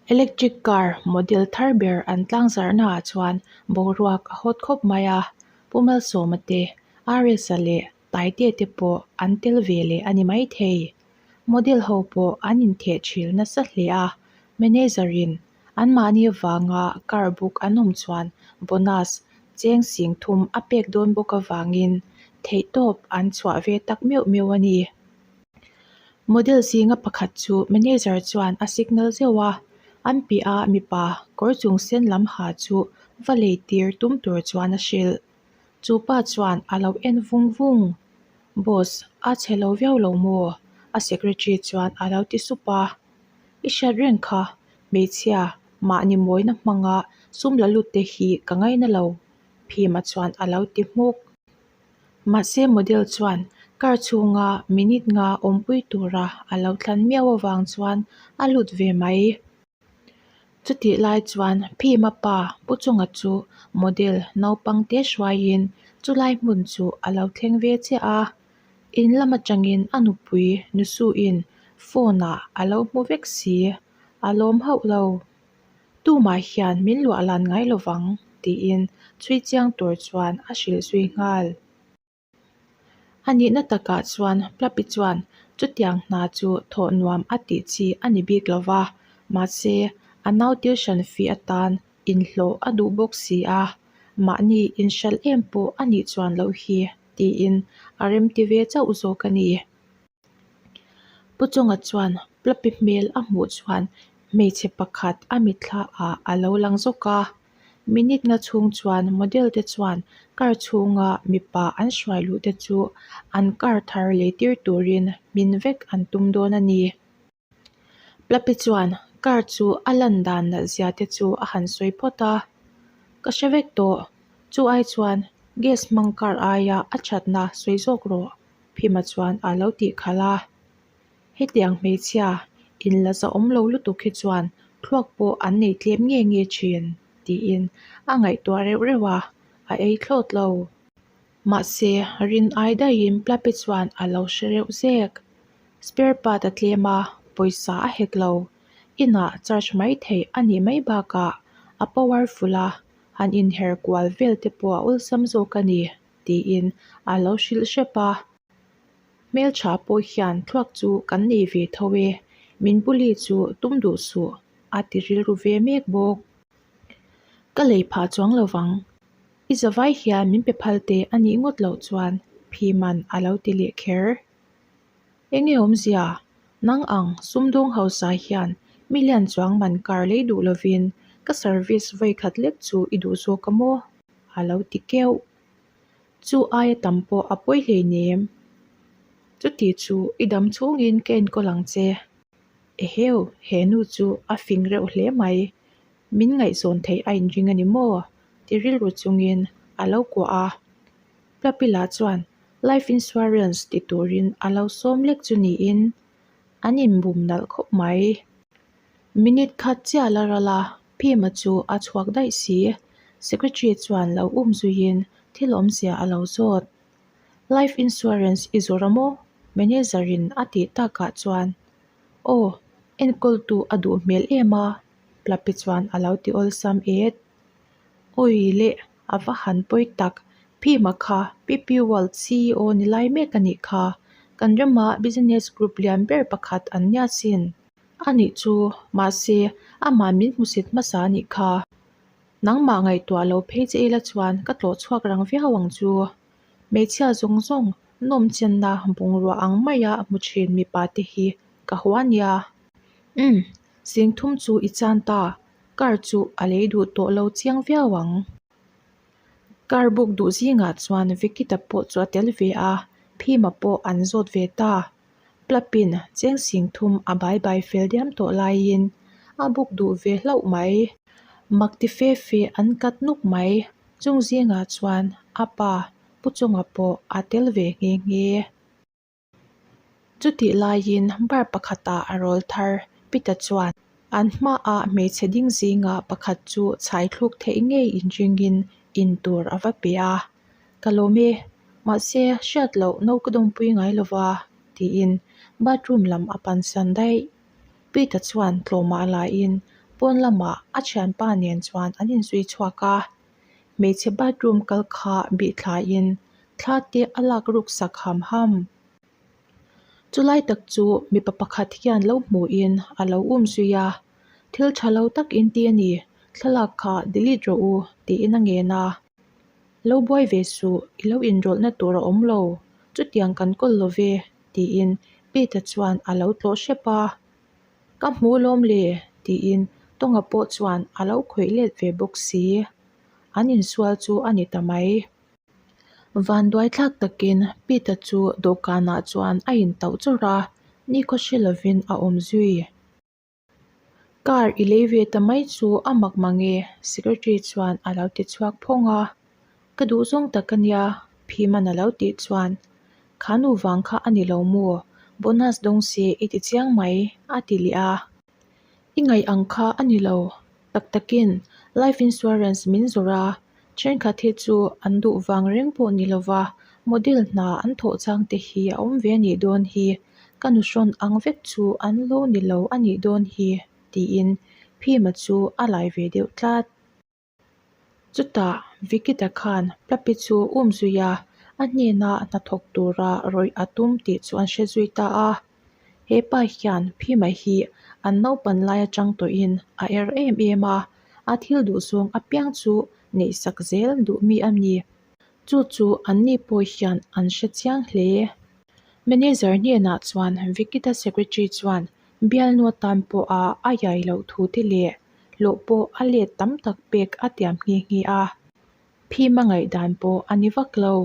Electric car model thar ber an tlangzarhnaah chuan boruak a hawt khawp mai a, Pu Malsawma te, RS-a leh Taitea te pawh an tel ve leh a ni maithei. Model ho pawh an intheh thil nasa hle a, manager in anmahni avanga car book an awm chuan bonus cheng sing thum a pek dawn bawk avangin theihtawp an chhuah ve tak meuh meuh a ni. Model zinga pakhat chu manager chuan a signal zeuh a, an piah a mipa kawr chung sen lam ha chu va lei tir tum tur chuan a hrilh. Chu pa chuan a lo en vung vung. Boss, a chhe lo viau lo maw? A secretary chuan a lo ti sup a. I hriat reng kha, hmeichhia, mahni mawina hmanga sum la lut te hi ka ngaina lo, Phima chuan a lo ti hmuk. Mahse model chuan car chhunga minute nga awmpui tura a lo thlan miau avang chuan a lut ve mai. Chutih lai chuan Phima pa Pu Chunga chu model naupang te hruaiin chulai hmun chu a lo thleng ve chiah a. In lam atangin a nupui Nusuin phone ah a lo hmu vek si, a lawm hauh lo. Tumah hian min luah lan ngai lo vang tiin chhui chiang tur chuan a hrilh zui nghal. A nihna takah chuan Plapi chuan chutiang hna chu thawh nuam a tih chi a ni bik lo va, mahse a nau tuition fee atan inhlawh a duh bawk si a, mahni inhralh em pawh a nih chuan loh hi tiin a remti ve chauh zawk a ni. Pu Chunga chuan Plapi hmel a hmuh chuan hmeichhe pakhat a mitthla ah a lo lang zawk a. Minute nga chhung chuan model te chuan car chhunga mipa an hruai luh te chu an car thar lei tir turin hmin vek an tum dawn a ni. Plapi chuan car chu a lan dan nalh zia te chu a han sawi phawt a, Ka hre vek tawh, chu ai chuan gas hmang car aia a thatna sawi zawk rawh. Phima chuan a lo tih khalh a, Hetiang hmeichhia in la zahawm lo lutuk hi chuan thluak pawh an nei tlem nge nge thin, tiin a ngaihtuah reuh reuh a, a ei thlawt lo. Mahse, rin ai daihin Plapi chuan a lo hre reuh zek. Spare part a tlem a, pawisa a hek lo. Inah charge mai theih a nih mai bakah a powerful a, han inher kual vel te pawh a awlsam zawk a ni. Tiin a lo hrilh hrep a. Hmeltha pawh hian thluak chu kan nei ve tho e, min bully chu tum duh suh a ti rilru ve mek bawk. Ka lei phah chuang lo vang, i zavai hian min pe phal teh a nih ngawt loh chuan Phiman a lo ti leh kher. Enge awmzia, nang ang sumdawng hausa hian million chuang man kar lei duh lovin ka service vawikhat lek chu i duh zawk a maw? A lo ti keuh. Chu aia tam pawh a pawi hleinem. Chuti chu i dam chhungin ka enkawl ang che. Eheu, he nu chu a fing reuh hle mai. Min ngaihzawn theih a inring a ni maw? Ti rilru chungin a lo kuah a. Plapila chuan life insurance ti turin a lo sawm lek chu niin an inbum nalh khawp mai. Minute khat chiah la ral a, Phima chu a chhuak daih si. Secretary chuan lo um zuiin thil awmzia a lo zawt. Life insurance i zawrh a maw? Manager in a tih takah chuan, Aw, enkawltu a duh hmel em a, Plapi chuan a lo ti awlsam et. Awi leh a va han pawi tak, Phima kha PP World ceo ni lai mek a nih kha, kan rama business group lian ber pakhat an nia sin. A nih chu, mahse amah min hmusit hmasa a nih kha. Nangmah ngaihtuah lo phei che ila chuan ka tlawh chhuak rang viau ang chu. Hmeichhia zawng zawng nawm chenna bungrua ang maia hmu thin mipa te hi ka hua nia. Umm, singthum chu i chan ta, car chu a lei duh tawh lo chiang viau ang. Car book duh zingah chuan Vikita pawh chu a tel ve a, Phima pawh an zawt ve ta. Plapin cheng sing thum a bai bai fel diam tawh laiin a book duh ve hlauh mai. Mak ti fe fe an kat nuk mai. Chung zingah chuan a pa Pu Chunga pawh a tel ve nghe nghe. Chutih laiin bar pakhatah a rawl thar Peter chuan an hmaah hmeichhe ding zinga pakhat chu chhai thluk theih ngei inringin in tur a va pe a. Ka lawm e, mahse hriat loh no ka dawmpui ngai lo va, tiin bathroom lam a pansan daih. Peter chuan tlawmah laiin Pawn lamah a thianpa nen chuan an inzui chhuak a, hmeichhe bathroom kal kha bih thlaiin thla te a lak ruk sak ham ham. Chulai tak chu mipa pakhat hian lo hmuhin a lo um zui a, thil tha lo tak in ti a ni, thlalak kha delete rawh u tiin a ngen a. Lo buai ve suh, i lo inrawlhna tur a awm lo, chutiang kan kawl lo ve tiin Pete-a chuan a lo tlawh hrep a. Ka hmu lawm le tiin Tawnga pawh chuan a lo khawih let ve bawk si. An insual chu a ni ta mai. Vanduai thlak takin Pete-a chu dawhkanah chuan a intauh chawrh a, nikhaw hre lovin a awm zui. Car i lei ve ta mai chu a mak mang e, Secretary chuan a lo ti chhuak phawng a. Ka duh zawng tak a nia, Phiman a lo tih chuan, Kha nu vang kha a ni lo maw? Bonus dawng se i ti chiang mai, a ti leh a. I ngaih ang kha a ni lo. Tak takin life insurance min zawrh a, thenkhat hi chu an duh vang reng pawh ni lova model hna an thawh chang te hi a awm ve a nih dawn hi, ka nuhrawn ang vek chu an lo ni lo a nih dawn hi, tiin Phima chu a lai ve deuh tlat. Chutah Vikita khan Plapi chu um zui a, a hnena hnathawk tura rawih a tum tih chu an hre zui ta a. He pa hian Phima hi an naupan lai atang tawhin a er em em a, a thil duh zawng apiang chu neihsak zel duh mi a ni. Chu chu anni pawh hian an hre chiang hle. Manager hnenah chuan Vikita secretary chuan bialnu atan pawha a iai loh thu te leh hlawh pawh a let tam tak pek a tiam nghe nghe a, phim a ngaihdan pawh a ni vak lo.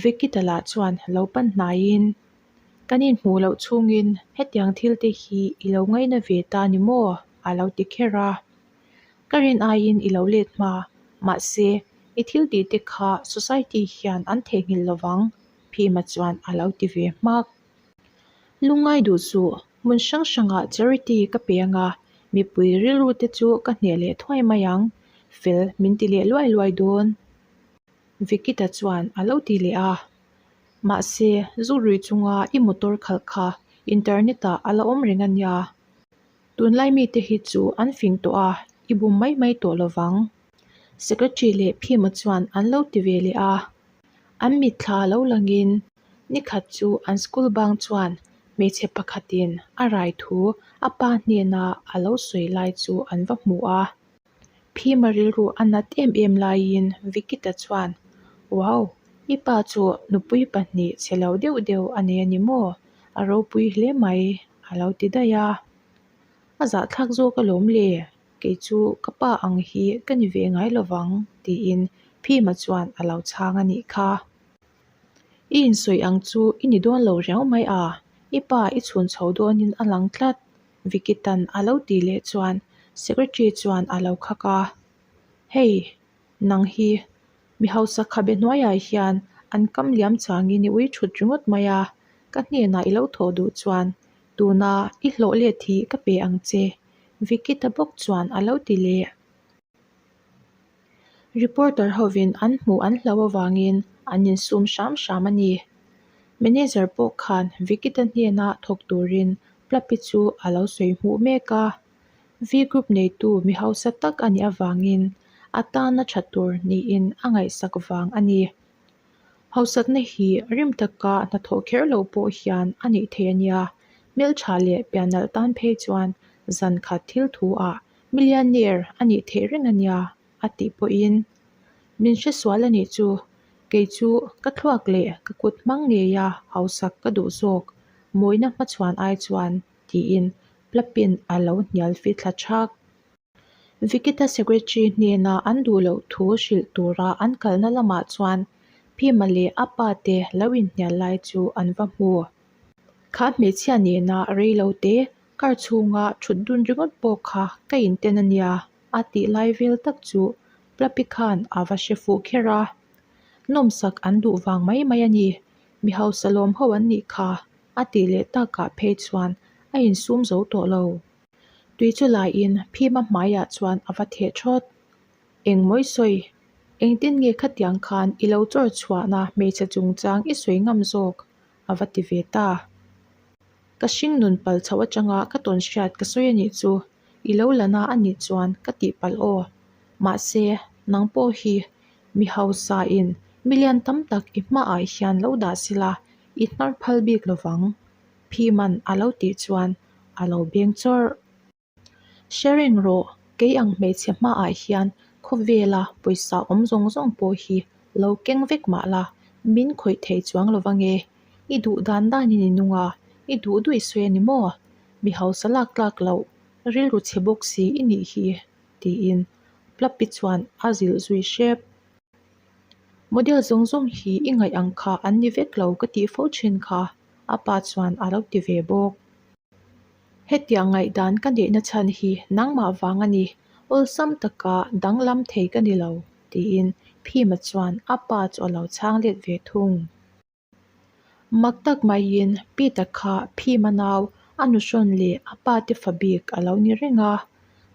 Vikita lah chuan lo pan hnaiin, Kan inhmuh loh chhungin hetiang thil te hi i lo ngaina ve ta ni maw? a lo ti kher a. Ka rin aiin i lo let hma, mahse i thil tih te kha society hian an theihnghilh lovang, Phima chuan a lo ti ve hmak. Lungngai duh suh, hmun hrang hrangah charity ka pe anga, mipui rilru te chu ka hneh leh thuai mai ang, fel min ti leh luai luai dawn. Vikita chuan a lo ti leh a. Mahse, zu rui chunga i motor khalh kha internet ah a la awm reng a nia. Tunlai mite hi chu an fing tawh a, i bum mai mai tawh lovang. Secretary leh Phima chuan an lo ti ve leh a. An mitthla lo langin nikhat chu an school bang chuan hmeichhe pakhatin a rai thu a pa hnena a lo sawi lai chu an va hmu a. Phima rilru a nat em em laiin Vikita chuan, Wow! I pa chu nupui pahnih chhe lo deuh deuh a nei a ni maw? A ropui hle mai, a lo ti daih a. A zahthlak zawk alawm le, kei chu ka pa ang hi ka ni ve ngai lovang, tiin Phima chuan a lo chhang a nih kha. I insawi ang chu i ni dawn lo riau mai a, i pa i chhun chho dawnin a lang tlat, Vikitan a lo tih leh chuan Secretary chuan a lo khak a, Hei, nang hi mi hausa khabe hnuaiah hian an kam liam changin i ui thut ringawt mai a, ka hnenah i lo thawh duh chuan tuna i hlawh let hi ka pe ang che, Vikita bawk chuan a lo ti leh. Reporter hovin an hmuh an hlau avangin an insum hram hram a ni. Manager pawh khan Vikita hnena thawk turin Plapi chu a lo sawi hmuh mek a. V Group neitu mi hausa tak a nih avangin a tana tha tur niin a ngaihsak vang a ni. Hausakna hi rim taka hnathawh kher lo pawh hian a nih thei a nia. Hmeltha leh pianalh tan phei chuan zan khat thil thu ah Millionaire a nih theih reng a nia a tih pawhin min hre sual a nih chu kei chu ka thluak leh ka kut hmang ngeia hausak ka duh zawk mawina hmachhuan ai chuan tiin Plapin a lo hnial fi thla thak. Vikita secretary hnena an duh loh thu hrilh tura an kalna lamah chuan Phima leh a pa te lo inhnial lai chu an va hmu. Kha hmeichhia nena rei lo te Car chhunga thut dun ringawt pawh kha ka inten a nia a tih lai vel tak chu Plapi khan a va hre fuh kher a. Nawmsak an duh vang mai mai a ni, mi hausa lawm ho an nih kha a tih leh takah phei chuan a insum zo tawh lo. Tui chu laiin Phima hmaiah chuan a va theh thawt. Engmawi sawi, engtin nge khatiang khan i lo chawr chhuahna hmeichhe chungchang i sawi ngam zawk? a va ti ve ta. Ka hring nun pal chhoh atanga ka tawn hriat ka sawi a nih chu. I lo la na a nih chuan ka tihpalh aw. Mahse, nang pawh hi mi hausa in million tam tak i hmaah hian lo dah sela i hnar phal bik lovang, Phiman a lo tih chuan a lo beng chawrh. Hre reng rawh, kei ang hmeichhe hmaah hian khawvela pawisa awm zawng zawng pawh hi lo keng vek mah la, min khawih thei chuang lo vange. I duh dan danin i nung a, i duh duh i sawi a ni maw? Mi hausa lak tlak loh, rilru chhe bawk si i nih hi, tiin Plappi chuan a zilh zui hrep. Model zawng zawng hi i ngaih ang kha an ni vek lo ka tih fo thin kha, a pa chuan a lo ti ve bawk. Hetiang ngaihdan ka neihna chhan hi nangmah vang a ni, awlsam taka danglam thei ka ni lo, tiin Phima chuan a pa chu a lo chhang let ve thung. Mak tak maiin Peter kha Phima nau a nuhrawn leh a pa te fa bik a lo ni reng a,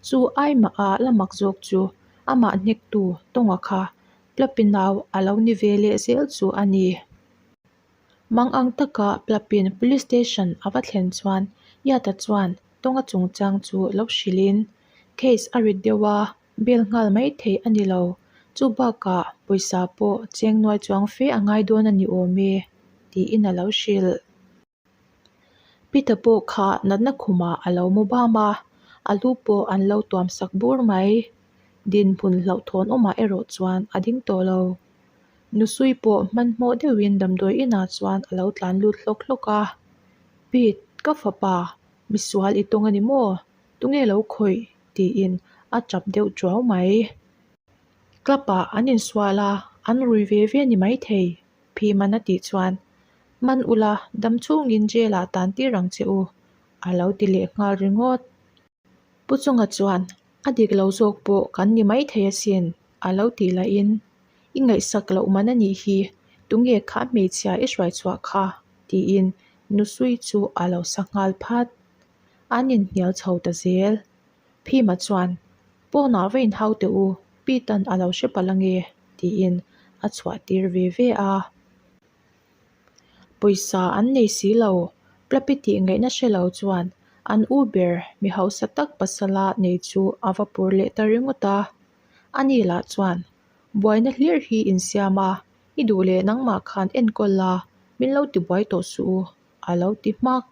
chu aimaha la mak zawk chu amah hnektu Tawnga kha Plapi nau a lo ni ve leh zel chu a ni. Mang ang taka Plapin Police Station a va thlen chuan Yata chuan Tawnga chungchang chu lo hrilhin case a rit deuh a, bail nghal mai theih a ni lo. Chu bakah pawisa pawh cheng nuai chuang fe a ngai dawn a ni awm e tiin a lo hrilh. Peter pawh kha natna khumah a lo mu bam a, a lu pawh an lo tuam sak bur mai. Dinhmun hlauhthawn awmah erawh chuan a ding tawh lo. Nusui pawh hmanhmawh deuhin damdawi inah chuan a lo tlan lut hlawk hlawk a, Pete, ka fapa, misual i tawng a ni maw? Tunge lo khawih? tiin a tap deuh tuau mai. Club ah an insual a, an rui ve ve ni maithei, Phiman a tih chuan, Man ula, dam chhungin jail ah tan tir ang che u, a lo ti leh nghal ringawt. Pu Chunga chuan, A dik lo zawk pawh kan ni maithei asin, a lo tih lahin, I ngaihsak loh man a nih hi, tunge kha hmeichhia i hruai chhuah kha? tiin Nusui chu a lo sa nghal phat. An inhnial chho ta zel. Phima chuan, Pawnah va inhau teh u, Pitan a lo hre palh ange, tiin a chhuah tir ve ve a. Pawisa an nei si lo, Plapi tih ngaihna hre lo chuan an u ber mi hausa tak pasala nei chu a va pur leh ta ringawt a. Ani lah chuan, Buaina hlir hi insiam a, i duh leh nangmah khan enkawl la, min lo tibuai tawh suh u, a lo ti hmak.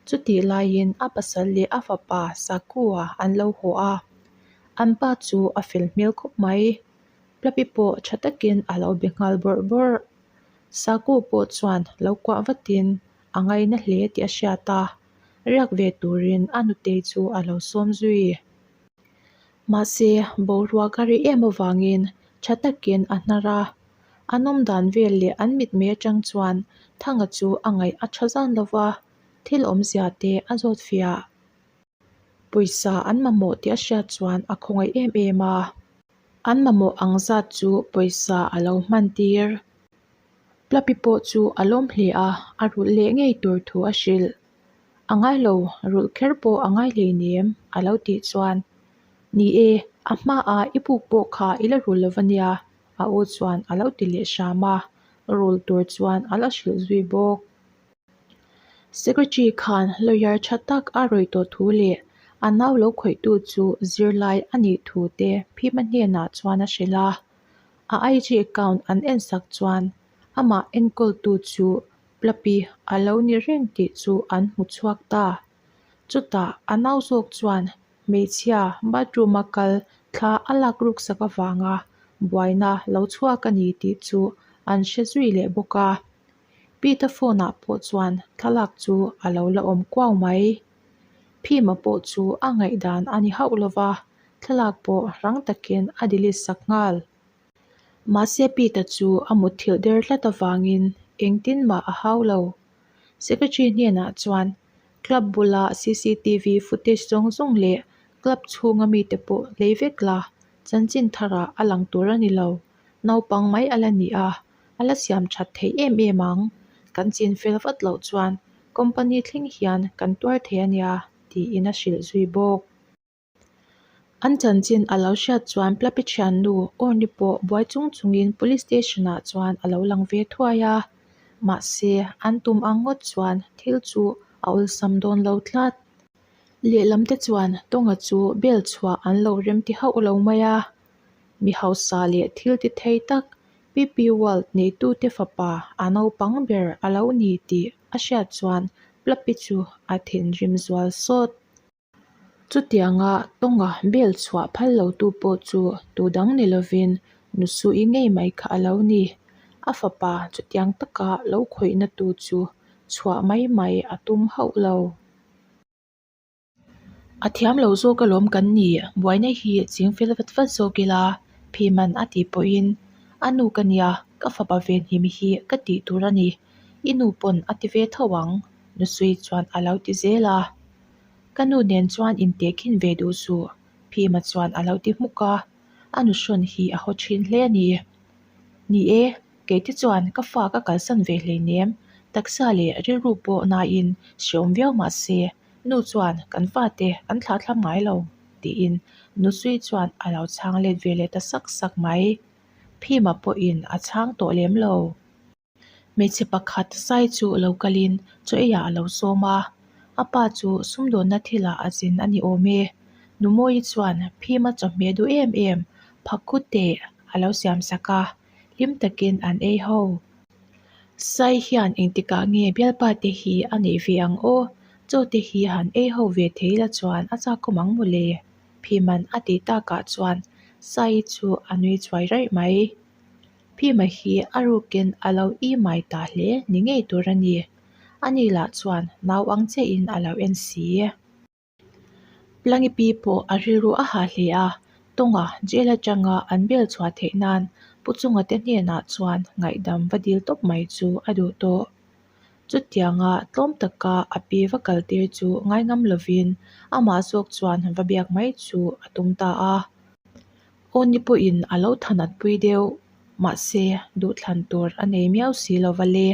Chutih laiin a pasal leh a fapa Sakua an lo haw a, an pa chu a fel hmel khawp mai. Plapi pawh tha takin a lo be nghal bawrh bawrh. Saku pawh chuan lo kuah vatin a ngaina hle tih a hriat a, riak ve turin a nutei chu a lo sawm zui. Mahse, boruak a ri em avangin tha takin a hnar a, an awmdan vel leh an mitmei atang chuan Thanga chu a ngaih a tha zan lo va, thil awmzia te a zawt fiah. Pawisa an mamawh tih a hriat chuan a khawngaih em em a, an mamawh ang zat chu pawisa a lo hman tir. Plapi pawh chu a lawm hle a, a rulh leh ngei tur thu a hrilh. A ngai lo, rulh kher pawh a ngai hleinem a lo tih chuan, Ni e, a hmaah i buk pawh kha i la rul lo va nia a u chuan a lo ti leh hram a, rul tur chuan a la hrilh zui bawk. Secretary khan lawyer tha tak a rawih tawh thu leh a nau lo khawihtu chu zirlai a nih thu te Phima hnenah chuan a hrilh a. A IG account an ensak chuan amah enkawltu chu Plapi a lo ni reng tih chu an hmu chhuak ta. Chutah a nau zawk chuan hmeichhia bathroom a kal thla a lak ruk sak avanga buaina lo chhuak a ni tih chu an hre zui leh bawk a. Pita phone ah pawh chuan thlalak chu a lo la awm kuau mai. Phima pawh chu a ngaihdan a ni hauh lova, thlalak pawh rang takin a delete sak nghal. Mahse Pita chu a mutthilh der tlat avangin engtin mah a hau lo. Secretary hnenah chuan club bula cctv footage zawng zawng leh club chhunga mite pawh lei vek la, chanchin tharah a lang tur a ni lo. Naupang mai a la ni a, a la siam that thei em em ang. Kan chin fel vat loh chuan company thleng hian kan tuar thei a nia tiin a hrilh zui bawk. An chanchin a lo hriat chuan Plapi thiannu Orni pawh buai chung chungin police station ah chuan a lo lang ve thuai a, mahse an tum ang ngawt chuan thil chu a awlsam dawn lo tlat. Lehlam te chuan Tawnga chu bel chhuah an lo remti hauh lo mai a, mi hausa leh thil ti thei tak PP World neitute fapa a naupang ber a lo ni tih a hriat chuan Plapi chu a thinrim zual sawt. Chutianga Tawnga bel chhuah phal lotu pawh chu tu dang ni lovin Nusuii ngei mai kha a lo ni. A fapa chutiang taka lo khawihna tu chu chhuah mai mai a tum hauh lo. A thiam lo zawk alawm kan ni, buaina hi ching fel vat vat zawk ila, Phiman a tih pawhin, A nu ka nia, ka fapa venhim hi ka tih tur a ni, i nu pawn a ti ve tho ang, Nusui chuan a lo ti zel a. Ka nu nen chuan intehkhin ve duh suh, Phima chuan a lo ti hmuk a, a nu hrawn hi a haw thin hle a ni. Ni e, keite chuan ka fa ka kalsan ve hleinem, taksa leh rilru pawh nain hreawm viau mah se, nu chuan kan fate an thlah thlam ngai lo, tiin Nusui chuan a lo chhang let ve leh ta sak sak mai. Phima pawhin a chhang tawh lem lo. Hmeichhe pakhat sai chu lo kalin chaw eiah a lo sawm a, a pa chu sumdawnna thilah a zin a ni awm e. Numawi chuan phima chawhmeh duh em em phakhu teh a lo siam sak a, hlim takin an ei ho. Sai hian engtikah nge bialpa te hi a neih ve ang aw, chaw te hi han ei ho ve thei la chuan a chakawm ang mawle, Phiman a tih takah chuan Sai chu a nui chuai raih mai. Phima hi a rukin a lo i mai ta hle ni ngei tur a ni. Ani lah chuan nau ang chiahin a lo en si. Plangi pi pawh a rilru a hah hle a, Tawnga jail atanga an bel chhuah theih nan Pu Chunga te hnenah chuan ngaihdam va dil tawp mai chu a duh tawh. Chutianga tlawm taka a pi va kaltir chu ngaingam lovin amah zawk chuan va biak mai chu a tum ta a. Awni pawhin a lo thanat pui deuh, mahse duhthlan tur a nei miau si lo va le.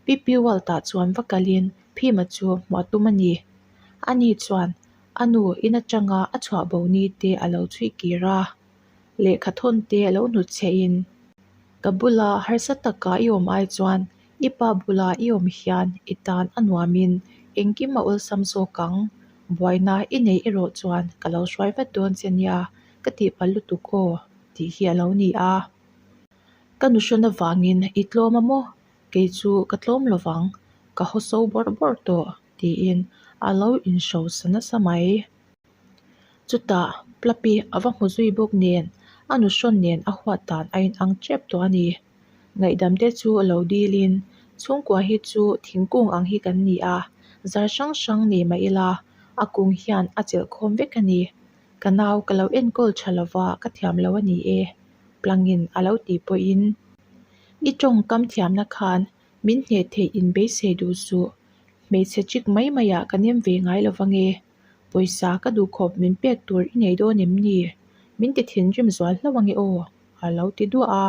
Pi Pi Waltah chuan va kalin Phima chu hmuah tum a ni. Ani chuan a nu in atanga a chhuah bo ni te a lo chhui kir a, lehkha thawn te a lo hnutchhehin, Ka bula harsa taka i awm ai chuan I pa bula i awm hian i tan a nuamin engkim a awlsam zawk ang. Buaina i nei erawh chuan ka lo hruai vat dawn che nia, ka tihpalh lutuk aw, tih hi a lo ni a. Ka nuhrawn avangin i tlawm a maw? Kei chu ka tlawm lovang, ka haw so bawrh bawrh tawh, tiin a lo inhrosa nasa mai. Chutah Plapi a va hmu zui bawk nen, a nuhrawn nen a huat dan a inang tep tawh a ni. Ngaihdam te chu lo dilin, chhungkua hi chu thingkung ang hi kan ni a, zar hrang hrang nei mah ila, a kung hian a chelh khawm vek a ni. Ka nau ka lo enkawl tha lova ka thiam lo a ni e, Plangin a lo tih pawhin. I tawngkam thiamna khan min hneh theih in beisei duh suh, hmeichhe chik mai maiah ka nem ve ngai lo vang e. Pawisa ka duhkhawp min pek tur i nei dawn em ni? Min ti thinrim zual hlauh ange aw, a lo ti duah a.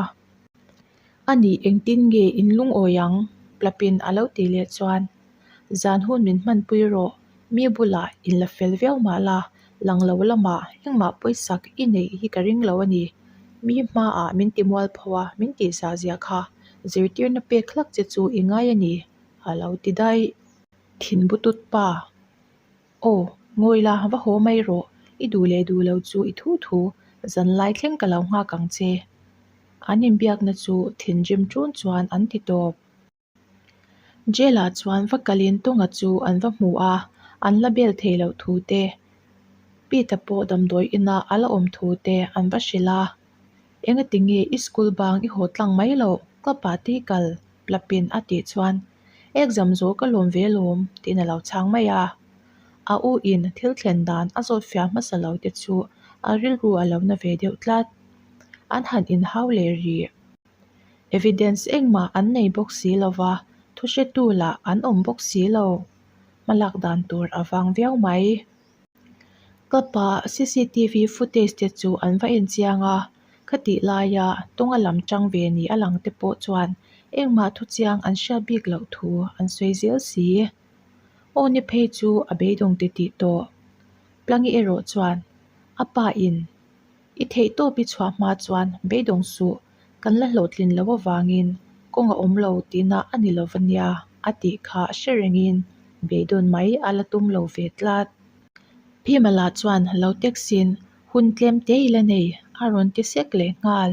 A nih engtin nge in lungawi ang? Plapin a lo tih leh chuan, Zan hun min hmanpui rawh, mi bulah in la fel viau mah la, lang lo lamah engmah pawisak i neih hi ka ring lo a ni. Mi hmaah min ti mualpho a, min tih zah zia kha zirtirna pek hlak che chu i ngai a ni, a lo ti daih. Thinbutut pa. Aw, ngawi la, va haw mai rawh, i duh leh duh lo chu i thu thu, zanlai thleng ka lo nghak ang che. An inbiakna chu thinrim ṭun chuan an ti tawp. Jail ah chuan va kalin Tawnga chu an va hmu a, an la bel thei loh thu te, Pita pawh damdawi inah a la awm thu te an va hrilh a. Engati nge i school bang i haw tlang mai loh? Ka pa te hi kal Plapin a tih chuan Exam zawh ka lawm ve lawm tiin a lo chhang mai a. A u in thil thlen dan a zawt fiah hmasa lo te chu a rilru a lo na ve deuh tlat. An han inhau leh rih. Evidence engmah an nei bawk si lo va, thu hretu lah an awm bawk si lo. Hmalak dan tur a vang viau mai. Ka pa cctv footage te chu an va en chiang a, khatih laia tawnga lam tang ve ni a lang te pawh chuan engmah thu chiang an hriat bik loh thu an sawi zel si. Aw ni phei chu a beidawng ti tih tawh. Plangi erawh chuan a pa in I theih tawp i chhuah hma chuan beidawng suh, kan la hlawhtlin loh avangin kawng a awm lo tihna a ni lo va nia a tih kha hre rengin beidawn mai a la tum lo ve tlat. Phima lah chuan lo text-in hun tlem te i la nei a rawn ti sek leh nghal.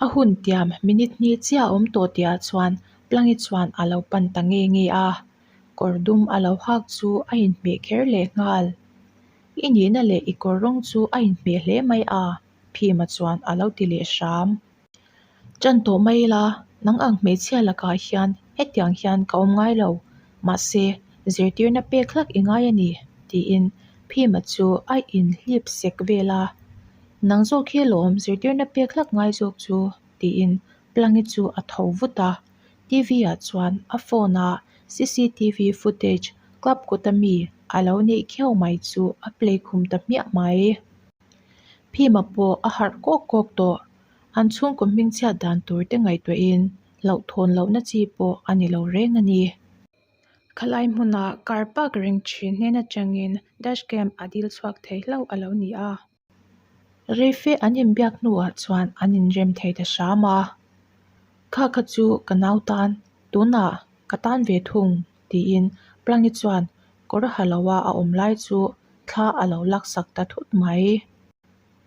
A hun tiam minute hnih chiah a awm tawh tihah chuan Plangi chuan a lo pan ta nge nge a, kawr dum a lo hak chu a inhmeh kher leh nghal. I nihna leh i kawr rawng chu a inhmeh hle mai a, Phima chuan a lo ti leh hram. Ṭan tawh mai ila, nang ang hmeichhia lakah hian hetiang hian ka awm ngai lo, mahse zirtirna pek hlak i ngai a ni, tiin Phima chu a inhlip sek vel a. Nang zawk hi lawm zirtirna pek hlak ngai zawk chu, tiin Plangi chu a tho vut a. TV ah chuan a phone a cctv footage club kawta mi a lo neih khiau mai chu a play khum ta hmiah mai. Phima pawh a harh kawk kawk tawh. An chhungkaw hmingchhiat dan tur te ngaihtuahin hlauhthawn lohna chi pawh a ni lo reng a ni. Khalai hmuna car park reng thin hnen atangin dash cam a dil chhuak thei hlauh a lo ni a. Reife an inbiak hnuah chuan an inrem thei ta hram a. Kha kha chu ka nau tan, tunah ka tan ve thung tiin Plangi chuan kawr ha loa a awm lai chu thla a lo laksak ta thut mai.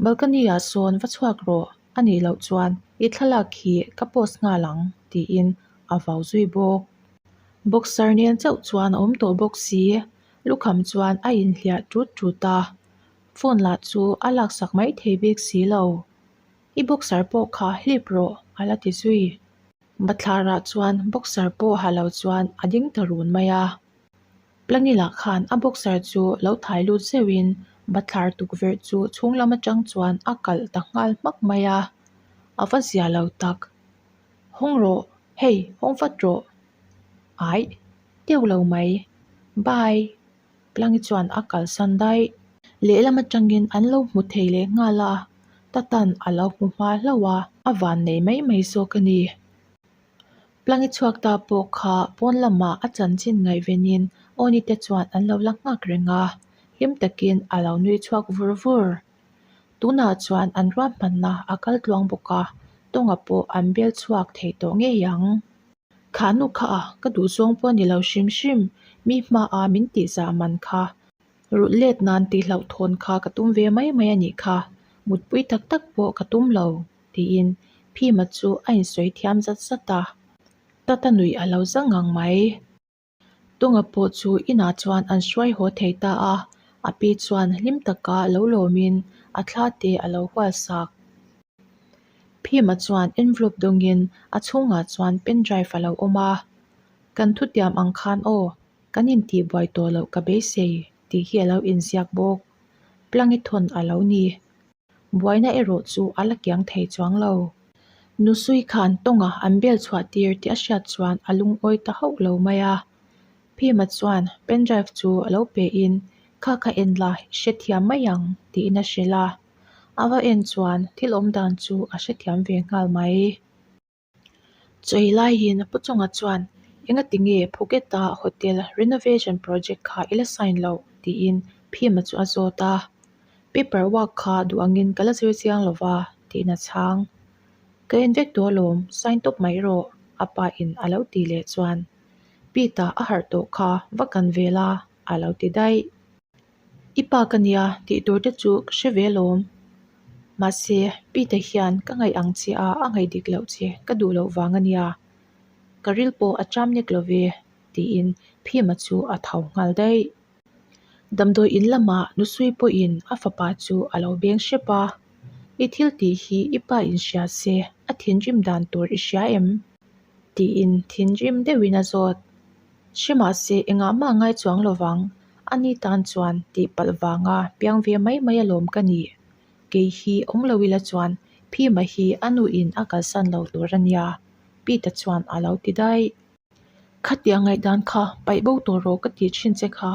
Balcony ah sawn va chhuak rawh a nih loh chuan i thlalak hi ka post nghal ang tiin a vau zui bawk. Boxer nen chauh chuan a awm tawh bawk si, lukham chuan a inhliah tut tut a, phone lah chu a laksak mai thei bik si lo. I boxer pawh kha hlip rawh a la ti zui. Bathlarah chuan boxer pawh ha lo chuan a ding ta run mai a. Plangila khan a boxer chu lo thai lut zeuhin bathlar tukverh chu chhung lam atang chuan a kalh ta nghal hmak mai a, a va zia lo tak. Hawng rawh, hei hawng vat rawh. Aih, teuh lo mai. Bye. Plangi chuan a kalsan daih. Lehlam atangin an lo hmu thei leh nghal a, Tatan a lo hmu hma hlauh a, a van nei mai mai zawk a ni. Plangi chhuak ta pawh kha pawn lamah a chanchin ngaihvenin Awni te chuan an lo la nghak reng a, hlim takin a lo nui chhuak vur vur. Tunah chuan an ruahmanna a kal tluang bawk a, tawnga pawh an bel chhuak thei tawh ngei ang. Kha nu kha a, ka duhzawng pawh a ni lo hrim hrim, mi hmaah min tihzah man kha. Rulh let nan tihhlauhthawn kha ka tum ve mai mai a nih kha, mutpui tak tak pawh ka tum lo. Tiin Phima chu a insawi thiam zat zat a, Tata nuih a lo za ngang mai. Tunga pawh chu inah chuan an hruai haw thei ta a, a pi chuan hlim taka lo lawmin a thla te a lo hual sak. Phima chuan envelope dawngin a chhungah chuan pen drive a lo awm a, Kan thutiam ang khan aw, kan intihbuai tawh loh ka beisei tih hi a lo inziak bawk. Plangithawn a lo ni. Buaina erawh chu a la kiang thei chuang lo. Nusui khan tawnga an bel chhuah tir tih a hriat chuan a lungawi ta hauh lo mai a. Phima chuan pen drive chu a lo pe in, Kha kha en la, i hrethiam mai ang, tiin a hrilh a. A va en chuan thil awm dan chu a hrethiam ve nghal mai. Chawi laiin Pu Chunga chuan, Engati nge Phuket-a hotel renovation project kha i la sign loh? tiin Phima chu a zawt a. Paper work kha duh angin ka la zir chiang lo va, tiin a chhang. Ka en vek tawh alawm, sign tawp mai rawh, a pa in a lo ti leh chuan. Pete-a a harh tawh kha va kan ve la, a lo ti daih. I pa ka nia tih tur te chu ka hre ve alawm. Mahse, Pete hian ka ngaih ang che a, a ngaih dik loh che ka duh loh vang a nia. Ka ril pawh a cham nek lo ve, tiin Phima chu a tho nghal daih. Damdawi in lamah Nusui pawhin a fapa chu a lo beng hrep a, I thil tih hi i pa in hria se a thinrim dan tur i hria em? tiin thinrim deuhin a zawt. Hre mahse engah mah ngai chuang lo vang, a ni tan chuan tih palh vanga piang ve mai mai alawm ka ni. Kei hi awm lo ila chuan Phima hi a nuin a kalsan lo tur a nia, Pita chuan a lo ti daih. Khatiang ngaihdan kha paih bo tawh rawh ka ti thin che kha.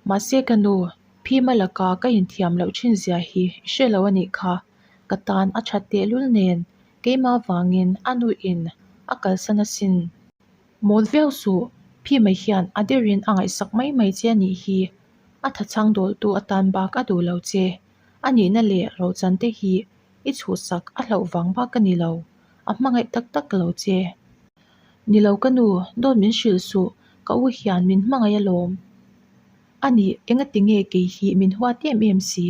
Mahse ka nu, Phima laka ka inthiam loh thin zia hi i hre lo a nih kha, ka tan a that tehlul nen keimah vangin a nuin a kalsan asin. Mawl viau suh, Phima hian a derin a ngaihsak mai mai che a nih hi. A thachhang dawltu atan bak a duh lo che. A nihna leh rochan te hi i chhuhsak a hlauh vang bak a ni lo. A hmangaih tak tak lo che. Ni lo ka nu, dawt min hrilh suh, ka u hian min hmangaih alawm. A nih, engati nge kei hi min huat em em si?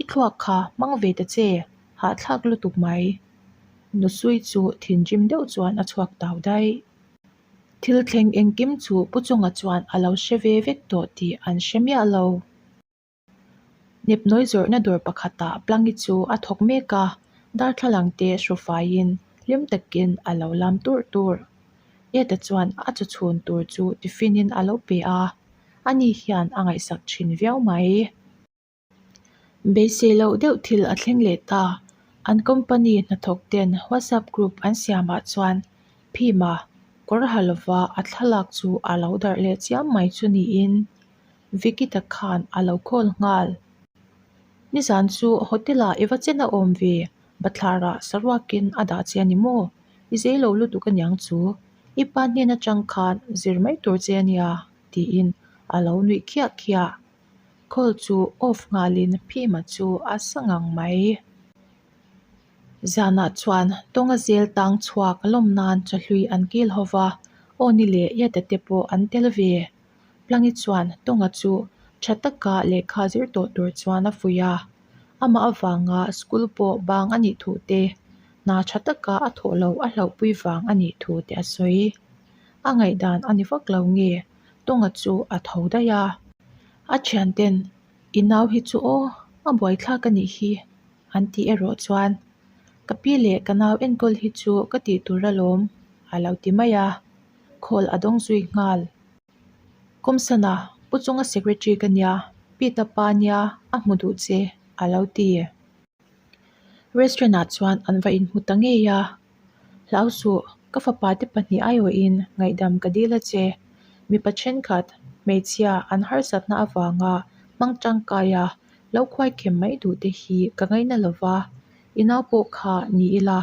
I thluak kha hmang ve ta che, hahthlak lutuk mai. Nusui chu thinrim deuh chuan a chhuak tau daih. Thil thleng engkim chu Pu Chunga chuan a lo hre ve vek tawh tih an hre miah lo. Nepnawi zawrhna dawr pakhatah Plangi chu a thawk mek a, darthlalang te hrufaiin hlim takin a lo lam turh turh. Eda chuan a chawchhun tur chu tiffin in a lo pe a, ani hian a ngaihsak thin viau mai. Beisei loh deuh thil a thleng leh ta, an company hnathawk ten WhatsApp group an siamah chuan Phima kawr ha lova a thlalak chu a lo darh leh chiam mai chu niin Vikita khan a lo call nghal. Nizan chu hotel ah i va chen a awm ve, bathlarah saruakin a dah che a ni maw? I zei lo lutuk aniang chu, i pa hnen atang khan zir mai tur che ania tiin a lo nuih khiah khiah. Call chu off nghalin Phima chu a sa ngang mai. Zanah chuan tawnga zel tang chhuak lawm nan chawhlui an kil ho va, aw ni leh Yeta te pawh an tel ve. Plangi chuan tawnga chu tha taka lehkha zir tawh tur chuan a fuih a, amah avanga school pawh bang a nih thu te, hna tha taka a thawh loh a hlauhpui vang a nih thu te a sawi. A ngaihdan a ni vak lo nge tawnga chu a tho daih a. A thianten, I nau hi chu aw, a buaithlak a nih hi. An tih erawh chuan, Ka pi leh ka nau enkawl hi chu ka tih tur alawm, a lo ti mai a, khawl a dawng zui nghal. Kawmsana, Pu Chunga secretary ka nia, Pita pa nia a hmu duh che, a lo ti. Restaurant ah chuan an va inhmu ta ngei a, Hlau suh, ka fapa te pahnih aiawhin ngaihdam ka dil a che. Mipa thenkhat, hmeichhia an harsatna avanga hmang tangkai a lo khuaikhem mai duh te hi ka ngaina lo va, i nau pawh kha ni ila,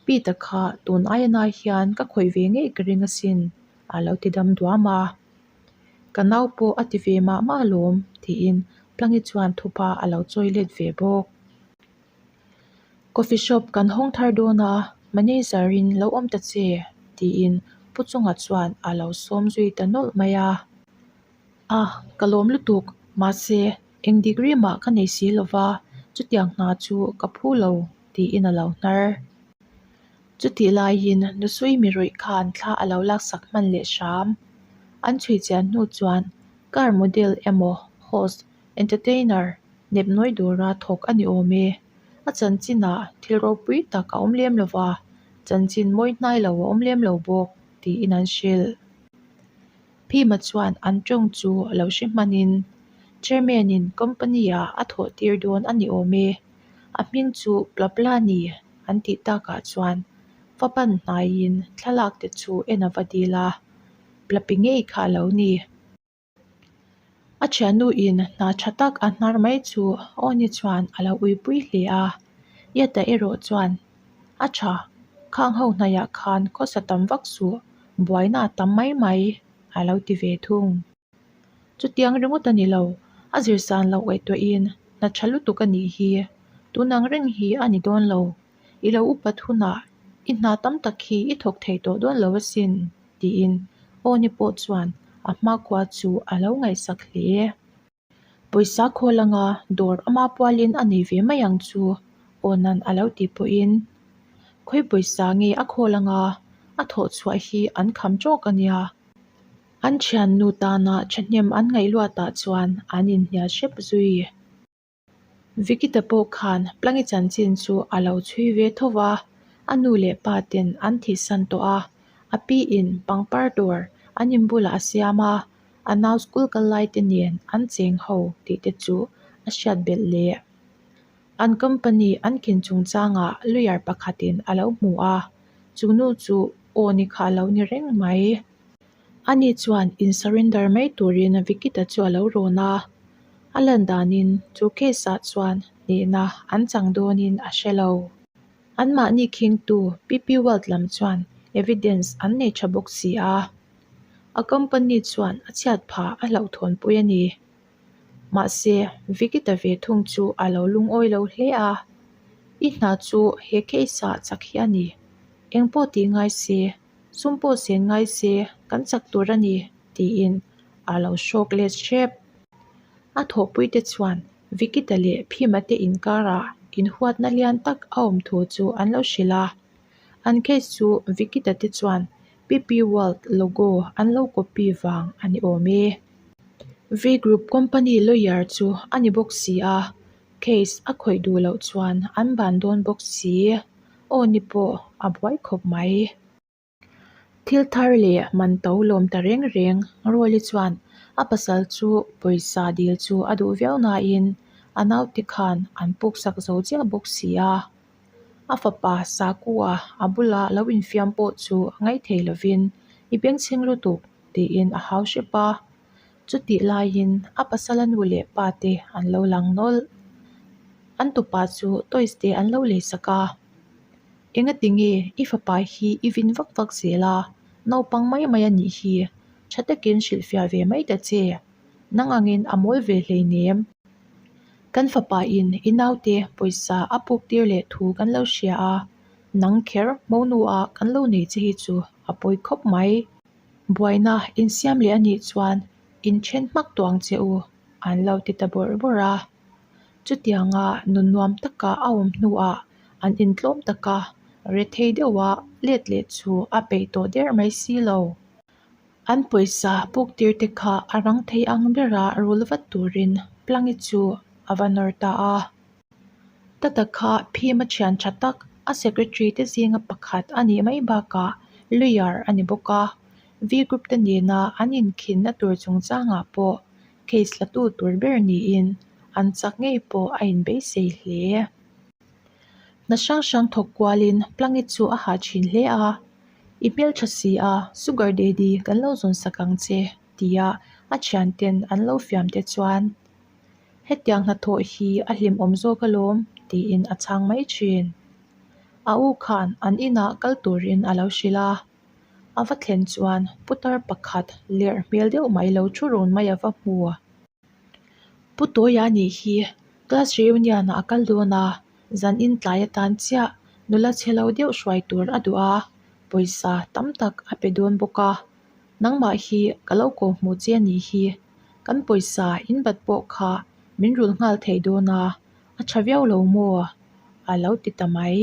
Pita kha tun aia nai hian ka khawih ve ngei ka ring asin, a lo ti dam duam a. Ka nau pawh a ti ve mah mah alawm, tiin Plangi chuan thupa a lo chawi let ve bawk. Coffee shop kan hawng thar dawn a, manager in lo awm ta che, tiin Pu Chunga chuan a lo sawm zui ta nawlh mai a. A, ka lawm lutuk, mahse eng degree mah ka nei si lo va, chutiang hna chu ka phu lo, tiin a lo hnar. Chutih laiin Nusui miruih khan thla a lo laksak hman leh hram. An chhui chian hnu chuan car model emaw host, entertainer, nepnawi dawra thawk a ni awm e. A chanchinah thil ropui tak a awm lem lo va, chanchin mawi hnai lo a awm lem lo bawk, tiin an hrilh. Phima chuan an tawng chu a lo hre hmanin Chairman-in company-ah a thawh tir dawn a ni awm e. A hming chu Plaplani an tih takah chuan va pan hnaiin thlalak te chu en a va dil a, Plapi ngei kha a lo ni. A thiannuin hna tha tak a hnar mai chu Awni chuan a lo uipui hle a, Yeta erawh chuan a tha, khang ho hnaiah khan khawsa tam vak suh, buaina a tam mai mai a lo ti ve thung. Chutiang ringawt a ni lo, a zirsan loh ngaihtuahin hna tha lutuk a nih hi, tun ang reng hi a ni dawn lo, i lo upat hunah i hna tam tak hi i thawk thei tawh dawn lo asin. Tiin Awni pawh chuan a hmakhua chu a lo ngaihsak hle. Pawisa khawl anga dawr ama pualin a nei ve mai ang chu Awnan a lo tih pawhin khawi pawisa nge a khawl anga a thawh chhuah hi an kham tawk a nia. An thiannu tana thahnem an ngaih luatah chuan an inhnial hrep zui. Vikita pawh khan Plangi chanchin chu a lo chhui ve tho va, a nu leh pa ten an thihsan tawh a, a pi in pangpar dawr an in bulah a siam a, a nau school kal lai te nen an cheng ho tih te chu a hriat belh leh. An company an khin chungchangah lawyer pakhatin a lo hmu a, chu nu chu aw ni kha a lo ni reng mai. Ani chuan in surrender mai turin Vikita chu a lo rawn a, a lan danin chu case ah chuan hnehna an chang dawnin a hre lo. Anmahni khingtu PP World lam chuan evidence an nei tha bawk si a, a company chuan a chhiat phah a hlauhthawnpui a ni. Mahse, Vikita ve thung chu a lo lungawi lo hle a, I hna chu he case ah chak hi a ni, engpawh tih ngai se Sum pawh sen ngai se kan chak tur a ni, tiin a lo hrawk let hrep. A thawhpuite chuan Vikita leh Phima te inkarah inhuatna lian tak a awm thu chu an lo hrilh a. An case chu Vikita te chuan PP World logo an lo copy vang a ni awm e. V Group company lawyer chu a ni bawk si a, case a khawih duh loh chuan an ban dawn bawk si. Aw ni pawh a buai khawp mai. Thil thar leh man to lawm ta reng reng Rawli chuan a pasal chu pawisa dil chu a duh viau nain a naute khan an puksak zo chiah bawk si a. A fapa Sakua a bula lo infiam pawh chu a ngaithei lovin i bengchheng lutuk tiin a hau hrep a. Chutih laiin a pasala nu leh pa te an lo lang nawlh. An tupa chu toys te an lo leisak a. Engati nge i fapa hi i vin vak vak zel a, naupang mai mai a nih hi, tha takin hrilhfiah ve mai ta che, nang angin a mawl ve hleinem. Kan fapa in i naute pawisa a puk tir leh thu kan lo hria a, nang kher monu a kan lo nei che hi chu a pawi khawp mai. Buaina insiam leh a nih chuan inthen hmak tawh ang che u, an lo ti ta bawrh bawrh a. Chutianga nun nuam taka a awm hnuah an intlawm taka rethei deuha let leh chu a peih tawh der mai si lo. An pawisa puk tir te kha a rang thei ang bera rul vat turin Plangi chu a va nawr ta a. Tata kha phim a thian tha tak a secretary te zinga pakhat a nih mai bakah lawyer a ni bawk a, V group te nena an inkhinna tur chungchangah pawh case la tu tur ber niin an chak ngei pawh a inbeisei hle. Hna hrang hrang thawk kualin Plangi chu a hah thin hle a, I hmeltha si a, sugar daddy kan lo zawn sak ang che tia a thianten an lo fiam te chuan hetiang hnathawh hi a hlimawm zawk alawm tiin a chhang mai thin. A u khan an inah kal turin a lo hrilh a. A va thlen chuan putar pakhat lerh hmel deuh mai lo thu run mai a va hmu. Pu Tawia nih hi class reunion ah a kal dawn a, zan in tlai atan chiah nula chhe lo deuh hruai tur a duh a, pawisa tam tak a pe dawn bawk a, nangmah hi ka lo ko hmu che nih hi, kan pawisa in bat pawh kha min rulh nghal thei dawn a, a tha viau lo maw? A lo ti ta mai.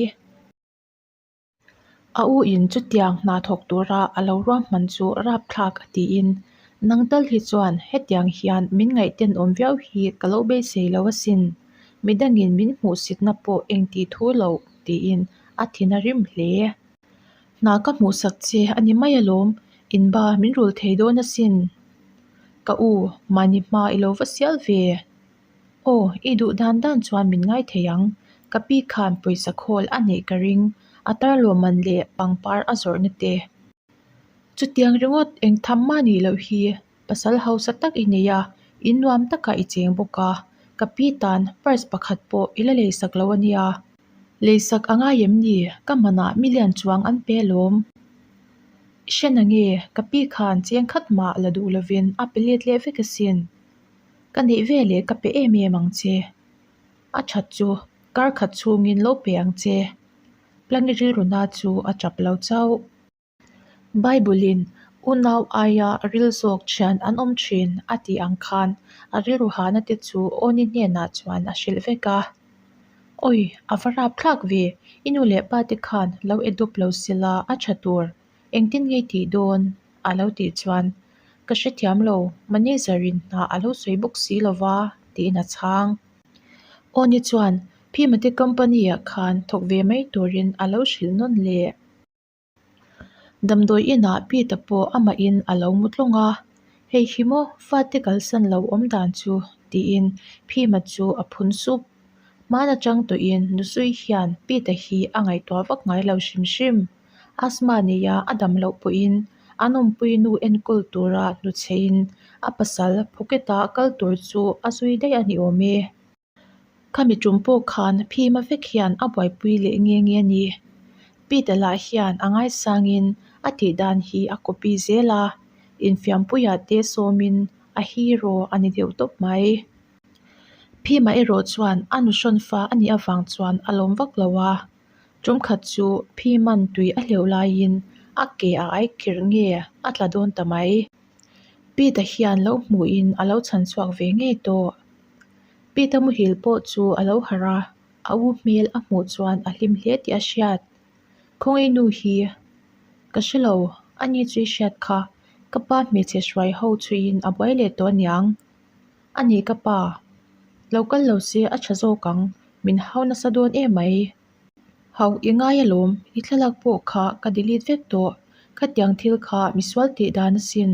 A u in chutiang hna thawk tura a lo ruahman chu rapthlak a tiin, Nang tal hi chuan hetiang hian min ngaihtenawm viau hi ka lo beisei lo asin, midangin min hmuhsitna pawh engtih thu lo tiin a thin a rim hle. Hna ka hmuhsak che a ni mai alawm, inba min rul thei dawn asin. Ka u, mahni hma i lo va sial ve. Aw, i duh dan dan chuan min ngai thei ang. Ka pi khan pawisa khawl a neih ka ring, a tarlawman leh pangpar a zawrhna te. Chutiang ringawt eng tham mah nih loh hi pasal hausa tak i nei a, in nuam takah i cheng bawk a, ka pi tan purse pakhat pawh i la leisak lo a nia. Leisak a ngai em ni? Ka manah million chuang an pe alawm. I hre na nge, ka pi khan cheng khat mah la duh lovin a pe let leh vek asin. Ka neih veleh ka pe em em ang che. A that chu kar khat chhungin lo pe ang che. Plangi rilruna chu a tap lo chauh. Bible-in unau aia ril zawk thian an awm thin a tih ang khan a rilru hahna te chu Awni hnenah chuan a hrilh vek a. Awi, a va rap thlak ve, i nu leh pa te khan lo adopt lo sela a tha tur. Engtin nge tih dawn? a lo tih chuan, Ka hrethiam lo, manager in hna a lo sawi bawk si lo va, tiin a chhang. Awni chuan Phimate company ah khan thawk ve mai turin a lo hrilh nawn leh. Damdawi inah Peter pawh amahin a lo mu tlawng a, Hei hi maw fate kalsan lo awm dan chu, tiin Phima chu a phun sup. Hman atang tawhin Nusui hian Peter hi a ngaihtuah vak ngai lo hrim hrim. Asthma neia a dam loh pawhin an awmpui nu enkawl tura hnuchheiin a pasal Phuket-a kal tur chu a zui daih a ni awm e. Khami tum pawh khan phima vek hian a buaipui leh nge nge a ni. Peter lah hian a ngaisangin a tih dan hi a copy zel a, infiampuiah te sawmin a hero a ni deuh tawp mai. Phima erawh chuan a nuhrawn fa a nih avang chuan a lawm vak lo a. Tumkhat chu Phiman tui a hleuh laiin a ke a ai khirh nge a tla dawn ta mai. Pete-a hian lo hmuhin a lo chhan chhuak ve ngei tawh. Pete-a muhil pawh chu a lo harh a, a u hmel a hmuh chuan a hlim hle tih a hriat. Khawngaih nu hi ka hre lo, ani chu i hriat kha, ka pa hmeichhe hruai ho chhuiin a buai leh tawh aniang. A ni ka pa, lo kal lo se a tha zawk ang, min hau nasa dawn emai. Hauh i ngai alawm, i thlalak pawh kha ka delete vek tawh, khatiang thil kha misual tih dan asin.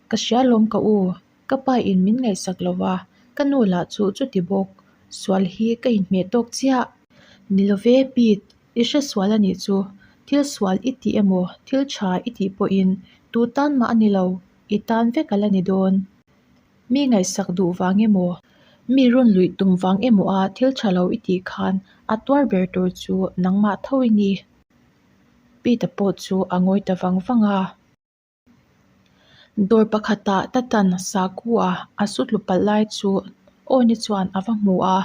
Ka hria alawm ka u, ka pa in min ngaihsak lo va, ka nu lah chu chuti bawk, sual hi ka inhmeh tawk chiah. Ni love Pete, i hre sual a nih chu, thil sual i tih emaw thil tha i tih pawhin tu tan mah a ni lo, i tan vek a la ni dawn. Mi ngaihsak duh vang emaw, mi rawn luih tum vang emaw a thil tha lo i tih khan a tuar ber tur chu nangmah tho i ni. Peter pawh chu a ngawi ta vang vang a. Dawr pakhatah Tatan Sakua a su tlu palh lai chu Awni chuan a va hmu a,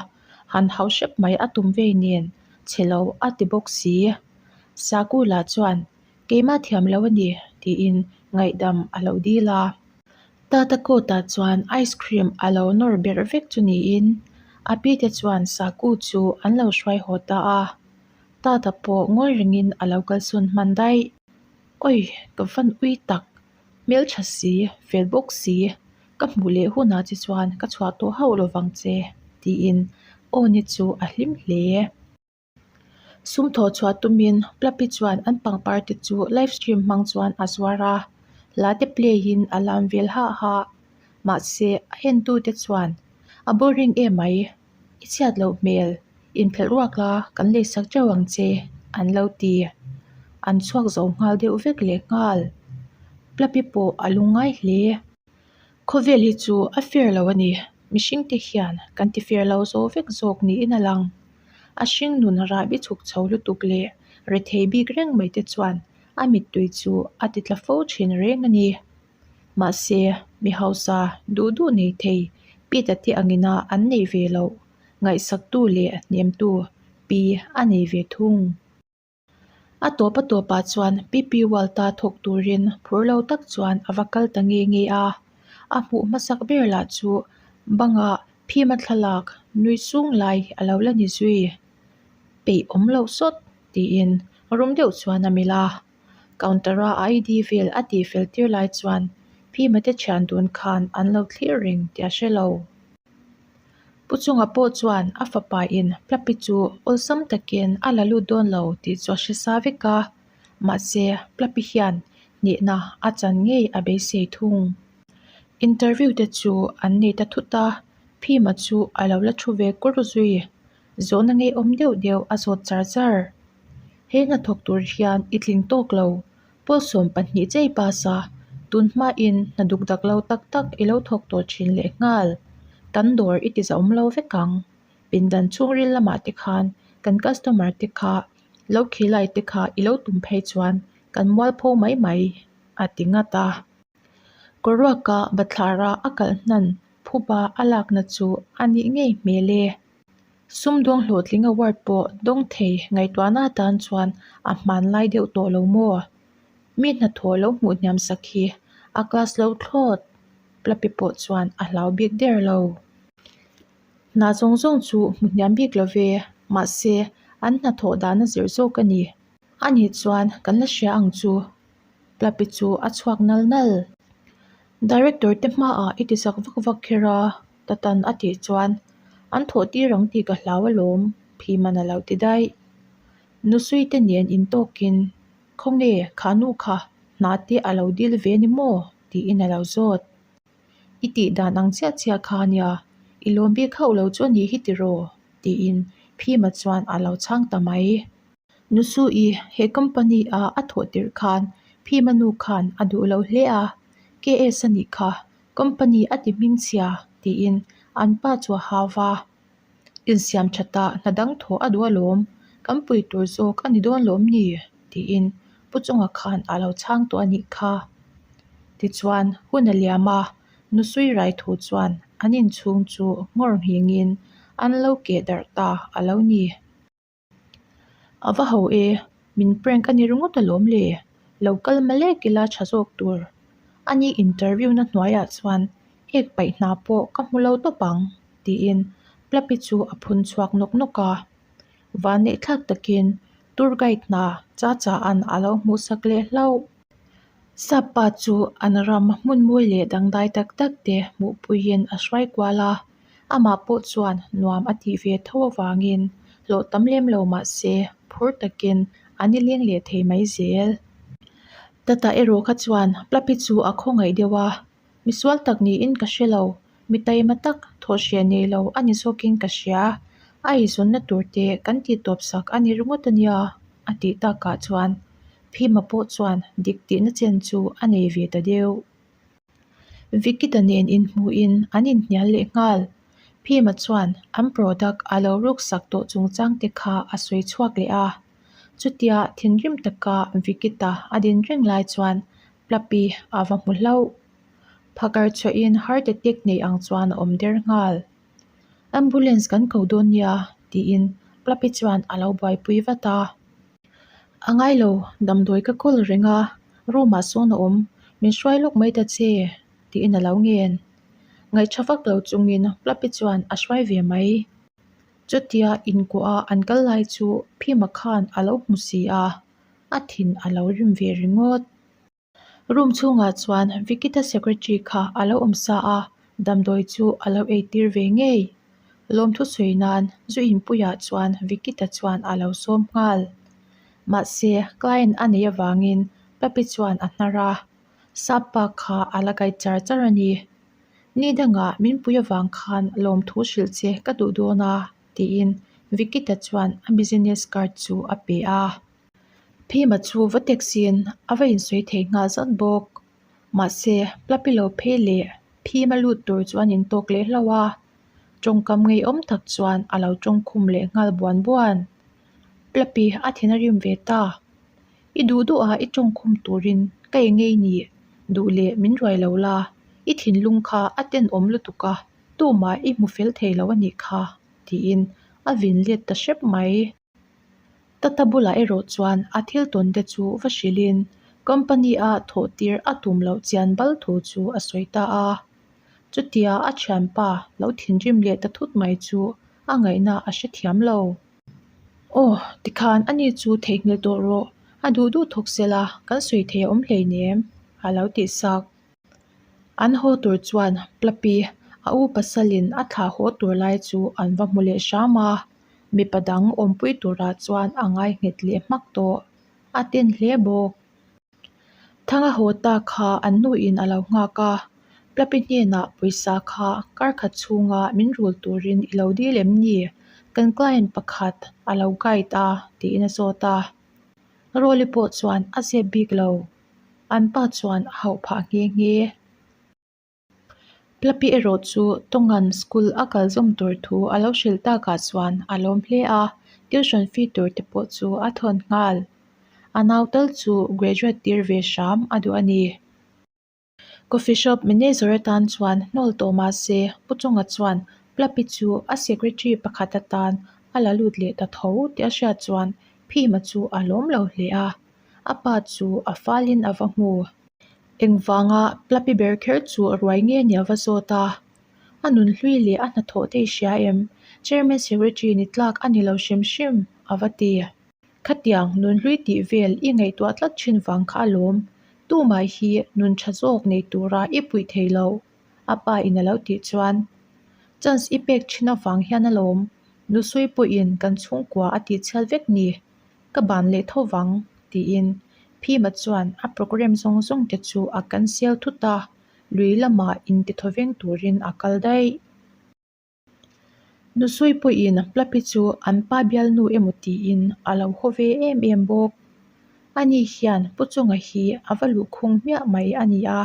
han hau hrep mai a tum vei nen chhe lo a ti bawk si. Saku lah chuan keimah thiam lo a ni tiin ngaihdam a lo dil a. Tata coat-ah chuan ice cream a lo nawr berh vek chu niin a pi te chuan Saku chu an lo hruai haw ta a. Tata pawh ngawi rengin a lo kalsawn hman daih. Oi, ka van ui tak, hmeltha si, fel bawk si, ka hmuh leh hunah che chuan ka chhuah tawh hauh lo vang che, tiin Awni chu a hlim hle. Sum thawh chhuah tumin Plapi chuan an pangpar te chu live stream hmang chuan a zuar a, hla te play in a lam vel hah hah. Mahse, a entute chuan a boring emai, i chhiat loh hmel, inphelh ruak la kan leisak teuh ang che, an lo ti. An chhuak zo nghal deuh vek leh nghal. Plapi pawh a lungngai hle. Khawvel hi chu a fair lo a ni, mihring te hian kan ti fair lo zo vek zawk niin a lang. A hring nun rahbi chhuk chho lutuk leh rethei bik reng mai te chuan a mittui chu a ti tla fo thin reng a ni. Mahse, mi hausa duh duh nei thei Pete te angina an neih ve loh ngaihsaktu leh hnemtu pi a nei ve thung. A tawp a tawpah chuan PP Walta thawk turin phur lo tak chuan a va kal ta nge nge a. A hmuh hmasak ber lah chu bangah phima thlalak nui sung lai a lo la ni zui. Peih awm loh sawt tiin rum deuh chuan a melh a. Counter-a ID vel a tih fel tir lai chuan phima te thian dun khan an lo thlir reng tih a hre lo. Pu chunga pawh chuan a fapa in Plapi chu awlsam takin a la lut dawn lo tih chu a hre sa vek a, mahse Plapi hian hnehna a chan ngei a beisei thung. Interview te chu an nei ta thut a, Phima chu a lo la thu ve kur zui. Zawhna ngeiawm deuh deuh a zawt char char. He hnathawk tur hian i tling tawk lo Pawl 12 chei pass a, tun hmain hna duk dak lo tak tak i lo thawk tawh thin leh nghal. Kan dawr i ti zahawm lo vek ang. Pindan chhungril lamah te khan kan customer te kha lo khilai te kha i lo tum phei chuan kan mualpho mai mai, a ti ngat a. Kawruaka bathlara a kalh hnan phuba a lakna chu a nih ngei hmel e. Sumdawng hlawhtling award pawh dawng thei ngaihtuahna atan chuan a hmanlai deuh tawh lo maw? Mi hnathawh lo hmuh hniam sak hi a class lo thlawt Plapi pawh chuan a hlau bik der lo. Hna zawng zawng chu hmu hniam bik lo ve, mahse an hnathawh dan a zir zawk a ni. Ani chuan kan la hria ang chu. Plapi chu a chhuak nal nal. Director te hmaah i ti zak vak vak kher a, Tatan a tih chuan an thawh tir ang tih ka hlau alawm, Phiman a lo ti daih. Nusui te nen intawkin Khawnge kha nu kha hna te a lo dil ve ni maw? tiin a lo zawt. I tih dan ang chiah chiah kha ania, i lawm bik hauh lo chu a nih hi tiraw? tiin Phima chuan a lo chhang ta mai. Nusui he company a a thawh tirh khan Phima nu khan a duh lo hle a, KS a nih kha company a ti hming chhia tiin an pa chu a hau va. Insiam thatah hna dang thawh a duh alawm, kan pui tur zawk a ni dawn lawm ni? tiin Pu Chunga khan a lo chhang tawh a nih kha. Tichuan hun a liam a, Nusui rai thu chuan an inchhung chu nghawr nghingin an lo keh darh ta a lo ni. A va ho e, min prank a ni ringawt alawm le, lo kal malek ila tha zawk tur. Ani interview na hnuaiah chuan ek paih hna pawh ka hmu lo tawp ang, tiin Plapi chu a phun chhuak nawk nawk a. Vanneih thlak takin tour guide hna cha cha an a lo hmuhsak leh hlauh. Sap pa chu an ram hmun mawi leh dangdai tak tak te hmuhpuiin a hruai kual a, amah pawh chuan nuam a tih ve tho avangin hlawh tam lem lo mah se phur takin a ni leng leh thei mai zel. Tata erawh kha chuan Plapi chu a khawngaih deuh a, misual tak niin ka hre lo, mi taima tak thawh hreh nei lo a ni zawkin ka hria, a eizawnna tur te kan tih tawp sak a ni ringawt a nia a tih takah chuan Phima pawh chuan dik tihna chen chu a nei ve ta deuh. Vikita nen inhmuhin an inhnial leh nghal. Phima chuan an product a lo ruksak tawh chungchang te kha a sawi chhuak leh a. Chutia thinrim taka Vikita a din reng lai chuan Plapi a va hmu hlauh. Phakar chhuahin heart attack nei ang chuan a awm der nghal. Ambulance kan ko dawn nia tiin Plapi chuan a lo buaipui vat a. A ngai lo, damdawi ka kawl reng a, room ah sawn a awm, min hruai lawk mai ta che, tiin a lo ngen. Ngaihṭha vak lo chungin Plapi chuan a hruai ve mai. Chutia inkuah a an kal lai chu Phima khan a lo hmu si a, a thin a lo rim ve ringawt. Room chhungah chuan Vikita secretary kha a lo awm sa a, damdawi chu a lo eitir ve ngei. Lawmthu sawi nan zu inpuiah chuan Vikita chuan a lo sawm nghal. Mahse, client a neih avangin Papi chuan a hnar a, sap pa kha a la guide char char a ni. Ni dangah min pui avang khan lawmthu hrilh che ka duh dawn a, tiin Vikita chuan a business card chu a pe a. Phima chu va taxi-in a va insawi thei nghal zat bawk. Mahse, Plapi lo phei leh Phima lut tur chu an intawk leh hlauh a, tawngkam ngeiawm tak chuan a lo tawngkhum leh nghal buan buan. Plapi a thin a rim ve ta. I duh duh a i tawngkhum turin ka eng ngei ni, duh leh min ruai lo la, i thinlung kha a tenawm lutuk a, tumah i hmu fel thei lo a nih kha, tiin a vin let ta hrep mai. Tata bulah erawh chuan a thil tawn te chu va hrilhin company a thawh tir a tum loh chian bal thu chu a sawi ta a. Chutia a thianpa lo thinrim leh ta thut mai chu a ngaihna a hrethiam lo. Aw, tikhan ani chu theihnghilh tawh rawh, a duh duh thawk sela kan sawi thei a awm hleinem, a lo tih sak. An haw tur chuan Plapi a u pasalin a thlah haw tur lai chu an va hmu leh hram a. Mipa dang awmpui turah chuan a ngai nghet leh hmak tawh. A ten hle bawk. Thanga haw ta kha an nuin a lo nghak a, Plapi hnenah pawisa kha kar khat chhunga min rul turin i lo dil em ni? Kan client pakhat a lo guide a tiin a zawt a. Rawli pawh chuan a zep bik lo. An pa chuan a hauh phah nghe nghe. Plapi erawh chu Tongan school a kal zawm tur thu a lo hrilh takah chuan a lawm hle a, tuition fee tur te pawh chu a thawn nghal. A nau tal chu graduate tir ve hram a duh a ni. Coffee shop manager atan chuan hnawl tawh mah se Pu Chunga chuan Plapi chu a secretary pakhat atan a la lut leh ta tho tih a hriat chuan Phima chu a lawm lo hle a, a pa chu a falin a va hmu. Engvanga Plapi ber kher chu ruai nge ni a va zawt a? A nunhlui leh a hnathawh te i hria em? Chairman Secretary ni tlak a ni lo hrim hrim, a va ti. Khatiang nunhlui tih vel i ngaihtuah tlat thin vang kha alawm. Tumah hi nun tha zawk nei tura i puih thei lo, a pa in a lo tih chuan. Chance i pek thin avang hian alawm, nusui pawhin kan chhungkua a tihchhiat vek ni. Ka ban leh tho vang, tiin Phima chuan a programme zawng zawng te chu a cancel thut a, lui lamah intithawveng turin a kal daih. Nusui pawhin Plapi chu an pa bialnu emaw tiin a lo haw ve em em bawk. Ani hian Pu Chunga hi a va luhkhung hmiah mai a ni a,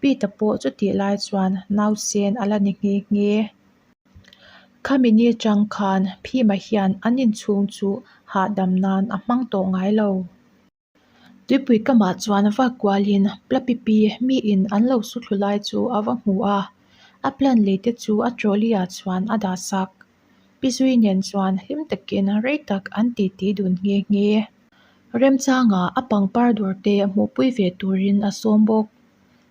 Pita pawh chutih lai chuan nausen a la ni nghe nghe. Khami ni atang khan Phima hian an inchhung chu hahdam nan a hmang tawh ngai lo. Tuipui kamah chuan vak kualin Plapipi miin an lo su thlu lai chu a va hmu a, a plan lei te chu a trolley ah chuan a dah sak. Pi Zui nen chuan hlim takin rei tak an titi dun nghe nghe. Remchanga a pangpar dawr te hmuhpui ve turin a sawm bawk.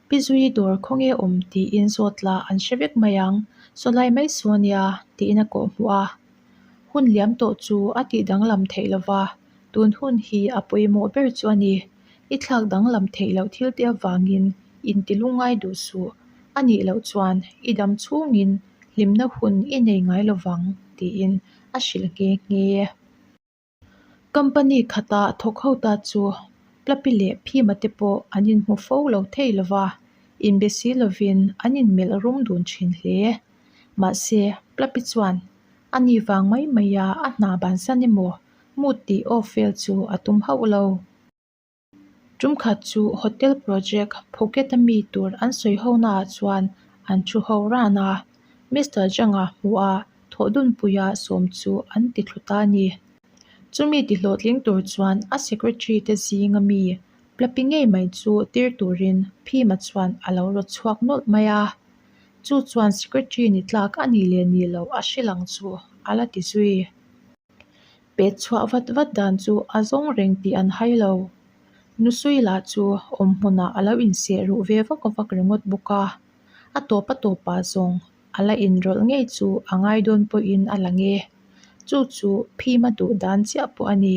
Pi Zuii dawr khawnge awm tiin zawt la an hre vek mai ang, saw lai mai saw nia tiin a kawh hmuh a. Hun liam tawh chu a tih danglam theih lova, tun hun hi a pawimawh ber chu a ni. I thlak danglam theih loh thil te avangin inti lungngai duh suh. A nih loh chuan i dam chhungin hlimna hun i nei ngai lovang tiin a hrilh nghe nghe. Company khata thawk ho ta chu Plapi leh Phima te pawh an inhmu fo lo thei lo va, inbe si lovin an inmelh rum dun thin hle. Mahse, Plapi chuan a ni vang mai maia a hna bansan emaw mood tih off vel chu a tum hauh lo. Tum khat chu hotel project Phuket a mi tur an sawi ho naah chuan an thu ho ran a, Mister Zhang-a hmuha thawhdunpuia sawm chu an ti thlu ta a ni. Chumi ti hlawhtling tur chuan a secretary te zinga mi Plapi ngei mai chu tir turin Phima chuan a lo rawt chhuak nawlh mai a. Chu chuan secretary ni tlak a nih leh nih loh a hre lang chu a la ti zui. Pet chhuah vat vat dan chu a zawng reng tih an hai lo. Nusui lah chu awm hmunah a lo inseh ruh ve vak vak ringawt bawk a, a tawp a tawpah zawng a la inrawlh ngei chu a ngai dawn pawhin a lang e. Chu chu phima duh dan chiah pawh a ni.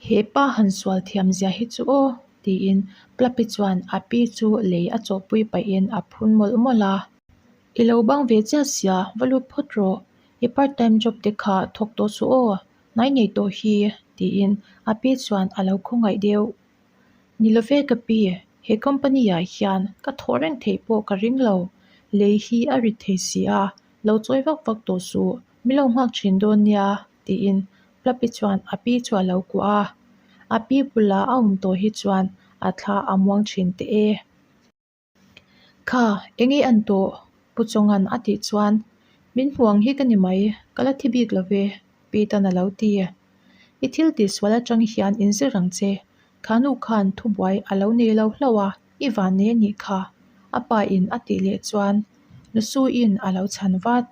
He pa han sual thiam zia hi chu aw, tiin Plapi chuan a pi chu lei a chawhpui pahin a phun mawlh mawlh a. I lo bang ve chiah sia, va lut phawt rawh. I part time job te kha thawk tawh suh aw, hnai nei tawh hi, tiin a pi chuan a lo khawngaih deuh. Ni lo ve ka pi, he company ah hian ka thawh reng theih pawh ka ring lo, lei hi a rit thei si a, lo chawi vak vak tawh suh, min lo nghak thin dawn nia, tiin Plapi chuan a pi chu a lo kuah a. A pi bula a awm tawh hi chuan a thla a muang thin teh e. Kha, eng nge an tawh? Pu Chawnga'n a tih chuan, Min hmu ang hi ka ni mai, ka la thi bik lo ve, Peter-a'n a lo ti. I thil tihsual atang hian inzir ang che, kha nu khan thubuai a lo nei lo hlauh a, i van nei a nih kha, a pa in a tih leh chuan Nusuiin a lo chhan vat.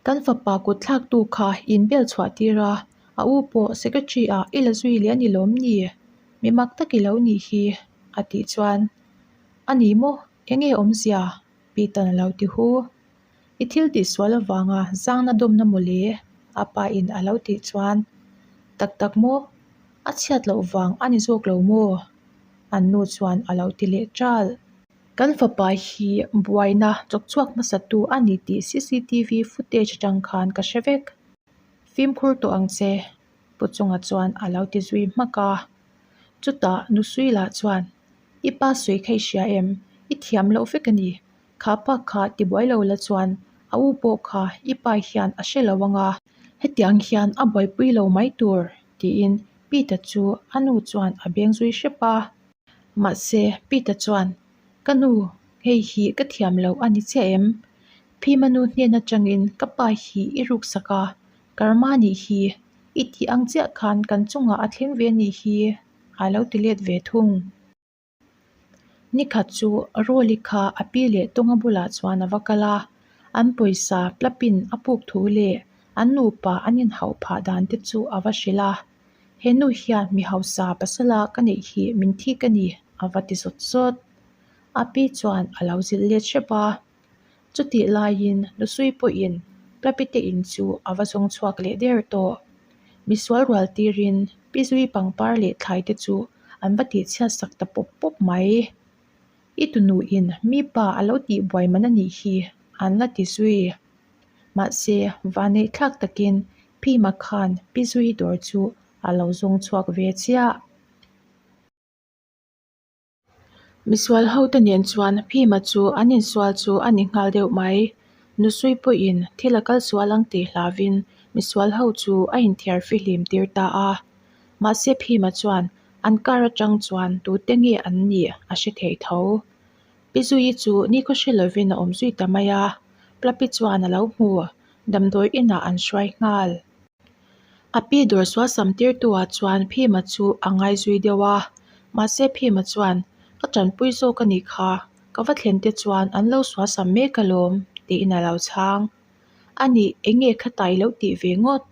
Kan fapa kut thlaktu kha in bel chhuah tir a, a u pawh secretary ah i la zui leh a ni lawm ni? Mi mak tak i lo nih hi, a tih chuan. A ni maw? Enge awmzia? Peter a lo ti hu. I thil tihsual avanga zangna dawmna mawle? A pa in a lo tih chuan, Tak tak maw? A chhiat loh vang a ni zawk lo maw? An nu chuan a lo ti leh ṭal. Kan fapa hi buaina chawkchhuak hmasatu a ni tih cctv footage atang khan ka hre vek. Fimkhur tawh ang che, Pu Chunga chuan a lo ti zui hmak a. Chutah Nusui lah chuan, I pa sawi kha i hria em? I thiam loh vek a ni. Kha pa kha tibuai lo la chuan a u pawh kha i pa hian a hre lo ang a. Hetiang hian a buaipui lo mai tur, tiin Peter chu a nu chuan a beng zui hrep a. Mahse, Peter chuan, Ka nu, hei hi ka thiam loh a ni chiah em? Phima nu hnen atangin ka pa hi i ruksak a, Karma nih hi, i tih ang chiah khan kan chungah a thleng ve nih hi, a lo ti let ve thung. Nikhat chu Rawli kha a pi leh Tawnga bulah chuan a va kal a, an pawisa plapin a puk thu leh an nupa an inhauh phah dan te chu a va hrilh a. He nu hian mi hausa pasala ka neih hi min thik a ni, a va ti zawt zawt. A pi chuan a lo zilh let hrep a. Chutih laiin Nusui pawhin Plapite in chu a va zawng chhuak leh der tawh. Misual rual tirin Pi Zui pangpar leh thlai te chu an va tihchhiat sak ta pawp pawp mai. I tunuin mi pa a lo tihbuai man a nih hi an la ti zui. Mahse, vanneih thlak takin Phima khan Pi Zui dawr chu a lo zawng chhuak ve chiah. Misual hote nen chuan Phima chu an insual chu a ni nghal deuh mai. Nusui pawhin thil a kal sual ang tih hlavin misual ho chu a inthiar fihlim tir ta a. Mahse Phima chuan an car atang chuan tute nge an nih a hre thei tho. Pi Zuii chu nikhaw hre lovin a awm zui ta mai a, Plapi chuan a lo hmu, damdawi inah an hruai nghal. A pi dawr sual sam tirtu-ah chuan Phima chu a ngai zui deuh a, mahse Phima chuan, Ka tanpui zawk a nih kha, ka va thlen te chuan an lo sual sam mek alawm, tiin a lo chhang. A nih, eng nge khatah i lo tih ve ngawt?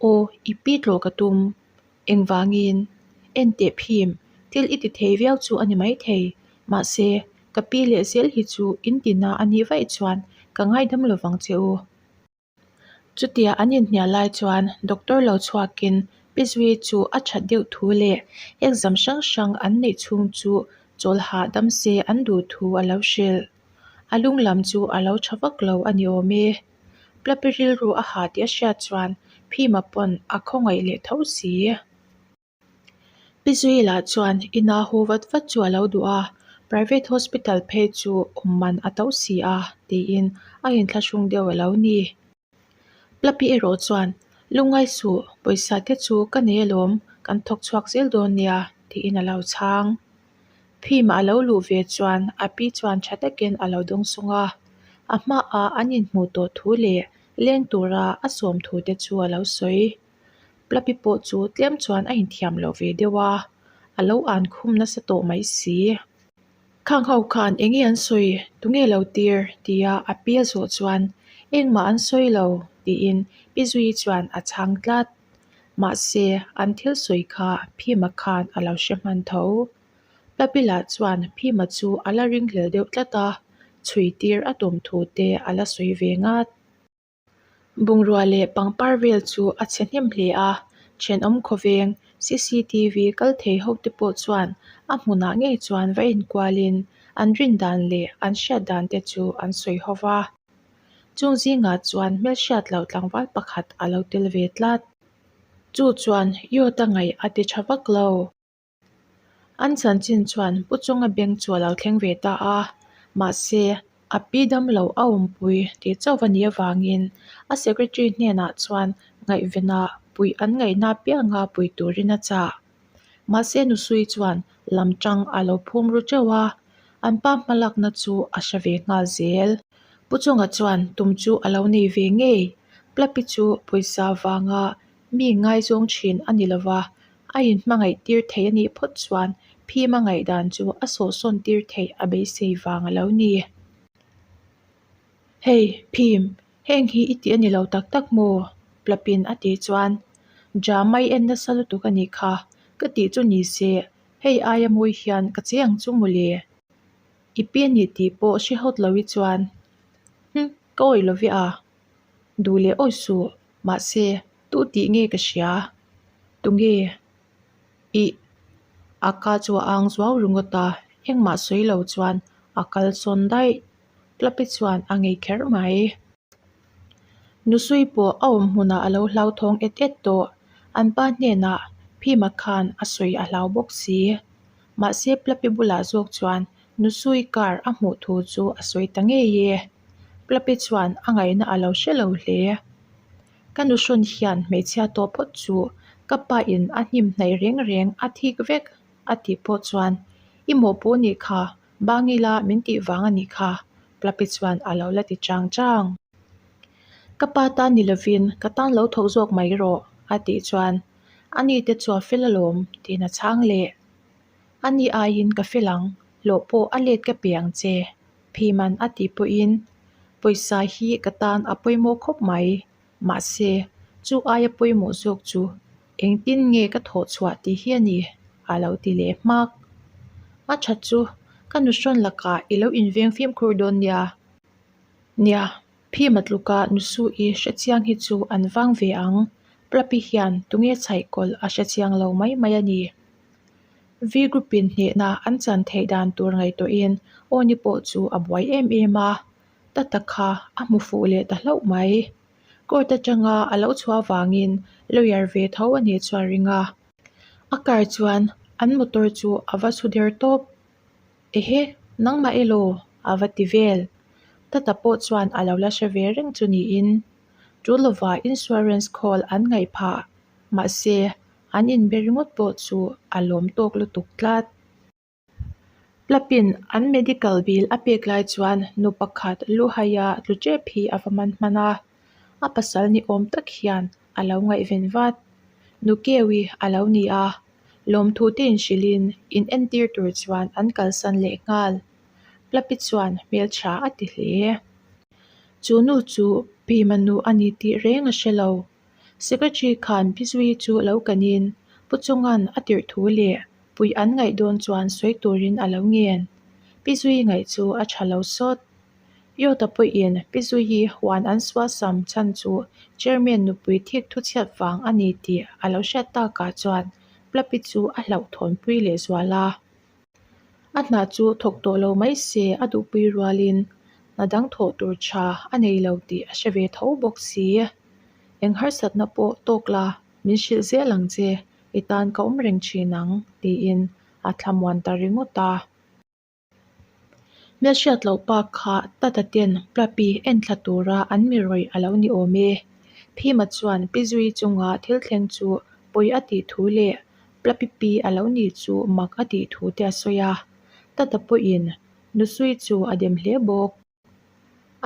Aw, i pi tlawh ka tum. Engvangin? Enteh Phim, thil i ti thei viau chu a ni maithei. Mahse, ka pi leh zel hi chu in tina a nih vaih chuan ka ngaidam lovang che u. Chutia an inhnial lai chuan doctor lo chhuakin Pi Zui chu a that deuh thu leh exam hrang hrang an neih chhung chu chawl hahdam se an duh thu a lo hrilh. A lung lam chu a lo tha vak lo a ni awm e. Plapi rilru a ha tih a hriat chuan Phima pawn a khawngaih leh tho si. Pi Zui lah chuan ina haw vat vat chu a lo duh a, private hospital phei chu awm man a to si a tiin a inthlahrung deuh a lo ni. Plapi erawh chuan, Lungngai suh, pawisa te chu ka nei alawm, kan thawk chhuak zel dawn nia tiin a lo chhang. Phima a lo luh ve chuan a pi chuan tha takin a lo dawng sung a, a hmaah an inhmuh tawh thu leh leng tura a sawm thu te chu a lo sawi. Plapi pawh chu tlem chuan a inthiam lo ve deuh a, a lo an khum nasa tawh mai si. Khang ho khan eng nge an sawi, tunge lo tir? tia a pi a zawh chuan engmah an sawi lo tiin Pi Zui chuan a chhang tlat. Mahse, an thil sawi kha Phima khan a lo hre hman tho. Plapi lah chuan Phima chu a la ringhlel deuh tlat a, chhui tir a tum thu te a la sawi ve ngat. Bungrua leh pangpar vel chu a chhe hnem hle a, thenawm khawveng cctv kal thei ho te pawh chuan a hmunah ngei chuan va inkualin an rin dan leh an hriat dan te chu an sawi ho va. Chung zingah chuan hmelhriat loh tlangval pakhat a lo tel ve tlat. Chu chuan Yawt a ngaih a ti tha vak lo. An chanchin chuan Pu Chunga beng chu a lo thleng ve ta a, mahse a pi damlo a awmpui tih chauh a nih avangin a secretary hnenah chuan ngaihvena puih an ngaihna apianga pui turin a chah. Mahse Nusui chuan lam tang a lo phum ru teuh a, an pa hmalakna chu a hre ve nghal zel. Pu Chunga chuan tum chu a lo nei ve ngei, Plapi chu pawisa vanga Mi ngaizawng thin a ni lova, a inhmangaih tir thei a nih phawt chuan phim a ngaihdan chu a sawhsawn tir theih a beisei vang a lo ni. Hei, phim, heng hi i tih a ni lo tak tak maw? Plapin a tih chuan, Drama i en nasa lutuk a nih kha, ka tih chu ni se, hei aia mawi hian ka che ang chu mawle. I pi a ni tih pawh hre hawt lo i chuan, Hm, ka awih lo ve a, duh leh awih suh. Mahse, tu tih nge ka hria? Tunge? Ih, a ka chu a ang zuau ringawt a, engmah sawi lo chuan a kal sawn daih. Plapi chuan a ngei kher mai. Nusui pawh a awm hmunah a lo hlauthawng et et tawh. An pa hnenah Phima khan a sawi a hlau bawk si. Mahse, Plapi bulah zawk chuan Nusui car a hmuh thu chu a sawi ta ngei e. Plapi chuan a ngaihna a lo hre lo hle. Ka nuhrawn hian hmeichhia tawh phawt chu ka pa in a hnim hnaih reng reng a thik vek a tih pawh chuan i mawhpuh nih kha bangila min tih vang a nih kha Plapi chuan a lo la ti chang chang. Ka pa tan ni lovin ka tan lo thawk zawk mai rawh a tih chuan a ni te chu a fel alawm tiin a chhang leh. A ni aiin ka fel ang, hlawh pawh a let ka pe ang che. Phiman a tih pawhin pawisa hi ka tan a pawimawh khawp mai. Mahse, chu aia pawimawh zawk chu engtin nge ka thawh chhuah tih hi a ni, a lo ti leh hmak. A that chu ka nuhrawn lakah i lo inveng fimkhur dawn nia. Nia, Phima tluka Nusu-i hrechiang hi chu an vang ve ang. Plapi hian tunge chhaihkawlh a hrechiang lo mai mai a ni. V-Group in hnehna an chan theih dan tur ngaihtuahin Awni pawh chu a buai em em a, Tata kha a hmu fuh leh ta hlauh mai. Court atanga a lo chhuah avangin lawyer ve tho a nih chu a ring a. A car chuan an motor chu a va chhu der tawp. Ehe, nangmah elaw? a va ti vel. Tata pawh chuan a lo la hre ve reng chu niin tul lova insurance call an ngaih phah. Mahse, an inbe ringawt pawh chu a lawm tawk lutuk tlat. Plapin an medical bill a pek lai chuan nu pakhat Luhaia tlu tep hi a va man hman a, a pasal ni awm tak hian a lo ngaihven vat. Nu Kewi a lo ni a, lawmthu te inhrilhin in entir tur chuan an kalsan leh nghal. Plapi chuan hmeltha a ti hle. Chu nu chu Bhima nu a ni tih reng a hre lo. Secretary khan Bizui chu lo kanin Pu Chunga'n a tirh thu leh puih an ngaih dawn chuan sawi turin a lo ngen. Pi Zuii ngaih chu a tha lo sawt. Yawta pawhin Pi Zuii huan an suasam chhan chu Chairman nupui thik thu chhiat vang a ni tih a lo hriat takah chuan Plapi chu a hlauhthawnpui lehzual a. A hna chu thawk tawh lo mai se a duhpui rualin hna dang thawh tur tha a nei lo tih a hre ve tho bawk si. Eng harsatna pawh tawk la min hrilh zel ang che, i tan ka awm reng thin ang tiin a thlamuan ta ringawt a. Hmelhriat loh pa kha Tata ten Plapi en thla tura an mi rawih a lo ni awm e. Phima chuan Pi Zui chunga thil thleng chu pawi a tih thu leh Plapi pi a lo nih chu mak a tih thu te a sawi a. Tata pawhin Nusui chu a dem hle bawk.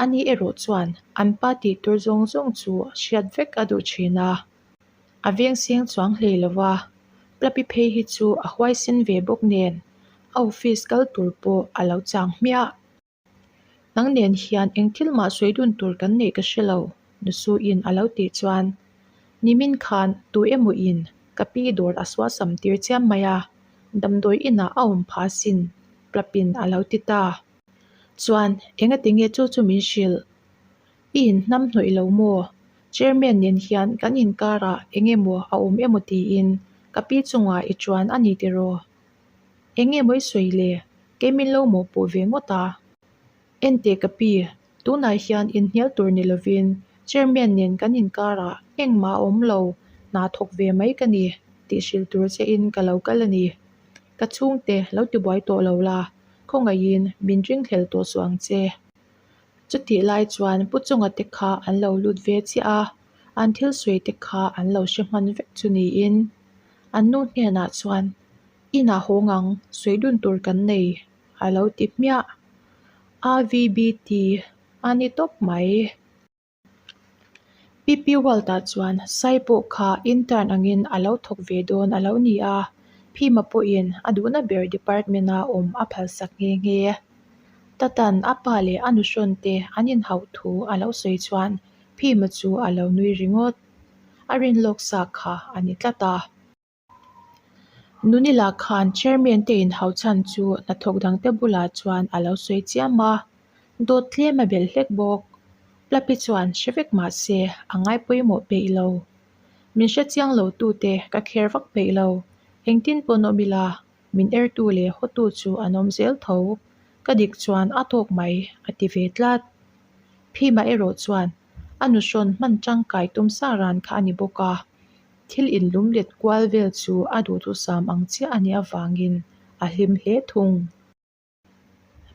Ani erawh chuan an pa tih tur zawng zawng chu hriat vek a duh thin a, a veng seng chuang hlei lo va, Plapi phei hi chu a huaisen ve bawk nen a office kal tur pawh a lo chang hmiah. Nang nen hian eng thil mah sawi dun tur kan neih ka hre lo, Nusuin a lo tih chuan nimin khan tu emaw in ka pi dawr a suasam tir chiam mai a, damdawi inah a awm pha sin, Plapin a lo ti ta. Chuan, engati nge chu chu min hrilh? I inhnam hnawih lo maw? Chairman nen hian kan inkarah eng emaw a awm emaw tiin ka pi chungah i chuan a ni tiraw? Eng nge maw i sawi le? Kei min lo mawhpuh ve ngawt a. Enteh ka pi, tunah hian inhnial tur ni lovin Chairman nen kan inkarah engmah a awm lo, hna thawk ve mai ka ni tih hrilh tur chein ka lo kal a ni. Ka chhungte lo tibuai tawh lo la, khawngaihin min ringhlel tawh suh ang che. Chutih lai chuan Pu Chunga te kha an lo lut ve chiah a, an thil sawi te kha an lo hre hman vek chu niin. An nu hnenah chuan, Inah hawng ang, sawi dun tur kan nei, a lo ti hmiah. AVBT a ni tawp mai. PP World-ah chuan Sai pawh kha intern angin a lo thawk ve dawn a lo ni a, Phima pawhin a duhna ber department-a awm a phalsak nghe nghe. Tatan a pa leh a nuhrawn te an inhauh thu a lo sawi chuan Phima chu a lo nui ringawt. A rinlawk sa kha a ni tlat a. Nunila khan Chairman te inhau chhan chu hnathawk dangte bulah chuan a lo sawi chiam a, dawt tlem a belh hlek bawk. Plapi chuan hre vek mah se a ngai pawimawh peih lo. Min hre chiang lo tute ka kher vak peih lo, engtin pawn awm ila min ertu leh hawtu chu an awm zel tho. Ka dik chuan a tawk mai a ti ve tlat. Phima erawh chuan a nuhrawn hman tangkai tum sa ran kha a ni bawk a. Thil inlum let kual vel chu a duhthusam ang chiah a nih avangin a hlim hle thung.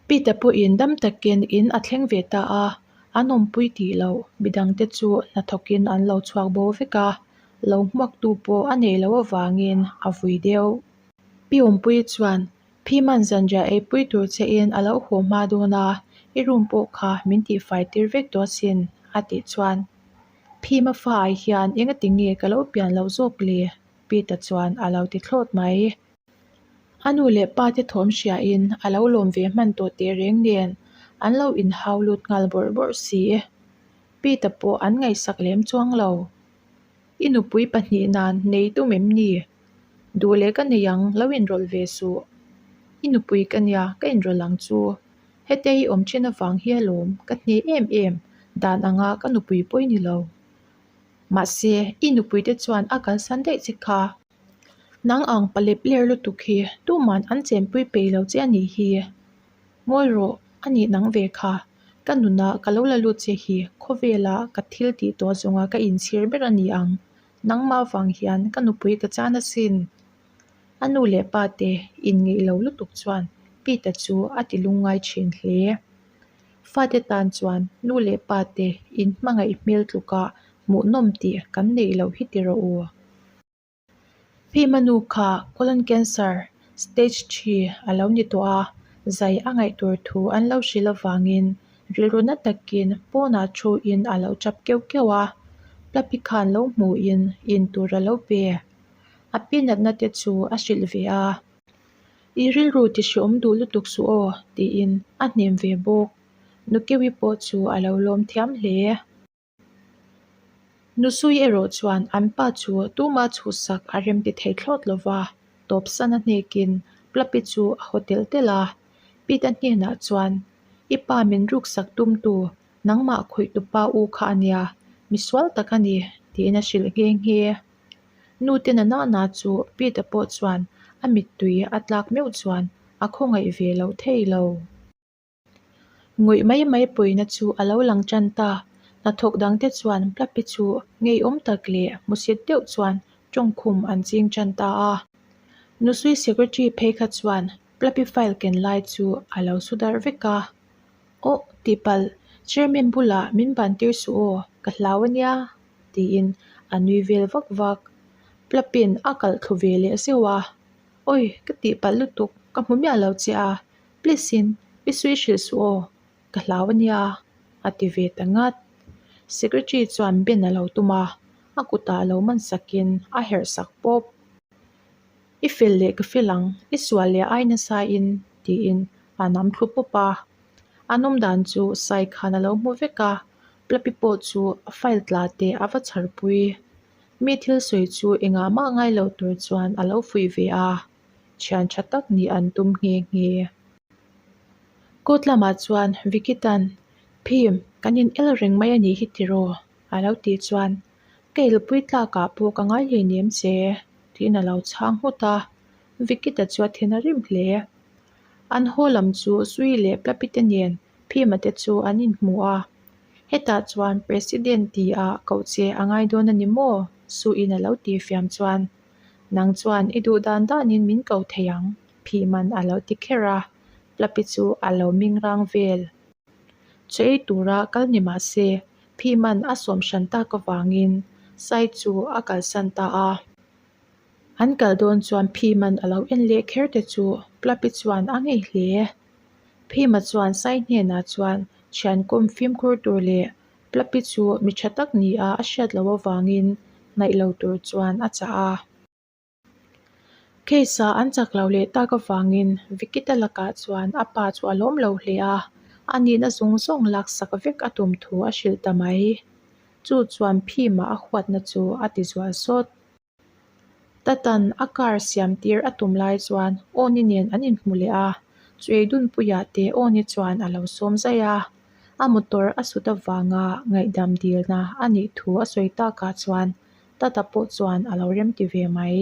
Peter pawhin dam takin in a thleng ve ta a, an awmpui tih loh midangte chu hnathawkin an lo chhuak bo vek a, lo hmuaktu pawh a neih loh avangin a vui deuh. Pi Awmpuii chuan Phiman zanriah eipui tur chein a lo haw hma dawn a, i room pawh kha min tihfai tir vek tawh asin, a tih chuan Phima fa ai hian engati nge ka lo pian loh zawk le? Peter chuan a lo ti thlawt mai. A nu leh pa te thawm hriain a lo lawm ve hman tawh teh reng nen an lo inhau lut nghal bawrh bawrh si. Peter pawh an ngaihsak lem chuang lo. I nupui pahnih nan nei tum em ni? Duh leh ka nei ang, lo inrawlh ve suh. I nupui ka nia, ka inrawlh ang chu. Hete i awm thin avang hi alawm, ka hne em em, dan anga ka nupui pawh i ni lo. Mahse, i nupui te chuan a kalsan daih che kha. Nang ang palep ler lutuk hi tuman an chenpui peih lo che a nih hi. Ngawi rawh, a nih nang ve kha. Ka nunah ka lo la lut che hi khawvela ka thil tih tawh zawnga ka inchhir ber a ni ang. Nangmah vang hian ka nupui ka chan asin. A nu leh pa te inngeih lo lutuk chuan Peter chu a ti lungngai thin hle. Fate tan chuan nu leh pa te inhmangaih hmel tluka hmuhnawm tih kan neih loh hi ti rawh u. Phima nu kha colon cancer stage thi a lo ni tawh a, zai a ngaih tur thu an lo hrilh avangin rilru na takin pawnah thuin a lo tap keuh keuh a, Plapi khan lo hmuhin in tur a lo pe. A pi natna te chu a hrilh ve a, I rilru ti hreawm duh lutuk suh aw tiin a hnem ve bawk. Nukewi pawh chu a lo lawm thiam hle. Nusui erawh chuan an pa chu tuma chhuhsak a rem ti thei thlawt lo va, tawpsan a hnekin Plapi chu a haw telh telh a. Pete-a hnenah chuan, I pa min ruksak tumtu, nangmah khawih tupa u kha a nia, misual tak a ni, tiin a hrilh nghe nghe. Nu te na nana chu Pete-a pawh chuan a mittui a tlak meuh chuan a khawngaih ve lo thei lo. Ngawih mai mai pawina chu a lo lang tan ta. Hnathawk dangte chuan Plapi chu ngeiawm tak leh hmusit deuh chuan tawngkhum an ching tan ta a. Nusui Secretary phei kha chuan Plapi file ken lai chu a lo su darh vek a. Aw tihpalh, Chairman bulah min ban tir suh aw, ka hlau a nia, tiin a nui vel vak vak. Plapin a kalh thlu ve leh zeuh a. Awi, ka tihpalh lutuk, ka hmu miah lo che a, Please in i sui hrilh suh aw, ka hlau a nia, a ti ve ta ngat. Secretary chuan Ben a lo tum a, a kutah lo man sakin a herh sak pawp. I fel leh ka fel ang, i sual leh ai nasa in, tiin a nam thlu pawp a. An awm dan chu Sai khan a lo hmu vek a, Plapi pawh chu a file tla te a va chhar pui. Mi thil sawi chu engah mah ngai lo tur chuan a lo fuih ve a. Thian tha tak nih an tum nghe nghe. Court lamah chuan Vicky tan, Phim, kan in el reng mai a nih hi tiraw? a lo tih chuan, Ka elpui tlakah pawh ka ngai hleinem che, tiin a lo chhang nghut a. Vicky ta chu a then a rim hle. An haw lam chu Sui leh Plapi te nen Phima te chu an inhmu a. Hetah chuan President tia koh che a ngai dawn a ni maw? Suin a lo tih fiam chuan, Nang chuan i duh dan danin min ko thei ang, phih man a lo ti kher a, Plapi chu a lo ming rang vel. Chaw ei tura kal ni mah se, phih man a sawm hran tak avangin Sai chu a kalsan ta a. An kal dawn chuan phih man a lo en leh kher te chu Plapi chuan a ngei hle. Phima chuan Sai hnenah chuan thian kawm fimkhur tur leh Plapi chu mi tha tak nia a hriat loh avangin hnaih lo tur chuan a chah a. Case ah an chak lo leh tak avangin Vikita lakah chuan a pa chu a lawm lo hle a, a nihna zawng zawng laksak vek a tum thu a hrilh ta mai. Chu chuan Phima a huatna chu a ti zual sawt. Tatan a car siam tir a tum lai chuan Awni nen an inhmu leh a, Chuei Dunpuia te Awni chuan a lo sawm zaih a, a motor a sut avanga ngaihdam dilna a nih thu a sawi takah chuan Tata pawh chuan a lo remti ve mai.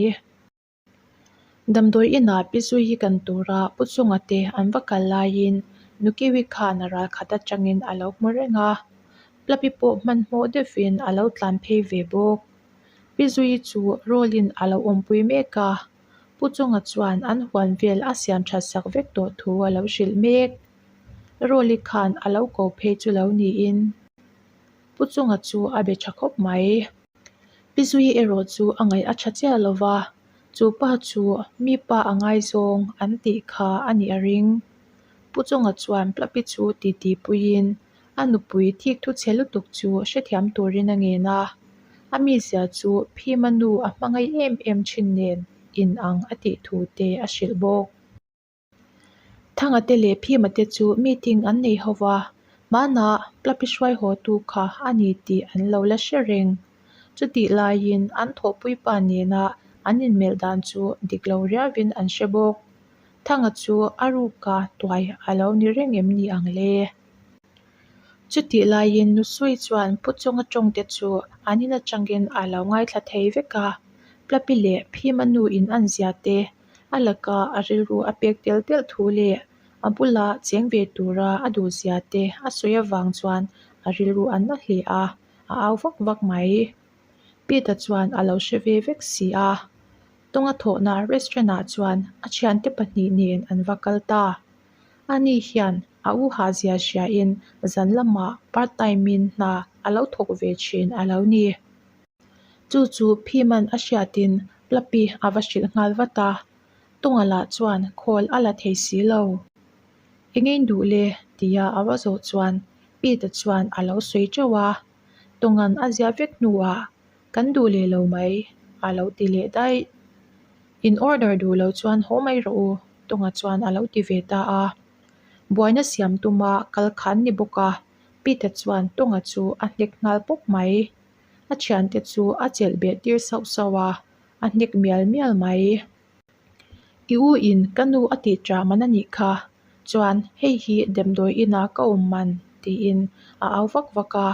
Damdawi inah Pi Zui hi kan tura Pu Chunga te an va kal laiin Nukiwi khan a ral khat atangin a lo hmu reng a, Plapi pawh hmanhmawh deuhin a lo tlan phei ve bawk. Pi Zui chu Rawlin a lo awmpui mek a, Pu Chunga chuan an huan vel a siam that sak vek tawh thu a lo hrilh mek. Rawli khan a lo ko phei chu lo niin Pu Chunga chu a be tha khawp mai. Pi Zui erawh chu a ngaih a tha chiah lo va, chu pa chu mi pa a ngaizawng an tih kha a nih a ring. Pu Chunga chuan Plapi chu titi puiin A nupui thik thu chhe lutuk chu hrethiam turin a ngen a, a mizia chu Phima nu a hmangaih em em thin nen in ang a tih thu te a hrilh bawk. Thanga te leh Phima te chu meeting an nei ho va, hmanah Plapi hruai haw tu kha a ni tih an lo la hre reng. Chutih laiin an thawhpui pa nena an inmelh dan chu dik lo riauin an hre bawk. Thanga chu a ruka tuai a lo ni reng em ni ang le? Chutih laiin Nusui chuan Pu Chunga tawngte chu an in atangin a lo ngaithla thei vek a, Plapi leh Phima nu in an zia te, a laka a rilru a pek tel tel thu leh a bula cheng ve tura a duh zia te a sawi avang chuan a rilru a na hle a, a au vak vak mai. Pete-a chuan a lo hre ve vek si a, Tawnga thawhna restaurant ah chuan a thiante pahnih nen an va kal ta. Ani hian a u hahzia hriain zan lamah part time in hna a lo thawk ve thin a lo ni. Chu chu Phiman a hriatin Plapi a va hrilh nghal vat a, Tawnga lah chuan khawl a la thei si lo. Eng ein duh le? tia a va zawh chuan Pete chuan a lo sawi teuh a, Tawnga'n a ziah vek hnuah Kan duh leh lo mai, a lo ti leh daih. In order duh lo chuan haw mai rawh u, Tawnga chuan a lo ti ve ta a. Buaina siam tuma kal khan ni bawk a, Peter chuan Tawnga chu a hnek nghal pawp mai. A thiante chu a chelh beh tir sauh sauh a, a hnek mial mial mai. I u in ka nu a tih ṭah man a nih kha. Chuan hei hi damdawi inah ka awm man tiin a au vak vak a.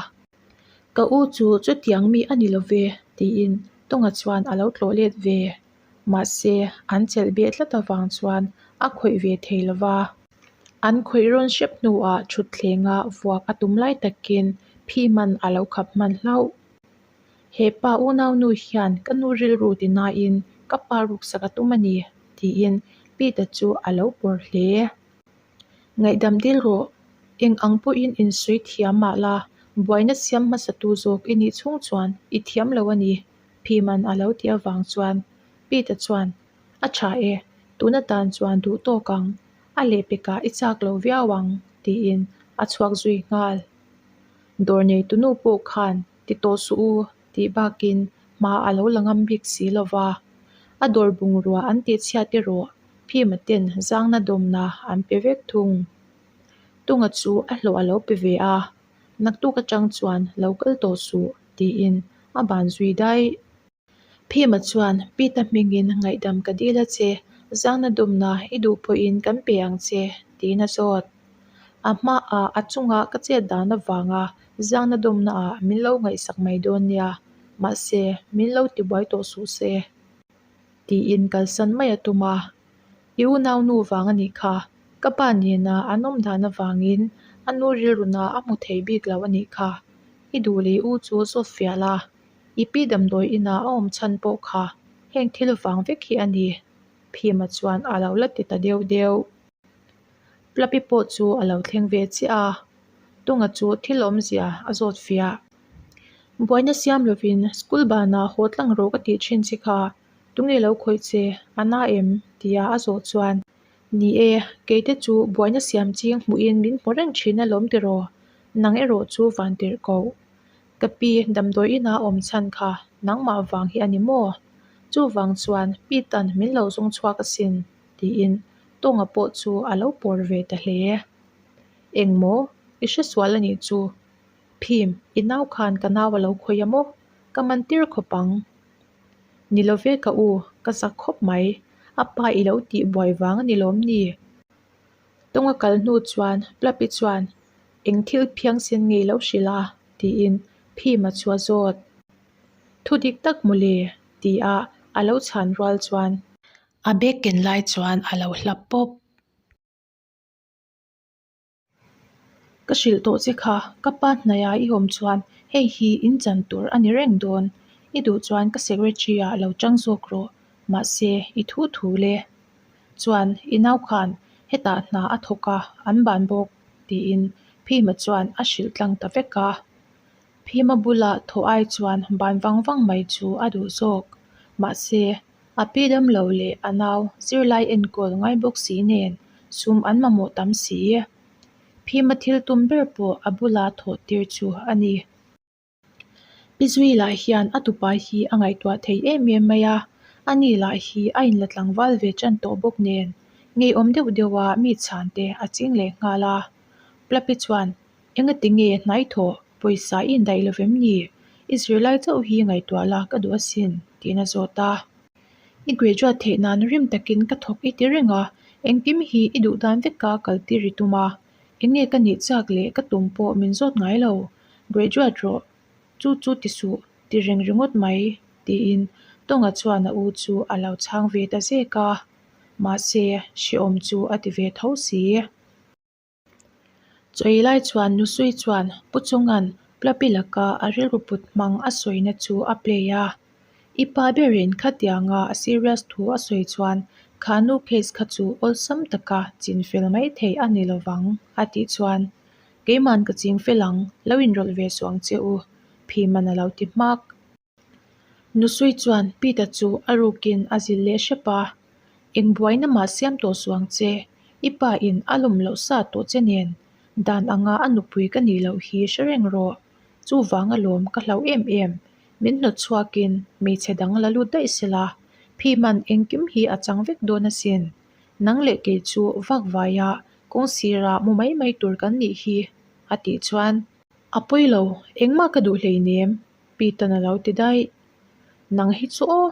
Ka u chu chutiang mi a ni lo ve tiin Tawnga chuan a lo tlawh let ve. Mahse an chelh beh tlat avang chuan a khawih ve thei lo va. An khawih rawn hrep hnuah thutthlengah vuak a tum lai takin phi man a lo khap hman hlauh. He pa unaunu hian ka nu rilru ti nain ka pa ruksak a tum a ni, tiin Peter chu a lo pawr hle. Ngaihdam dil rawh, eng ang pawhin insawi thiam mah la, buaina siam hmasatu zawk i nih chhung chuan i thiam lo a ni, Phiman a lo ti avang chuan Peter chuan, A tha e, tuna tan chuan duh tawk ang, a lehpekah i chak lo viau ang, tiin a chhuak zui nghal. Dawr neitunu pawh khan ti tawh suh u tih bakin hma a lo la ngam bik si lo va. A dawr bungrua an tih chhiat erawh Phima ten zangna dawmna an pe vek thung. Tunga chu a hlawh a lo pe ve a, naktuk atang chuan lo kal tawh suh tiin a ban zui daih. Phima chuan Pita hmingin ngaihdam ka dil a che, zangna dumna i duh pawhin kan pe ang che, tiin a zawt. A hmaah a chunga ka chet dan avanga zangna dumnaah min lo ngaihsak mai dawn nia, mahse min lo tibuai tawh suh se, tiin kalsan mai a tum a. I unaunu vang a nih kha, ka pa nena an awm dan avangin a nu rilruna a hmu thei bik lo a nih kha, i duh leh i u chu zawt fiah la. I pi damdawi inah a awm chhan pawh kha heng thil vang vek hi a ni, Phima chuan a lo la ti ta deuh deuh. Plapi pawh chu a lo thleng ve chiah a, Tunga chu thil awmzia a zawt fiah. Buaina siam lovin school banah haw tlang rawh ka tih thin che kha, tunge lo khawih che, a na em? tia a zawh chuan, Ni e, keite chu buaina siam ching hmuhin min hmu reng thin alawm tiraw, nang erawh chu van tirh koh. Ka pi, damdawi inah awm chhan kha nangmah vang hi a ni maw? Chuvang chuan pi tan min lo zawng chhuak asin, tiin Tawnga pawh chu a lo pawr ve ta hle. Eng maw? I hre sual a nih chu. Phim, i nau khan ka nau a lo khawih a maw? Ka man tir khawp ang. Ni lo ve ka u, ka zak khawp mai. A pa i lo tih buai vang a ni lawm ni? Tawnga kal hnu chuan Plapi chuan Eng thil phiangsen nge lo hrilh a? tiin Phima chu a zawt. Thu dik tak mawle tia a lo chhan rual chuan. A bag ken lai chuan a lo hlap pawp. Ka hrilh tawh che kha, ka pa hnaia i awm chuan hei hi in chan tur a ni reng dawn. I duh chuan ka secretary ah lo tang zawk rawh, mahse i thu thu le. Chuan i nau khan hetah hna a thawk a, an ban bawk, tiin Phima chuan a hrilh tlang ta vek a. Phima bula thaw ai chuan ban vang vang mai chu a duh zawk. Mahse, a pi dam lo leh a nau zirlai enkawl ngai bawk si nen sum an mamawh tam si. Phima thil tum ber pawh a bula thawh tir chu a ni. Pi Zui lah hian a tupa hi a ngaihtuah thei em em mai a, ani lah hi a inla tlangval ve tan tawh bawk nen ngeiawm deuh deuh a mi chhan te a ching leh nghal a. Plapi chuan, Engati nge hnai thawh, pawisa i indaih lo vem ni? I zirlai chauh hi ngaihtuah la ka duh asin, tiin a zawt a. I graduate theih nan rim takin ka thawk i ti reng a, engkim hi i duh dan veka kaltir i tum a, Enge ka nih chak leh ka tum pawh min zawt ngai lo, graduate rawh, chu chu ti suh, ti reng ringawt mai, tiin Tawnga chuan a u chu a lo chhang ve ta zek a, mahse hrehawm chu a ti ve tho si. Chawi lai chuan Nusui chuan Pu Chunga'n Plapi laka a rilru put hmang a sawina chu a play a, I pa berin khatianga a serious thu a sawi chuan kha nu case kha chu awlsam taka chin fel mai thei a ni lovang a tih chuan Keiman ka ching fel ang, lo inrawlh ve suh ang che u, Phiman a lo ti hmak. Nusui chuan Peter chu a rukin a zil leh hrep a, Eng buaina mah siam tawh suh ang che, i pa in a lawm loh sa tawh che nen, dan anga a nupui ka nih loh hi hre reng rawh. Chuvang alawm ka hlauh em em, min hnawt chhuakin hmeichhe dang la lut daih sela, Phiman engkim hi a chang vek dawn asin. Nang leh kei chu vak vaia kawng sira mu mai mai tur kan nih hi, a tih chuan. A pawi lo, engmah ka duh hleinem, Pitan a lo ti daih. Nang hi chu aw,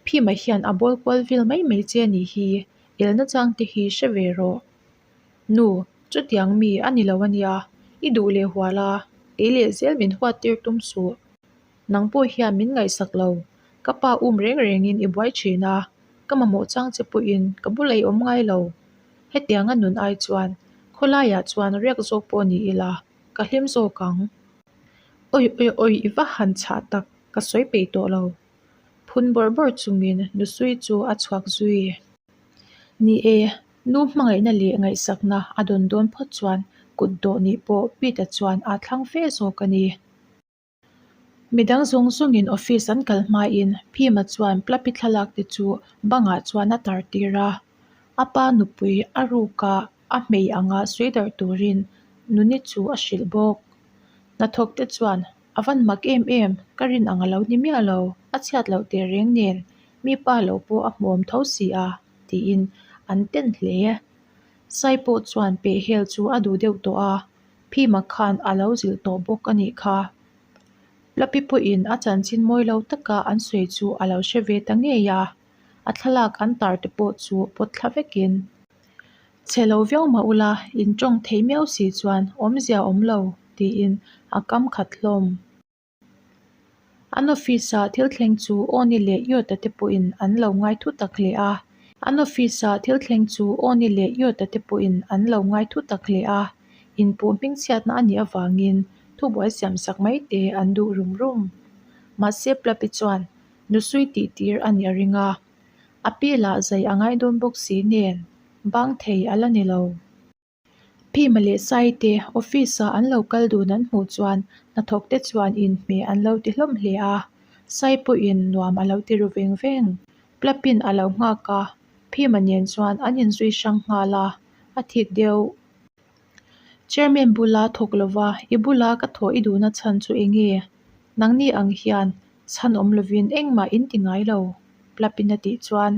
Phima hian a bawl kual vel mai mai che a nih hi, elna chang te hi hre ve rawh. Nu, chutiang mi a ni lo a nia, i duh leh hual a, kei leh zel min huat tir tum suh. Nang pawh hian min ngaihsak lo, ka pa um reng rengin i buai thin a, ka mamawh chang che pawhin ka bulah i awm ngai lo. Hetianga nun ai chuan khawlaiah chuan riak zawk pawh ni ila, ka hlim zawk ang. Awi awi awi i va han chhah tak, ka sawi peih tawh lo. Phun bawrh bawrh chungin nusui chu a chhuak zui. Ni e, nu hmangaihna leh ngaihsakna a dawn dawn phawt chuan kut dawh nih pawh Pete-a chuan aa thlang fe zawk a ni. Midang zawng zawngin office an kal hmain Phima chuan Plapi thlalak te chu bangah chuan a tar tir a. A pa nupui a ruka a hmei anga sawi darh turin Nuni chu a hrilh bawk. Hnathawk te chuan a van mak em em, ka rin ang a lo ni miah lo, a chhiat loh teh reng nen mi pa lo pawh a hmuam tho si a, tiin an ten hle. Sai pawh chuan pehhel chu a duh deuh tawh a. Phima khan a lo zilh tawh bawk a nih kha. Plapi pawhin a chanchin mawi lo taka an sawi chu a lo hre ve ta ngei a, a thlalak an tar te pawh chu pawt thla vekin. Chhe lo viau mah ula, in tawng thei miau si chuan awmzia awm lo, tiin a kam khat hlawm. An office-a thil thleng chu Awni leh Yota te pawhin an lo ngai thu tak hle a. An office-a thil thleng chu Awni leh Yota te pawhin an lo ngai thu tak hle a. Inpuh hmingchhiatna a nih avangin thubuai siam sak mai te an duh rum rum. Mahse Plapi chuan nusui tih tir a nih a ring a. A pi lah zai a ngai dawn bawk si nen bang thei a la ni lo. Phima leh Saite office-a an lo kal dun an hmuh chuan hnathawk te chuan inhmeh an lo ti hlawm hle a, Sai pawhin nuam a lo ti ru veng veng. Plapin a lo nghak a, Phima nen chuan an inzui hrang nghal a, a thik deuh. Chairman bula thawk lova i bula ka thawh i duhna chhan chu eng nge? Nangni ang hian chhan awm lovin engmah in ti ngai lo, Plapin a tih chuan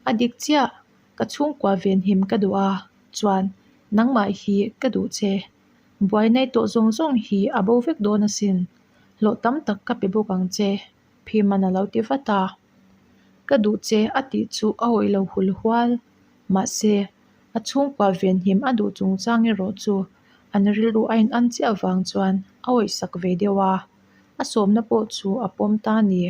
a dik chiah. Ka chhungkua venhim ka duh a, chuan nangmah hi ka duh che. Buai nei tawh zawng zawng hi a bo vek dawn asin. Hlawh tam tak ka pe bawk ang che, Phiman a lo ti vat a. Ka duh che a tih chu a awih lo hul hual. Mahse, a chhungkua venhim a duh chungchang erawh chu an rilru a in-an chiah avang chuan a awihsak ve deuh a, a sawmna pawh chu a pawm ta a ni.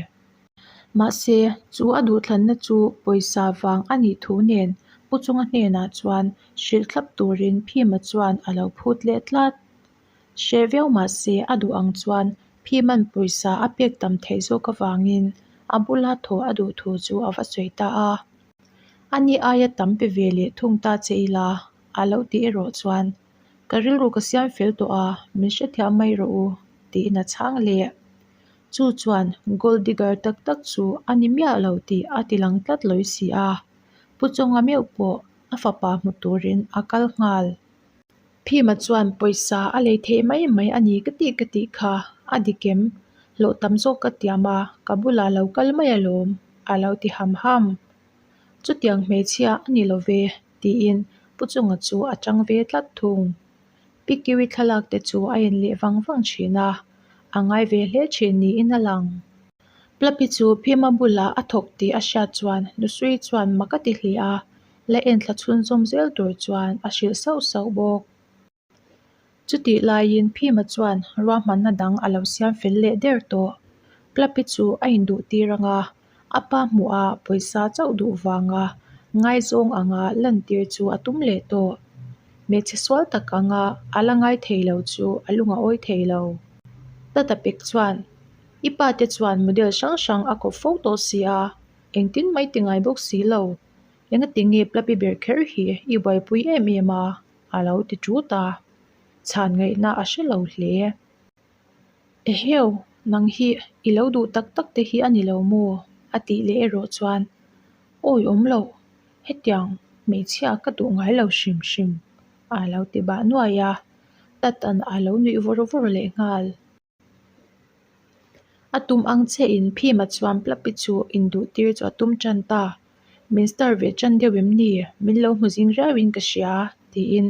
Mahse, chu a duhthlanna chu pawisa vang a nih thu nen Pu Chunga hnenah chuan hrilh thlap turin Phima chuan a lo phut leh tlat. Hreh viau mahse a duh ang chuan Phima'n pawisa a pek tam theih zawk avangin a bula thaw a duh thu chu a va sawi ta a. Ani aia tam pe ve leh thung ta che ila a lo ti erawh chuan ka rilru ka siam fel tawh a, min hrethiam mai rawh u tiin a chhang leh. Chu chuan gold digger tak tak chu a ni miah lo tih a ti lang tlat lawi si a, Pu Chawnga meuh pawh a fapa hmu turin a kal nghal. Phima chuan pawisa a lei theih mai mai a ni ka tih ka tih kha a dik em? Hlawh tam zawk ka tiam a, ka bulah lo kal mai alawm a lo ti ham ham. Chutiang hmeichhia a ni lo ve tiin Pu Chunga chu a tang ve tlat thung. Pi Kiwi thlalak te chu a en leh vang vang thin a, a ngai ve hle thin niin a lang. Plapi chu Phima bulah a thawk tih a hriat chuan Nusui chuan mak a ti hle a, la enthla chhunzawm zel tur chuan a hrilh sauh sauh bawk. Chutih laiin Phima chuan ruahmanna dang a lo siam fel leh der tawh. Plapi chu a induh tir ang a, a pa hmuh a pawisa chauh duh vanga ngaizawng anga lantir chu a tum leh tawh. Hmeichhe sual tak anga a la ngai thei lo chu a lung a awi thei lo. Tata pek chuan, I pa te chuan model hrang hrang a kawp fo tawh si a, engtin mai ti ngai bawk si lo. Engati nge Plapi ber kher hi i buaipui em em a? a lo ti tut a, chhan ngaihna a hre lo hle. Eheu, nang hi i lo duh tak tak te hi a ni lo maw? a tih leh erawh chuan, Awi awm lo, hetiang hmeichhia ka duh ngai lo hrim hrim a lo ti bah nuai a, Tatan a lo nuih vawr vawr leh nghal. A tum ang chiahin Phima chuan Plapi chu induh tir chu a tum tan ta. Min star ve tan deuh em ni? Min lo hmu zing riauin ka hria, tiin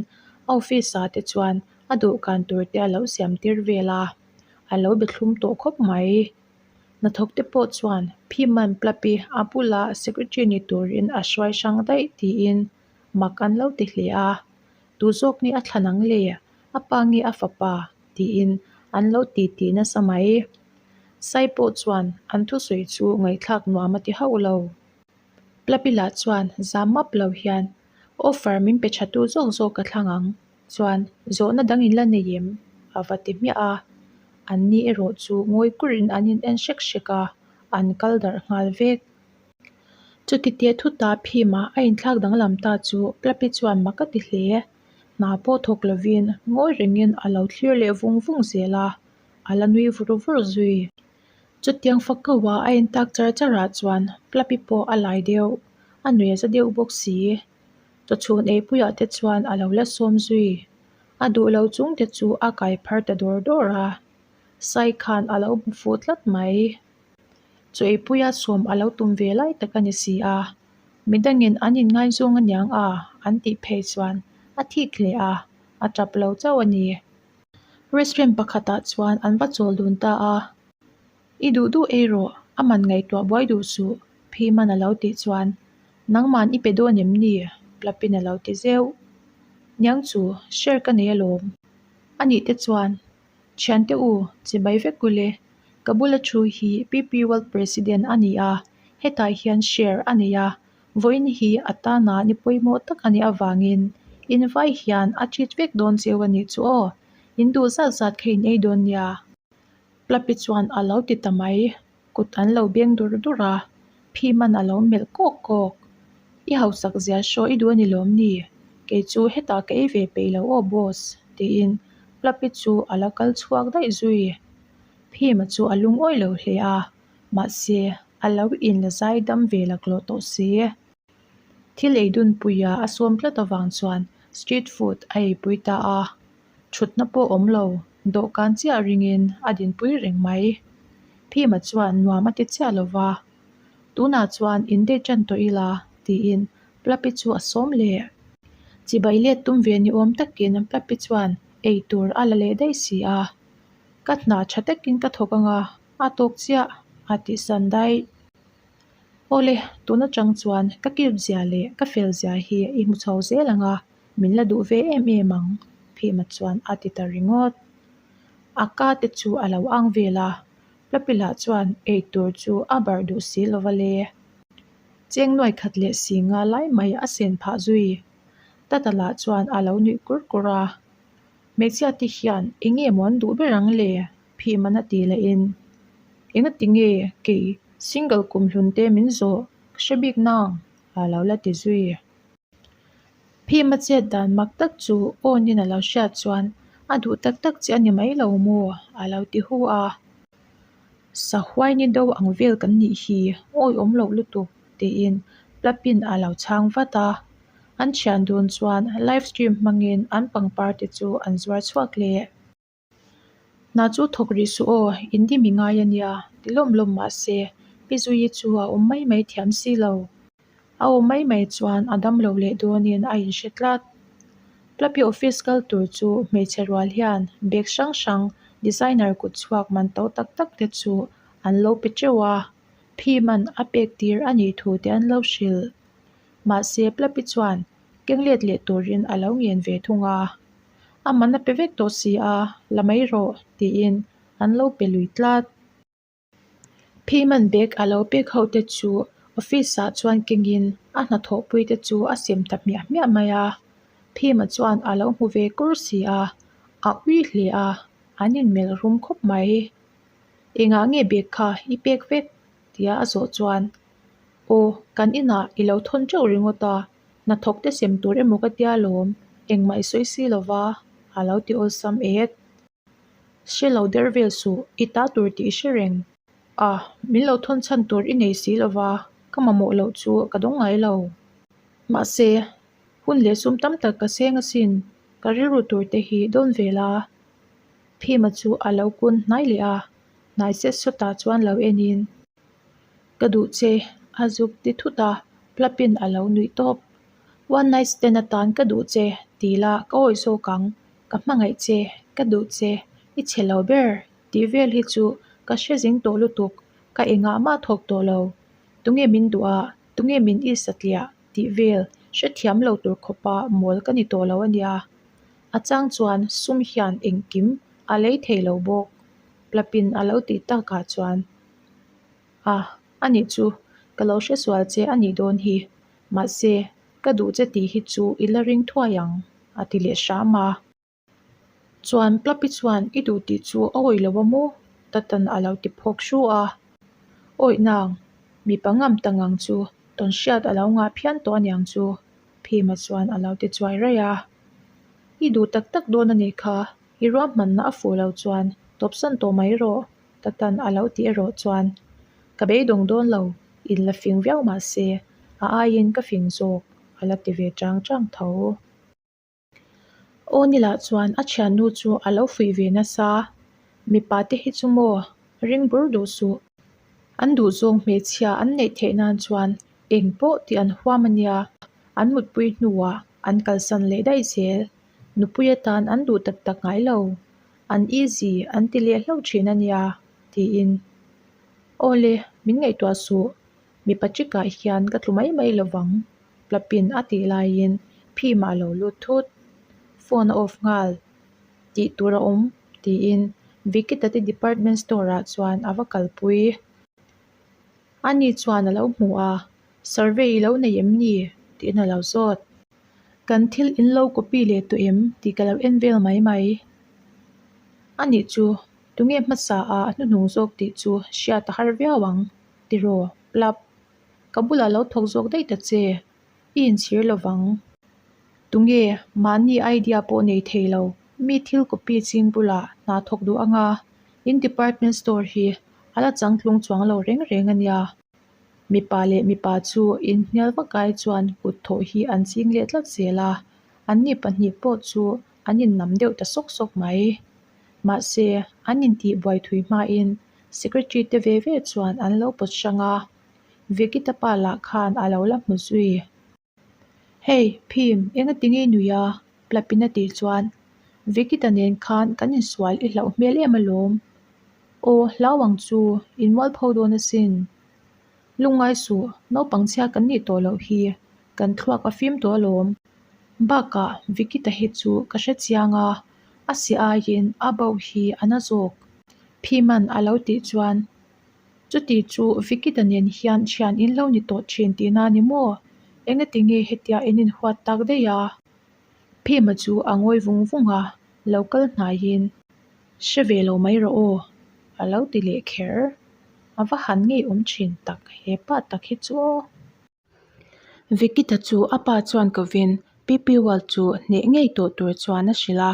a office-ah te chuan a dawhkan tur te a lo siam tir vel a, a lo be thlum tawh khawp mai. Hnathawk te pawh chuan Phiman Plapi a bulah secretary ni turin a hruai hrang daih tiin mak an lo ti hle a. Tu zawk nge a thlan ang le? A pa nge a fapa? tiin an lo titi nasa mai. Sai pawh chuan an thusawi chu ngaihthlak nuam a ti hauh lo. Plapila chuan zam map lo hian offer min pe tha tu zawk zawk ka thlang ang chuan zawhna dang in la nei em? a va ti hmiah a. An ni erawh chu ngawi kurin an in en hrek hrek a, an kal darh nghal vek. Chuti teh thuta phima a inthlak danglam ta chu Plapi chuan mak a ti hle. Hna pawh thawk lovin ngawi rengin a lo thlir leh vung vung zel a, a la nui vur vur zui. Chutiang fakaua a intak char charah chuan Plapi pawh a lai deuh, a nui a za deuh bawk si. Chawchhun eipuiah te chuan a lo la sawm zui. A duh lo chung te chu a kai phar ta dawr dawr a, Sai khan a lo hmu fuh tlat mai. Chaw eipuia sawm a lo tum ve lai tak a ni si a, midangin an inngaizawng aniang a an tih phei chuan a thik hle a, a tap lo chauh a ni. Restaurant pakhatah chuan an va chawl dun ta a, I duh duh ei rawh, a man ngaihtuah buai duh suh, Phiman a lo tih chuan, Nangman i pe dawn em ni? Plapin a lo ti zeuh. Niang chu, share ka nei alawm. Anih te chuan, Thiante u, chibai vek u le. Ka bula thu hi PP World President a ni a, hetah hian share a nei a, Vawiin hi a tana ni pawimawh tak a nih avangin in vai hian a treat vek dawn cheu a nih chu aw, in duh zat zat kha in ei dawn nia. Plapi chuan a lo ti ta mai, kut an lo beng dur dur a, phi man a lo melh kawk kawk. I hausak zia hraw i duh a ni lawm ni? Kei chu hetah ka ei ve peih lo aw boss, tiin Plapi chu a la kal chhuak daih zui. Phima chu a lungawi lo hle a, mahse a lo in la zai dam ve laklawh tawh si. Thil ei dunpuia a sawm tlat avang chuan street food a eipui ta a, thutna pawh awm lo, dawhkan chiah ringin a dinpui reng mai. Phima chuan nuam a ti chiah lo va, Tunah chuan in date tan tawh ila tiin Plapi chu a sawm leh. Chibai let tum ve ni awm takin Plapi chuan ei tur a la leh daih si a, Ka hna tha takin ka thawk anga a tawk chiah a tih san daih. Awle, tun atang chuan ka cute zia leh ka fel zia hi i hmu chho zel ang a, min la duh ve em em ang, Phima chuan a ti ta ringawt. A ka te chu a lo ang vel a, Plapilah chuan ei tur chu a barh duh si lo va le. Cheng nuai khat leh si nga lai mai a sen phah zui. Tata lah chuan a lo nuih kur kur a. Hmeichhia te hian eng nge maw an duh ber ang le? Phihman a ti leh in. Enga ti nge kei single kum hlun te min zawh ka hre bik nang? A lo la ti zui. Phima chet dan mak tak chu awn in a lo hriat chuan a duh tak tak che a ni mai lo maw? A lo ti hu a. Sahuai ni do ang vel kan nih hi awihawm loh lutuk tiin Plapin a lo chhang vat a. An thian dun chuan live stream hmangin an pangpar te chu an zuar chhuak leh. Hna chu thawk rih suh aw, in dim i ngai a nia, ti lawm lawm mah se, Pi Zuii chu a awm mai mai thiam si lo. A awm mai mai chuan a dam lo leh dawnin a inhre tlat. Plapi office kal tur chu hmeichhe rual hian bag hrang hrang designer kut chhuak man to tak tak te chu an lo pe teuh a, phi man a pek tir a nih thu te an lo hrilh. Mahse Plapi chuan keng let leh turin a lo ngen ve thung a, a man a pe vek tawh si a, la mai rawh tiin an lo pe lui tlat. Phiman bag a lo pek ho te chu office ah chuan kengin a hnathawhpui te chu a sem ta hmiah hmiah mai a, Phima chuan a lo hmu ve kur si a, a ui hle a, an inmelh rum khawp mai. Engah nge bag kha i pek vek? tia a zawh chuan Aw, kan inah i lo thawn teuh ringawt a, hnathawk te sem tur emaw ka tia lawm, engmah i sawi si lo va, a lo ti awlsam et. Hre lo der vel suh, i ta tur tih i hre reng. A, min lo thawn chhan tur i nei si lo va, ka mamawh loh chu ka dawng ngai lo. Mahse, hun leh sum tam tak ka seng asin, ka rilru tur te hi dawn ve la. Phima chu a lo kun hnai leh a, hnai set sawtah chuan lo enin. Ka duh che, a zuk ti thut a, Plapin a lo nuih tawp. One night stand atan ka duh che, ti la ka awih zawk ang. Ka hmangaih che, ka duh che, i chhe lo ber, tih vel hi chu ka hre zing tawh lutuk, ka engah mah thawk tawh lo. Tunge min duh a, tunge min i satliah tih vel Hrethiam lo tur khawpa mawl ka ni tawh lo a nia. A chang chuan sum hian engkim a lei thei lo bawk. Plapin a lo tih takah chuan, A, a nih chu, ka lo hre sual che a nih dawn hi. Mahse, ka duh che tih hi chu i la ring thuai ang, a ti leh hram a. Chuan Plapi chuan i duh tih chu a awih lo a maw? Tatan a lo ti phawk hru a. Awih nang, mipa ngam ta ngang chu tawn hriat a lo ngah phian tawh aniang chu, Phima chuan a lo ti chuai raih a. I duh tak tak dawn a nih kha, i ruahmanna a fuh lo chuan tawpsan tawh mai rawh, Tatan a lo ti erawh chuan ka beidawng dawn lo, in la fing viau mah se a aiin ka fing zawk a la ti ve chang chang tho. Aw ni lah chuan a thiannu chu a lo fuih ve nasa, mipa te hi chu maw ring bur duh suh. An duhzawng hmeichhia an neih theih nan chuan eng pawh tih an huam a nia, an mutpui hnuah an kalsan leh daih zel. Nupui atan an duh tak tak ngai lo, an easy an ti leh hlauh thin a nia tiin. Aw le, min ngaihtuah suh, mipa chikah hian ka tlu mai mai lovang. Plapin a tih laiin phim ah a lo lut thut. Phone a off nghal tih tur a awm tiin Vikita te department store ah chuan a va kalpui. Ani chuan a lo hmu a, Survey i lo nei em ni? tiin a lo zawt. Kan thil in lo copy leh tawh em tih ka lo en vel mai mai. Anih chu tunge hmasa a hnuhnung zawk tih chu hriat a har viau ang tiraw Plap. Ka bulah lo thawk zawk daih ta che, i inchhir lo vang. Tunge mahni idea pawh nei thei lo, mi thil copy ching bulah hna thawk duh anga in department store hi a la changtlung chuang lo reng reng a nia. Mipa leh mipa chu inhnial vak ai chuan kut thawh hi an ching leh tlat zel a, anni pahnih pawh chu an innam deuh ta sawk sawk mai. Mahse, an intih buai thui hmain Secretary te ve ve chuan an lo pawt hrang a, Vikita pa lah khan a lo la hmu zui. Hey, Phim, engati nge i nui a? Plapin a tih chuan Vikita nen khan kan insual i hlauh hmel em alawm. Aw, hlau ang chu, in mualpho dawn asin. Lungngai suh, naupang chhia kan nih tawh loh hi, kan thluak a fim tawh alawm. Bakah Vikita hi chu ka hre chiang a, a si aiin a bo hi a na zawk. Phiman a lo tih chuan, Chuti chu Vikita nen hian thian in lo ni tawh thin tihna ni maw? Engati nge hetia in inhuat tak daih a? Phima chu a ngawi vung vung a, lo kal hnaiin, Hre ve lo mai rawh aw, a lo ti leh kher. A va han ngeiawm thin tak, he pa tak hi chu aw. Vikita chu a pa chuan kovin PP World chu hneh ngei tawh tur chuan a hrilh a,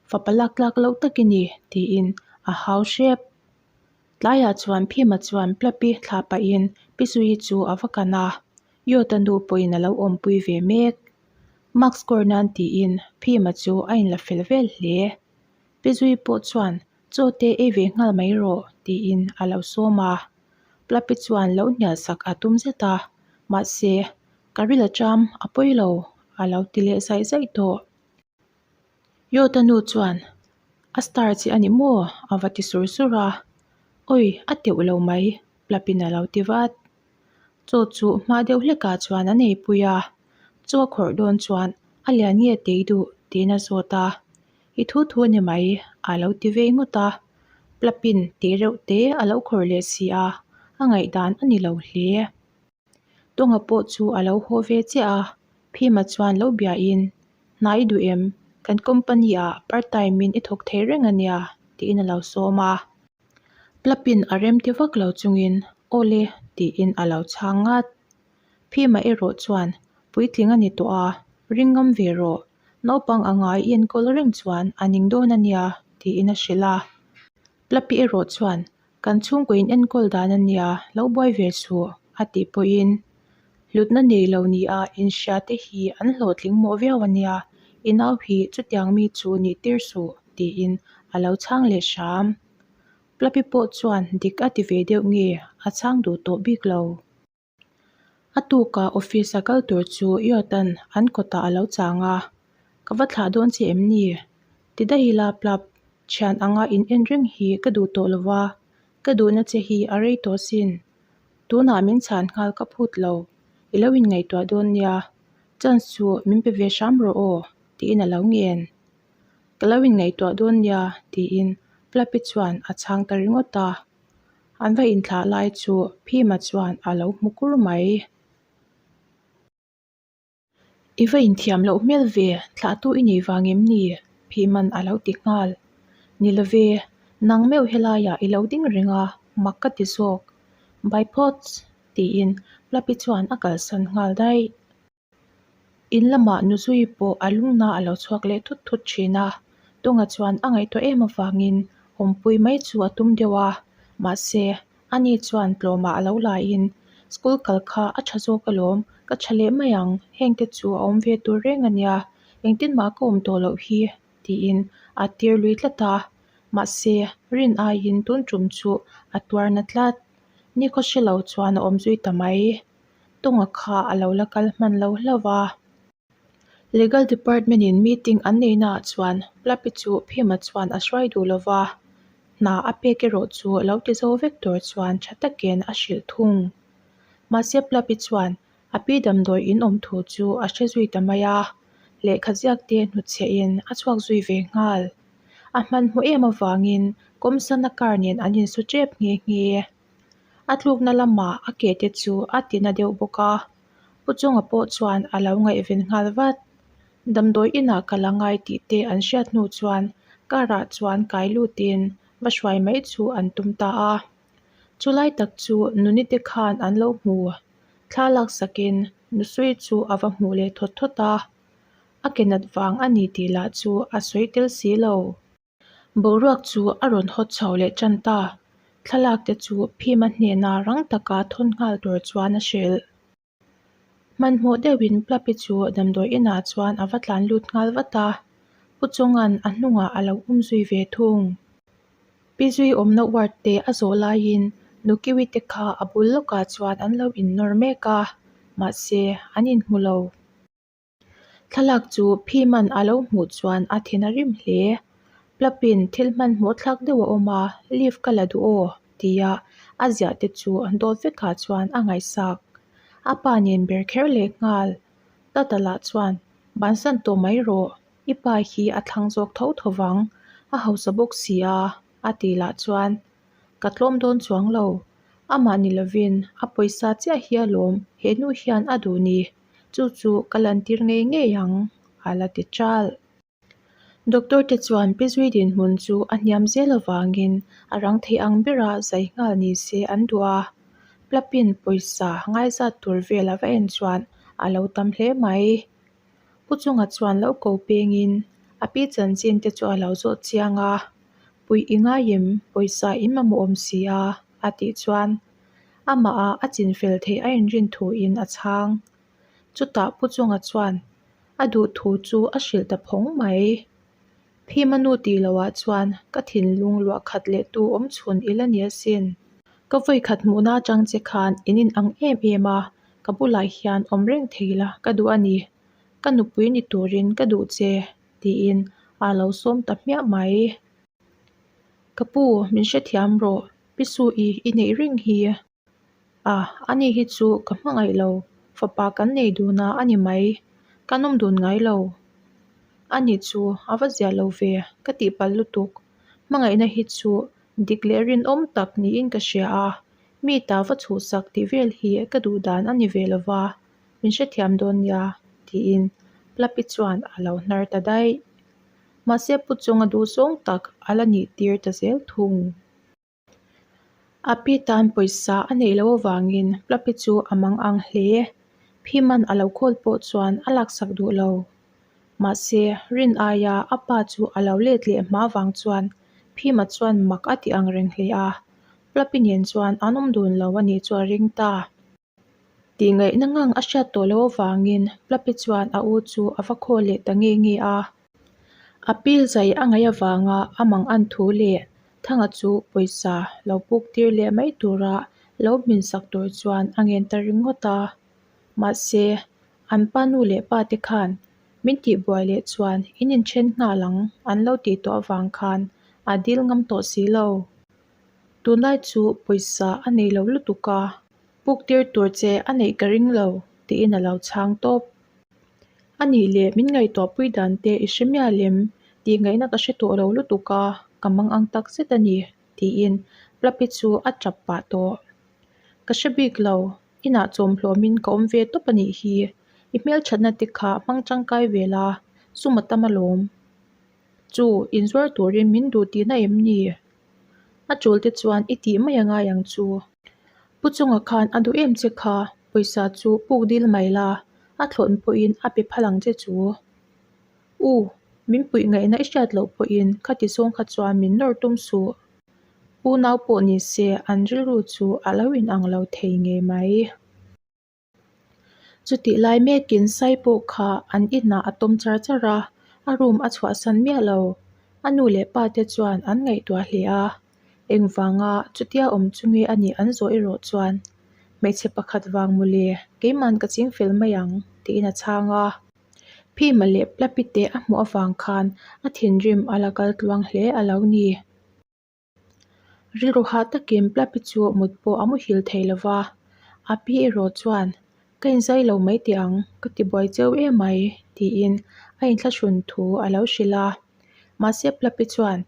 fapa lak tlak loh tak i ni tiin a hau hrep. Tlaiah chuan Phima chuan Plapi thlah pahin Pi Zuii chu a va kan a, Yawta nu pawhin a lo awmpui ve mek. Mark score nan tiin Phima chu a inla fel vel hle. Pi Zuii pawh chuan Chaw te ei ve nghal mai rawh tiin a lo sawm a. Plapi chuan lo hnial sak a tum zet a, mahse, ka ril a cham, a pawi lo, a lo ti leh zaih zaih tawh. Yawta nu chuan, A star che a ni maw? a va ti sur sur a. Awi, a teuh lo mai, Plapin a lo ti vat. Chaw chu hma deuh hlekah chuan an eipui a, chaw a khawrh dawn chuan a lian nge tei duh tiin a zawt a. I thu thu a ni mai, a lo ti vei ngawt a. Plapin tih reuh te a lo khawr leh si a, a ngaihdan a ni lo hle. Tawnga pawh chu a lo haw ve chiah a, Phima chuan lo biain, Hna i duh em? Kan company ah part time in i thawk thei reng a nia, tiin a lo sawm a. Plapin a rem ti vak lo chungin, Aw le, tiin a lo chhang ngat. Phima erawh chuan, Puitling a ni tawh a, ring ngam ve rawh. Naupang anga i enkawl reng chuan a ning dawn a nia, tiin a hrilh a. Plapi erawh chuan, Kan chhungkaw in enkawl dan a nia, lo buai ve suh, a tih pawhin hlutna nei lo nia inhria te hi an hlawhtling mawh viau a nia, i nau hi chutiang mi chu nih tir suh, tiin a lo chhang leh hram. Plapi pawh chuan dik a ti ve deuh nge a chhang duh tawh bik lo. A tukah office a kal tur chu Yawtan an kawtah a lo chang a, Ka va thlah dawn che em ni? Ti daih ila Plap, thian anga in en reng hi ka duh tawh lo va, ka duhna che hi a rei tawh sin. Tunah min chhan nghal ka phut lo, i lo inngaihtuah dawn nia. Chance chu min pe ve hram rawh aw, tiin a lo ngen. Ka lo inngaihtuah dawn nia, tiin Flappy chuan a chhang ta ringawt a. An va inthlah lai chu Phima chuan a lo hmu kur mai. I va inthiam loh hmel ve, thlahtu i nei vang em ni? Phiman a lo ti nghal. Ni love, nang meuh helaiah i lo ding reng a, mak ka ti zawk. By phawts! tiin Flappy chuan a kalsan nghal daih. In lamah Nuzui pawh a lungna a lo chhuak leh thut thut thin a, Tunga chuan a ngaihtuah em avangin awmpui mai chu a tum deuh a, mahse, ani chuan tlawmah a lo laiin, School kal kha a tha zawk alawm, ka tha leh mai ang, hengte chu a awm ve tur reng a nia, engtin mah ka awm tawh loh hi, tiin a tir lui tlat a, mahse, rin aiin tun tum chu a tuar na tlat. Nikhaw hre lo chuan a awm zui ta mai. Tunga kha a lo la kal hman lo hlauh va. Legal department in meeting an nei naah chuan Plapi chu Phima chuan a hruai duh lo va, hna a pek erawh chu lo ti zo vek tur chuan tha takin a hrilh thung. Mahse Plapi chuan a pi damdawi in awm thu chu a hre zui ta mai a, lehkha ziak te hnutchhiah in a chhuak zui ve nghal. A hmanhmawh em avangin Kawmsana car nen an insu tep nghe nghe. A tlukna lamah a ke te chu a ti na deuh bawk a, Pu Chunga pawh chuan a lo ngaihven nghal vat. Damdawi inah ka la ngai tih te an hriat hnu chuan car ah chuan kai lutin va hruai mai chu an tum ta a. Chulai tak chu Nuni te khan an lo hmu. Thla laksakin Nusui chu a va hmuh leh thawt thawt a. A ke nat vang a ni tih lah chu a sawi tel si lo. Boruak chu a rawn hawt chho leh tan ta. Thlalak te chu Phima hnena rang taka thawn nghal tur chuan a hrilh. Hmanhmawh deuhin Plapi chu damdawi inah chuan a va tlan lut nghal vat a, Pu Chunga'n a hnungah a lo um zui ve thung. Pi Zui awmna ward te a zawh laiin Nukiwi te kha a bul lawkah chuan an lo innawr mek a, mahse an inhmu lo. Thlalak chu Phiman a lo hmuh chuan a thin a rim hle. Plapin thil hmanhmawh thlak deuh a awm a, leave ka la duh aw tia a ziah te chu dawt vekah chuan a ngaihsak. A pa nen ber kher leh nghal. Tata lah chuan, Bansan tawh mai rawh, i pa hi a thlang zawk tho tho vang, a hausa bawk si a, a ti lah chuan, Ka tlawm dawn chuang lo. Amah ni lovin a pawisa chiah hi alawm he nu hian a duh ni. Chu chu ka lantir ngei ngei ang, a la ti ṭalh. Doctor te chuan Pi Zui dinhmun chu a hniam zel avangin a rang thei ang bera zai nghal ni se an duh a. Plapin pawisa ngaizat tur vel a va en chuan a lo tam hle mai. Pu Chunga chuan lo ko pengin a pi chanchin te chu a lo zawh chiang a, Puih i ngai em? Pawisa in mamawh awm si a, a tih chuan Amah a chinfel theih a inrin thuin a chhang. Chutah Pu Chunga chuan a duh thu chu a hrilh ta phawng mai. Phima nu tih loah chuan ka thinlung luah khat leh tu awm chhun i la ni asin. Ka vawi khat hmuhna atang che khan in inang em em a, ka bulah hian awm reng thei la ka duh a ni. Ka nupui ni turin ka duh che, tiin a lo sawm ta hmiah mai. Ka pu, min hrethiam rawh. Pi Su-i i neih reng hi. A, ani hi chu ka hmangaih lo. Fapa kan nei dun a a ni mai. Kan awm dun ngai lo. Ani chu a va zia lo ve, ka tihpalh lutuk. Hmangaihna hi chu dik leh rinawm tak niin ka hria a, mi ta va chhuhsak tih vel hi ka duh dan a ni ve lo va, min hrethiam dawn nia, tiin Plapi chuan a lo hnar ta daih. Mahse Pu Chunga duhzawng tak a la nih tir ta zel thung. A pi tan pawisa a neih loh avangin Plapi chu a mang ang hle. Phiman a lo khawl pawh chuan a laksak duh lo. Mahse, rin aia a pa chu a lo let leh hma vang chuan Phima chuan mak a ti ang reng hle a, Plapi nen chuan an awm dun lo a nih chu a ring ta. Tihngaihna ngang a hriat tawh loh avangin Plapi chuan a u chu a va khawl leh ta nge nge a. A pil zai a ngaih avanga a mang an thu leh Thanga chu pawisa lo puk tir leh mai tura lo hmin sak tur chuan a ngen ta ringawt a. Mahse, an pa nu leh pa te khan min tihbuai leh chuan in inthen nghal ang an lo tih tawh avang khan a dil ngam tawh si lo. Tunlai chu pawisa a nei lo lutuk a, puk tir tur che a neih ka ring lo, tiin a lo chhang tawp. A nih leh min ngaihtuahpui dan te i hre mial em? Tih ngaihna ka hre tawh lo lutuk a, ka mang ang tak zet a ni, tiin Plapi chu a tap pah tawh. Ka hre bik lo, inah chawmhlawmin ka awm ve tawp a nih hi. I hmelthatna te kha hmang tangkai ve la, sum a tam alawm. Chu, inzuar turin min duh tihna em ni? A tul te chuan i tih mai a ngai ang chu. Pu Chunga khan a duh em che kha, pawisa chu puk dil mai la, a thlawn pawhin a pe phal ang che chu. U, min puih ngaihna i hriat loh pawhin khati zawng kha chuan min nawr tum suh. Unau pawh ni se an rilru chu a lo inang lo thei ngei mai. Chutih lai mekin Sai pawh kha an inah a tawm char char a, a room a chhuahsan miah lo. A nu leh pa te chuan an ngaihtuah hle a, engvanga chutia awm chu nge a nih an zawh erawh chuan, Hmeichhe pakhat vang mawle, keiman ka ching fel mai ang, tiin a chhang a. Phima leh Plapi te a hmuh avang khan a thinrim a la kal tluang hle a lo ni. Rilru hah takin Plapi chu mut pawh a muhil thei lo va, a pi erawh chuan, Ka inzai lo mai teh ang, ka ti buai cheu em mai, tiin a inthlahrun thu a lo hrilh a. Mahse Plapi chuan,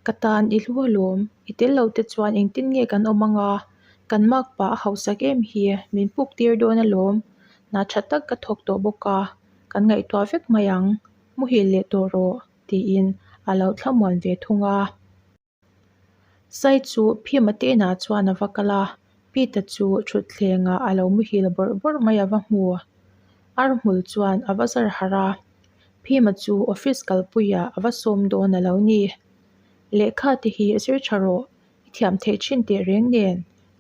Ka tan i hlu alawm, i tel lo te chuan engtin nge kan awm ang a, kan makpa a hausak em hi min puk tir dawn alawm, hna tha tak ka thawk tawh bawk a, kan ngaihtuah vek mai ang, muhil leh tawh rawh. tiin a lo thlamuan ve thung a. Sai chu Phima te inah chuan a va kal a, Pita chu thutthlengah a lo muhil bawrh bawrh mai a va hmu. Ar hmul chuan a va zar harh a, Phima chu office kalpuiah a va sawm dawn a lo ni. Lehkha te hi zir tha rawh, i thiam theih thin teh reng nen,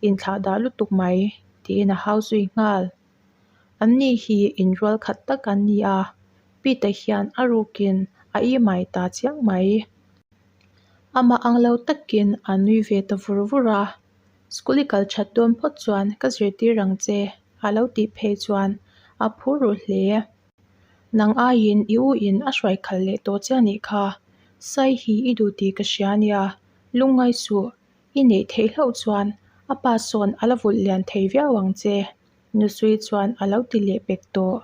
inthlah dah lutuk mai, tiin a hau zui nghal. An ni hi inrual khat tak an ni a, Pete hian a rukin a i mai ta chiang mai. Amah ang lo takin a nui ve ta vur vur a, School i kal that dawn phawt chuan ka zirtir ang che a lo tih phei chuan a phur ruh hle. Nang aiin i u in a hruai khalh leh tawh che a nih kha, Sai hi i duh tih ka hria nia, lungngai suh, i neih theih hlauh chuan a pa sawn a la vulh lian thei viau ang che. Nusui chuan a lo ti leh pek tawh.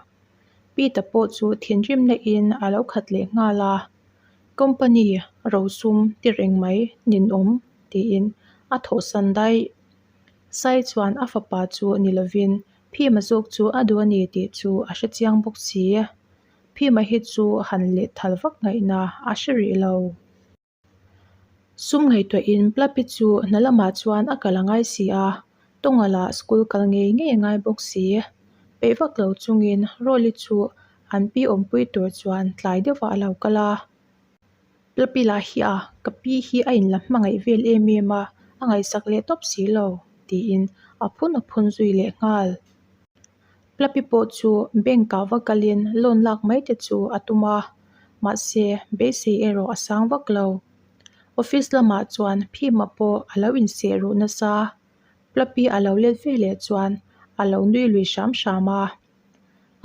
Peter pawh chu thinrimna in a lo khat leh nghal a, Company rosum ti reng mai ninawm tiin a thawhsan daih. Sai chuan a fapa chu ni lovin Phima zawk chu a duh a ni tih chu a hre chiang bawk si. Phima hi chu han lehthal vak ngaihna a hre rih lo. Sum ngaihtuahin Plapi chu hna lamah chuan a kal a ngai si a, Tawnga lah school kal ngei ngei a ngai bawk si. Peih vak lo chungin Rawli chu an pi awmpui tur chuan tlai deuhah a lo kal a. Plapi lah hi a, ka pi hi a inla hmangaih vel em em a, a ngaihsak leh tawp si lo, tiin a phun a phun zui leh nghal. Plapi pawh chu bank ah va kalin loan lak mai te chu a tum a, mahse beisei erawh a sang vak lo. Office lamah chuan Phima pawh a lo inseh ruh nasa, Plapi a lo let ve leh chuan a lo nui lui hram hram a.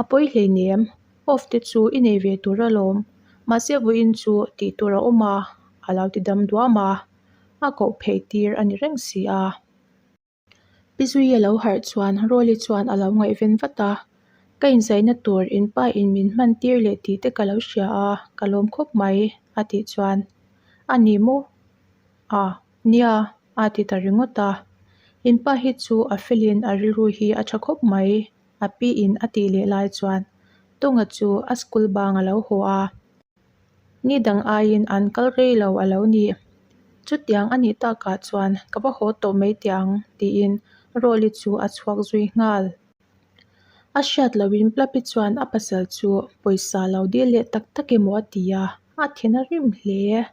A pawi hleinem, off te chu i nei ve tur alawm, mahse vawiin chu tih tur a awm a, a lo ti dam duam a, a koh phei tir a ni reng si a. Pi Zui a lo harh chuan Rawli chuan a lo ngaihven vat a, Ka inzaina tur in pa in min hman tir leh tih te ka lo hria a, ka lawm khawp mai, a tih chuan, A ni maw? A, nia, a ti ta ringawt a. In pa hi chu a felin a rilru hi a tha khawp mai, a pi in a tih leh lai chuan Tawnga chu a school bang a lo haw a. Ni dang aiin an kal rei lo a lo ni. Chutiang a nih takah chuan ka va haw tawh mai teh ang tiin Rawli chu a chhuak zui nghal. A hriat lohin Plapi chuan a pasal chu pawisa lo dil leh tak tak emaw a ti a, a thin a rim hle.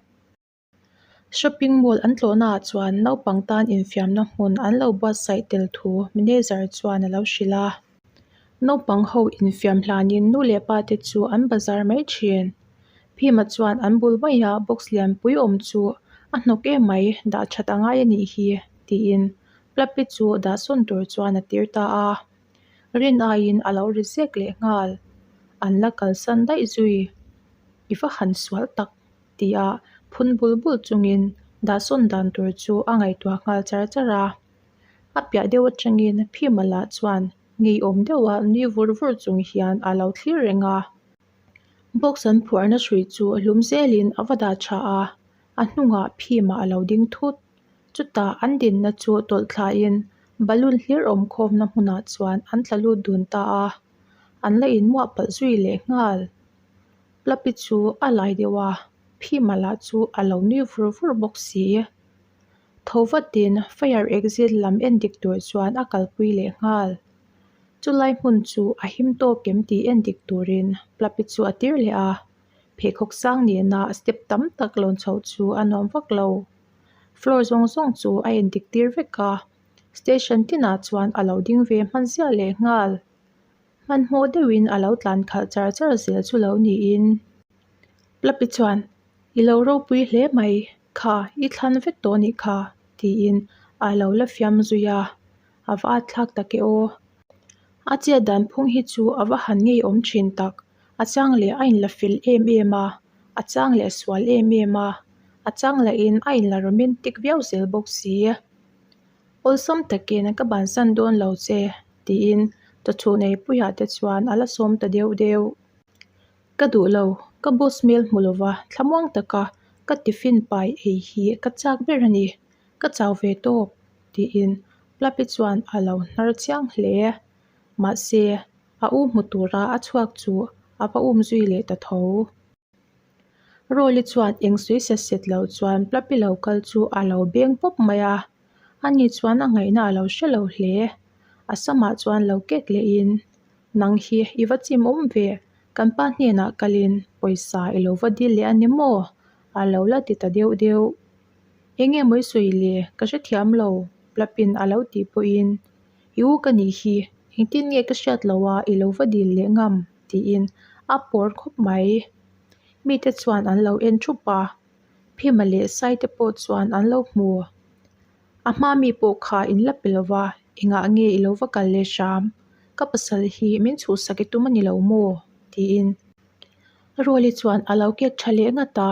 Shopping mall an tlawhnaah chuan naupang tan infiamna hmun an lo buatsaih tel thu manager chuan a lo hrilh a. Naupang ho infiam hlanin nu leh pa te chu an bazar mai thin. Phima chuan an bul maia box lianpui awm chu a hnawk em mai dah that a ngai a nih hi tiin Plapi chu dah sawn tur chuan a tir ta a. Rin aiin a lo ri zek leh nghal. An la kalsan daih zui. I va han sual tak. tia phun bul bul chungin dahsawn dan tur chu a ngaihtuah nghal char char a. A piah deuh atangin Phima lah chuan ngeiawm deuha nui vur vur chung hian a lo thlir reng a. Box an phuarna hrui chu hlum zelin a va dah tha a, a hnungah phim ah a lo ding thut. Chutah an dinna chu tawlh thlain balloon hlir awm khawmna hmunah chuan an tla lut dun ta a, an la inmuah palh zui leh nghal. Plapi chu a lai deuh a, phima lah chu a lo nui vur vur bawk si. Tho vatin fire exit lam en dik tur chuan a kalpui leh nghal. Chulai hmun chu a him tawk em tih en dik turin Plapi chu a tir leh a, pheikhawk sang nena step tam tak lawn chhoh chu a nuam vak lo. Floor zawng zawng chu a en dik tir vek a, station tinah chuan a lo ding ve hman ziah leh nghal. Hmanhmawh deuhin a lo tlan khalh char char zel chu lo niin. Plapi chuan, I lo ropui hle mai, kha i thlan vek tawh nih kha, tiin a lo la fiam zui a, a va at thlak tak e aw. A chet dan phung hi chu a va han ngeiawm thin tak, a chang leh a inla fel em em a, a chang leh a sual em em a, a chang lahin a inla romantic viau zel bawk si. Awlsam takin ka bansan dawn lo che, tiin chawchhun eipuiah te chuan a la sawm ta deuh deuh. Ka duh lo, ka boss hmel hmu lova thlamuang taka ka tiffin pai ei hi ka chak ber a ni, ka chau ve tawp, tiin Plapi chuan a lo hnar chiang hle. Mahse, a u hmu tura a chhuak chu a va um zui leh ta tho. Rawli chuan eng sawi set set lo chuan Plapi lo kal chu a lo beng pawp mai a, ani chuan a ngaihna a lo hre lo hle. A samah chuan lo kek lehin, Nang hi i va chim awm ve, kan pa hnenah kalin pawisa i lo va dil leh a ni maw? A lo la ti ta deuh deuh. Eng nge maw i sawi le, ka hrethiam lo, Plapin a lo tih pawhin, I u ka nih hi, engtin nge ka hriat loh a i lo va dil leh ngam? tiin a pawr khawp mai. Mite chuan an lo en thup a, Phima leh Saite pawh chuan an lo hmu. A hma mi pawh kha in la pe lova, engah nge i lo va kal leh hram? Ka pasal hi min chhuhsak i tum a ni lo maw? tiin Ruali chuan a lo kek tha leh ngat a.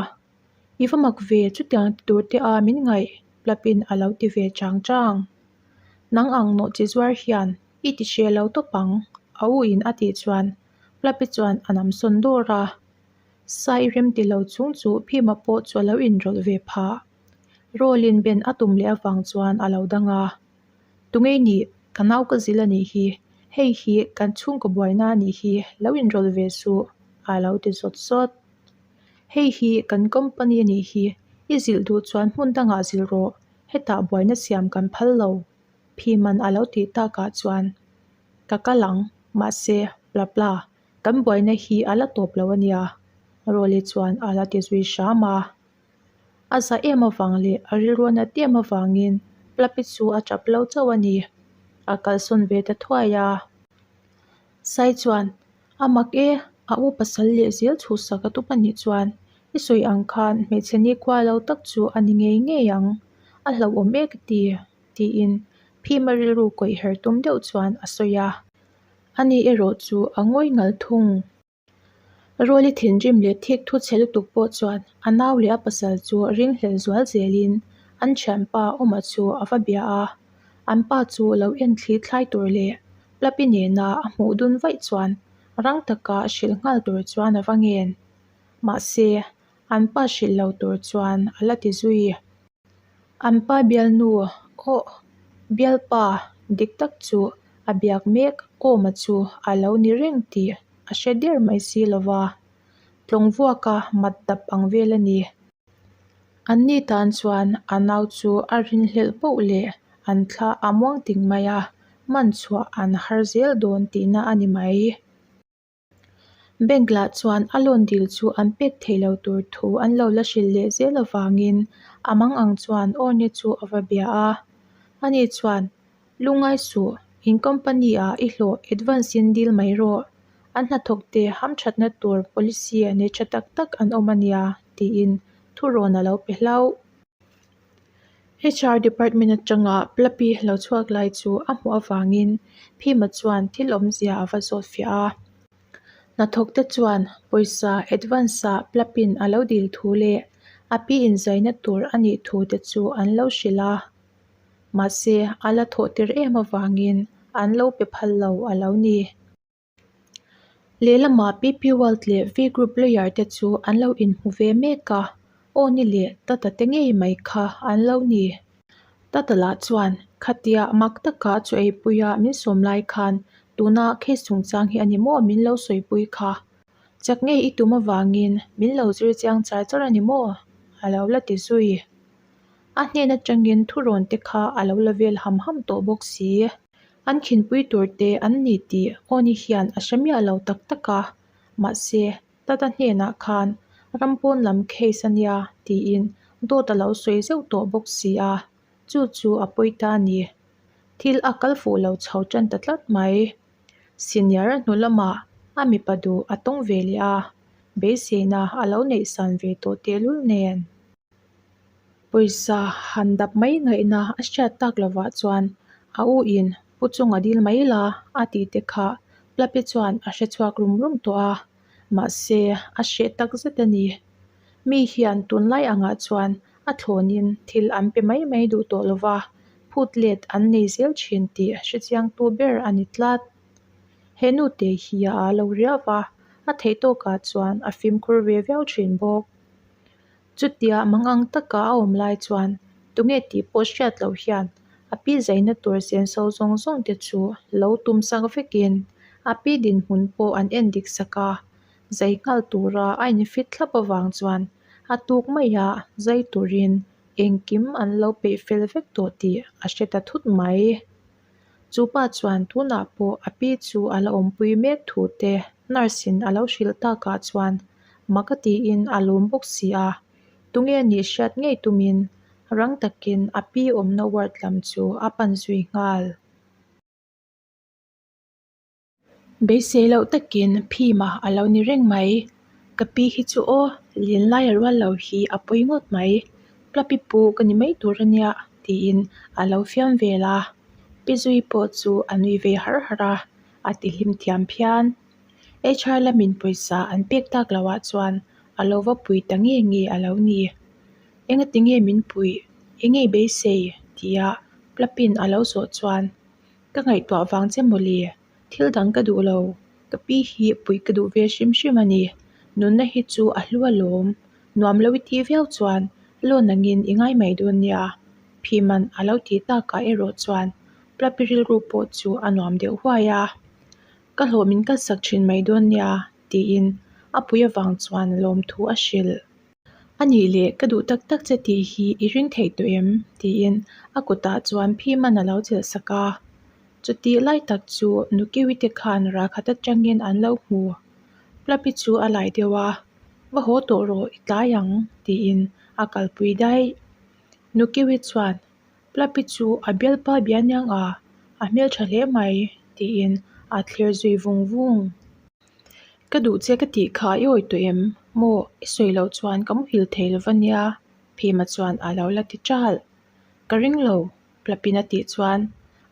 I va mak ve, chutiang ti tur te a min ngaih Plapin a lo ti ve chang chang. Nang ang nawh chi zuar hian i ti hre lo tawp ang, a u in a tih chuan Plapi chuan a nam sawn dawr a. Sai rem ti lo chung chu Phima pawh chu a lo inrawlh ve phah. Rawlin ben a tum leh avang chuan a lo dang a, Tungei nih, ka nau ka zil a nih hi, hei hi kan chhungkaw buaina a nih hi, lo inrawlh ve suh, a lo ti zawt zawt. Hei hi kan company a nih hi, i zilh duh chuan hmun dangah zilh rawh, hetah buaina siam kan phal lo, Phiman a lo tih takah chuan, Ka kal ang, mahse, bla bla, kan buaina hi a la tawp lo a nia, Rawli chuan a la ti zui hram a. A za em avang leh a rilru a nat em avangin Plapi chu a tap lo chauh a ni. A kalsawn ve ta thuai a. Sai chuan, A mak e, a u pasal leh zel chhuhsak a tup a nih chuan i sawi ang khan hmeichhe nikhua lo tak chu a ni ngei ngei ang. A hlauhawm e ka ti, tiin Phima rilru kawih her tum deuh chuan a sawi a. Ani erawh chu a ngawi ngal thung. Rawli thinrim leh thik thu chhe lutuk pawh chuan a nau leh a pasal chu ringhlel zual zelin an thianpa Awma chu a va bia a, an pa chu lo en thli thlai tur leh Plapi nena a hmuh dun vaih chuan rang taka hrilh nghal tur chuan a va ngen. Mahse, an pa hrilh lo tur chuan a la ti zui. An pa bialnu aw bialpa dik tak chu a biak mek Awma chu a lo ni reng tih a hre der mai si lo va, tlawng vuaka mat dap ang vel a ni. An ni tan chuan a nau chu a rinhlelh poh leh an thla a muang ting mai a, man chhuah an har zel dawn tihna a ni mai. Bank lah chuan a loan dil chu an pek theih lo tur thu an lo la hrilh leh zel avangin a mang ang chuan Orne chu a va bia a. Ani chuan, Lungngai suh, in company ah i hlawh advance in dil mai rawh. An hnathawk te hamthatna tur policy nei tha tak tak an awm a nia, tiin thurawn a lo pe hlauh. HR department atanga Plapi lo chhuak lai chu a hmuh avangin Phima chuan thil awmzia a va zawt fiah a. Hnathawk te chuan pawisa advance ah Plapin a lo dil thu leh a pi inzaina tur a nih thu te chu an lo hrilh a. Mahse a la thawh tir em avangin an lo pe phal lo a lo ni. Lehlamah PP World leh V Group lawyer te chu an lo inhmu ve mek a, aw ni leh Tata te ngei mai kha an lo ni. Tata lah chuan khatia mak taka chu eipuia min sawm lai khan tuna case chungchang hi a ni maw min lo sawipui kha. Chak ngei i tum avangin min lo zir chiang char char a ni maw? A lo la ti zui. A hnen atangin thurawn te kha a lo la vel ham ham tawh bawk si. An khinpui tur te an ni tih Awni hian a hre miah lo tak tak a, mahse Tata hnenah khan ram pawn lam case a nia tiin dawt a lo sawi zeuh tawh bawk si a, chu chu a pawi ta a ni. Thil a kal fuh lo chho tan ta tlat mai. Senior a hnu lamah a mipa duh a tawng ve leh a, beiseina a lo neih san ve tawh tehlul nen. Pawisa han dap mai ngaihna a hriat tak lovah chuan a u in pu chunga dil mai la a tih te kha Plapi chuan a hre chhuak rum rum tawh a, mahse a hreh tak zet a ni. Mi hian tunlai angah chuan a thlawnin thil an pe mai mai duh tawh lova, phut let an nei zel thin tih hre chiangtu ber a ni tlat. He nute hi a aa lo riau va, a theih tawkah chuan a fimkhur ve viau thin bawk. Chutia mangang taka a awm lai chuan tunge tih pawh hriat loh hian a pi zaina tur senso zawng zawng te chu lo tum sak vekin a pi dinhmun pawh an en dik sak a, zai nghal tura a infit thlap avang chuan a tuk maia zai turin engkim an lo peih fel vek tawh tih a hre ta thut mai. Chu pa chuan tunah pawh a pi chu a la awmpui mek thu te nurse in a lo hrilh takah chuan mak a tiin a lawm bawk si a, tunge nih hriat ngei tumin rang takin a pi awmna ward lam chu a pan zui nghal. Beisei loh takin phima a lo ni reng mai. Ka pi hi chu aw, lin lai a rual lo hi a pawi ngawt mai. Plapi pu ka ni mai tur a nia tiin a lo fiam vel a. Pi Zui pawh chu a nui ve har har a, a ti hlim thiam phian. HR lamin pawisa an pek tak loh ah chuan a lo va pui ta nge nge a lo ni. Engati nge min puih? Enge i beisei? tia Plapin a lo zawh chuan Ka ngaihtuah vang che mawle, thil dang ka duh lo, ka pi hi puih ka duh ve hrim hrim a ni, nunna hi chu a hlu alawm, nuam lo i tih viau chuan loan angin i ngai mai dawn nia, Phiman a lo tih takah erawh chuan Plapi rilru pawh chu a nuam deuh huai a, ka hlawh min kalsak thin mai dawn nia tiin a pui avang chuan lawmthu a hrilh. A nih leh ka duh tak tak che tih hi i ring theih tawh em? tiin a kutah chuan Phiman a lo chelh sak a. Chutih lai tak chu Nukiwi te khan ralkhat atangin an lo hmu. Plapi chu a lai deuh a, Va haw tawh rawh i tlai ang tiin a kalpui daih. Nukiwi chuan Plapi chu a bialpa bianiang a, a hmeltha hle mai tiin a thlir zui vung vung. Ka duh che ka tih kha i awi tawh em? Maw, i sawi loh chuan ka muhil thei lo va nia, Phima chuan a lo la ti ṭalh. Ka ring lo, Plapin a tih chuan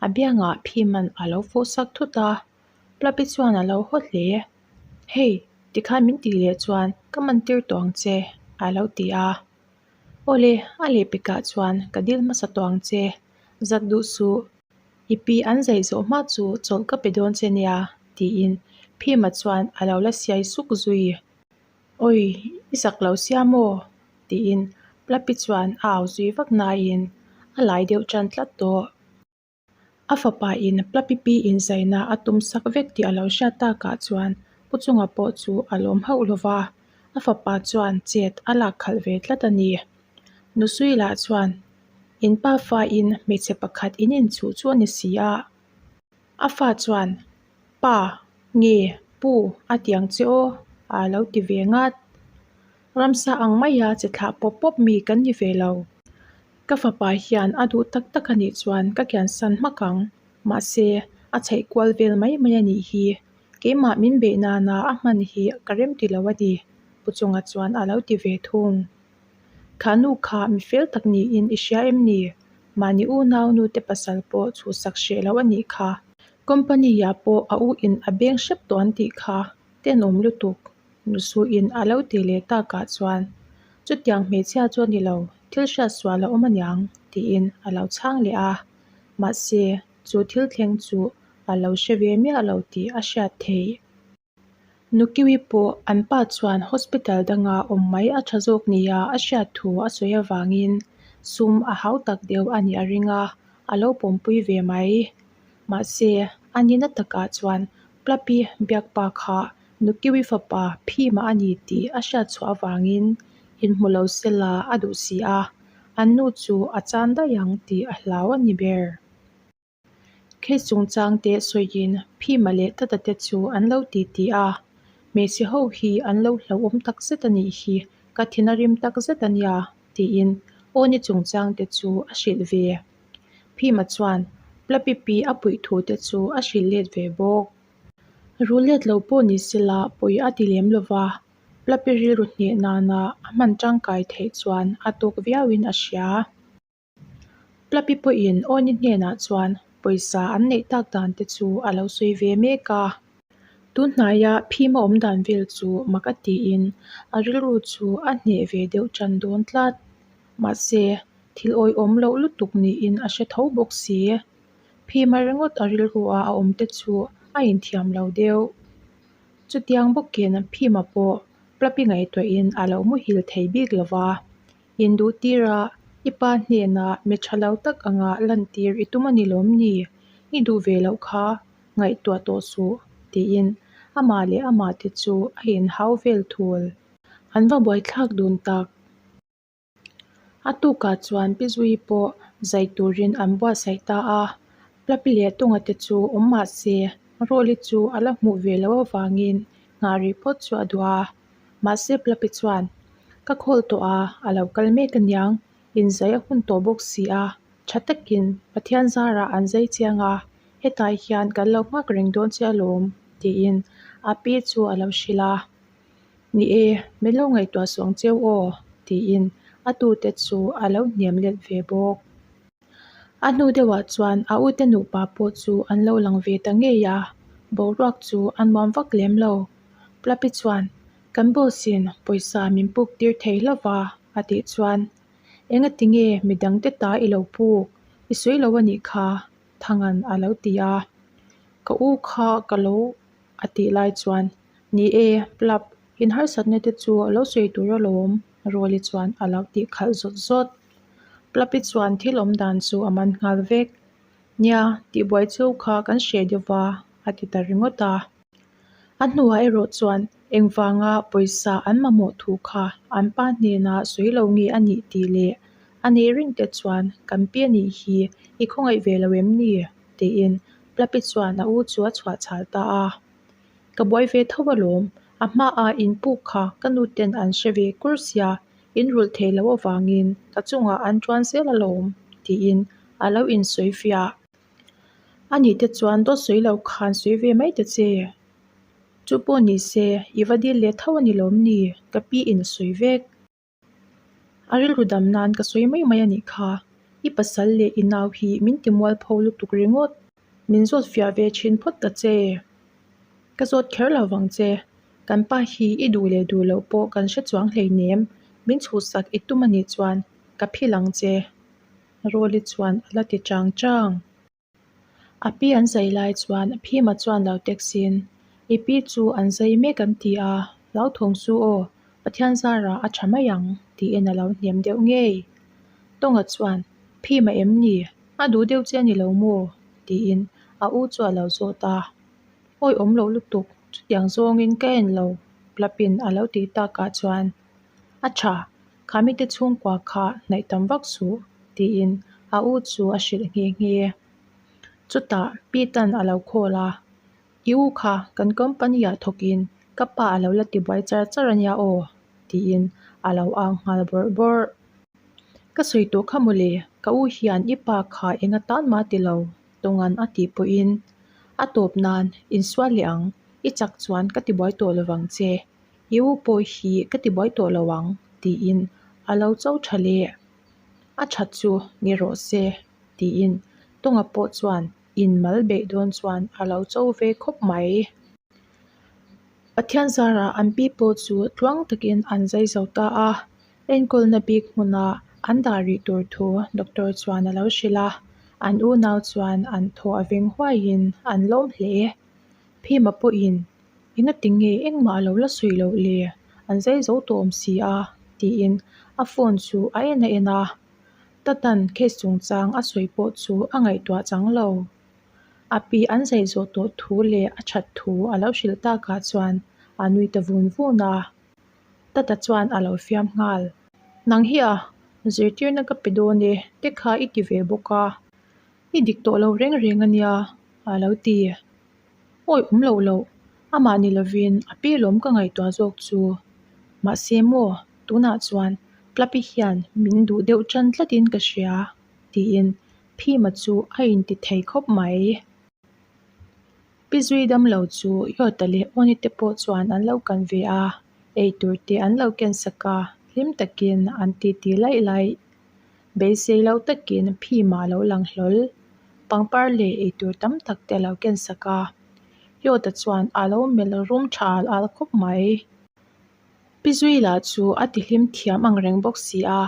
a biangah Phiman a lo fawh sak thut a, Plapi chuan a lo haw hle. Hei, tikhan min tih leh chuan ka man tir tawh ang che, a lo ti a. Awle, a lehpekah chuan ka dil hmasa tawh ang che, zat duh suh. I pi an zai zawh hma chu chawlh ka pe dawn che nia, tiin Phima chuan a lo la siai suk zui. Awi, i zak lo sia maw? tiin Plapi chuan a au zui vak naiin a lai deuh tan tlat tawh. A fapa in Plapi pi inzaina a tum sak vek tih a lo hriat takah chuan Pu Chunga pawh chu a lawm hauh lo va, a fapa chuan chet a lak khalh ve tlat a ni. Nusui lah chuan In pa fa in hmeichhe pakhat in inchuh chu a ni si a. A fa chuan, Pa, nge, pu, a ti ang che aw, a lo ti ve ngat. Ramsa ang maia che thlah pawp pawp mi kan ni ve lo. Ka fapa hian a duh tak tak a nih chuan ka kiansan hmak ang. Mahse, a chheih kual vel mai mai a nih hi. Keimah min beih nana a hman hi ka rem ti lo a ni, Pu Chunga chuan a lo ti ve thung. Kha nu kha mi fel tak niin i hria em ni? Mahni unau nute pasal pawh chhuhsak hreh lo a nih kha. Company ah pawh a u in a beng hrep tawh an tih kha tenawm lutuk. Nusu in a lo ti leh takah chuan chutiang hmeichhia chu a ni lo, thil hriat sual a awm aniang tiin a lo chhang leh a. Mahse, chu thil thleng chu a lo hre ve miah lo tih a hriat theih. Nukiwi pawh an pa chuan hospital danga awm mai a tha zawk nia a hriat thu a sawi avangin sum a hau tak deuh a nih a ring a, a lo pawmpui ve mai. Mahse, a nihna takah chuan Plapi biakpa kha Nukiwi fapa Phima a ni tih a hriat chhuah avangin inhmu lo sela a duh si a, an nu chu a chan daih ang tih a hlau a ni ber. Case chungchang te sawiin Phima leh Tata te chu an lo ti ti a, hmeichhe ho hi an lo hlauhawm tak zet a nih hi, ka thin a rim tak zet a nia, tiin Awni chungchang te chu a hrilh ve. Phima chuan Plapipi a puih thu te chu a hrilh let ve bawk. Rul let lo pawh ni sela pawi a ti lem lova, Plapi rilru hneh nana a hman tangkai theih chuan a tawk viauin a hria. Plapi pawhin Awni hnenah chuan pawisa an neih tak dan te chu a lo sawi ve mek a. Tunhnaia phim a awm dan vel chu mak a tiin a rilru chu a hneh ve deuh tan dawn tlat. Mahse, thil awihawm loh lutuk niin a hre tho bawk si. Phima ringawt a rilru a a awm te chu a inthiam lo deuh. Chutiang bawkin Phima pawh Plapi ngaihtuahin a lo muhil thei bik lo va. Induh tira i pa hnenah mi tha lo tak anga lantir i tum a ni lawm ni? I duh ve loh kha ngaihtuah tawh suh, tiin amah leh amah te chu a inhau vel thul. An va buaithlak dun tak. A tukah chuan Pi Zui pawh zai turin an buatsaih ta a, Plapi leh Tunga te chu awm mah se Rawli chu a la hmuh ve loh avangin nghah rih phawt chu a duh a. Mahse Plapi chuan, Ka khawl tawh a, a lo kal mek aniang, inzai a hun tawh bawk si a, tha takin Pathian zarah an zai chiang a, hetah hian kan lo nghak reng dawn che alawm, tiin a pi chu a lo hrilh a. Ni e, min lo ngaihtuah suang cheu aw, tiin a tute chu a lo hniam let ve bawk. A hnu deuhah chuan a ute nupa pawh chu an lo lang ve ta ngei a, boruak chu a nuam vak lem lo. Plapi chuan, Kan boss-in pawisa min puk tir thei hlauh a, a tih chuan, Engati nge midangte ta i lo puk? I sawi lo a nih kha, Thanga'n a lo ti a. Ka u kha ka lo a tih lai chuan, Ni e, Plap, in harsatna te chu a lo sawi tur alawm, Rawli chuan a lo tih khalh zawt zawt. Plapi chuan thil awm dan chu a man nghal vek. Nia, tihbuai chu kha kan hreh deuh va, a ti ta ringawt a. A hnuah erawh chuan engvanga pawisa an mamawh thu kha an pa hnenah sawi lo nge a nih tih leh a neih ring te chuan kan pi a nih hi i khawngaih ve lo em ni? tiin Plapi chuan a u chu a chhuah chhal ta a. Ka buai ve tho alawm, a hmaah in puk kha ka nu ten an hre ve kur sia, in rulh thei loh avangin ka chungah an tuan zel alawm, tiin a lo insawi fiah. A nih te chuan dawt sawi lo khan sawi ve mai ta che. Chu pawh ni se, i va dil leh tho a ni lawm ni? Ka pi in a sawi vek. A rilru dam nan ka sawi mai mai a nih kha. I pasal leh i nau hi min ti mualpho lutuk ringawt. Min zawt fiah ve thin phawt ta che. Ka zawt kher lo vang che. Kan pa hi i duh leh duh loh pawh kan hre chuang hleinem. Min chhuhsak i tum a nih chuan ka phil ang che. Rawli chuan a la ti chang chang. A pi an zai lai chuan Phima chuan lo text-in, I pi chu an zai mek an ti a, hlauthawng su aw, Pathian zarah a tha mai ang, tiin a lo hnem deuh ngei. Tawnga chuan, Phima em ni? A duh deuh che a ni lo maw? tiin a u chu a lo zawt a. Awi awm lo lutuk, chutiang zawngin ka en lo, Plapin a lo tih takah chuan, A tha, Khamite chhungkua kha hnaih tam vak suh, tiin a u chu a hrilh nghe nghe. Chutah Pete-a'n a lo call a, I u kha kan company-ah thawkin ka pa a lo la tibuai char char a nia aw, tiin a lo ang nghal bawrh bawrh. Ka sawi tawh kha mawle, ka u hian i pa kha eng atan mah ti lo, Tawnga'n a tih pawhin a tawp nan insual leh ang, i chak chuan ka tibuai tawh lovang che. I u pawh hi ka ti buai tawh lo ang, tiin a lo cho tha leh. A that chu ni rawh se, tiin Tawnga pawh chuan in mal beih dawn chuan a lo cho ve khawp mai. Pathian zarah an pi pawh chu tluang takin an zai zo ta a, enkawlna bik hmuna an dah rih tur thu doctor chuan a lo hrilh a, an unau chuan an thaw a veng huaiin an lawm hle. Phima pawhin. Engati nge engmah a lo la sawi loh le? An zai zo tawh awm si a, tiin a phone chu a en a en a. Tatan case chungchang a sawi pawh chu a ngaihtuah chang lo. A pi an zai zawh tawh thu leh a that thu a lo hrilh takah chuan a nui ta vun vun a. Tata chuan a lo fiam nghal. Nang hi a, zirtirna ka pe dawn e, te kha i ti ve bawk a. I dik tawh lo reng reng a nia, a lo ti. Awi awm loh loh, amah ni lovin a pi lawm ka ngaihtuah zawk chu. Mahse maw, tunah chuan Plapi hian min duh deuh tan tlatin ka hria, tiin Phima chu a inti thei khawp mai. Pi Zui damlo chu Yawta leh Awni te pawh chuan an lo kan ve a, eitur te an lo ken sak a, hlim takin an titi laih laih. Beisei lo takin Phima a lo lang hlawl. Pangpar leh eitur tam tak te a lo ken sak a, Yawta chuan a lo melh rum tha al al khawp mai. Pi Zui lah chu a tihlim thiam ang reng bawk si a,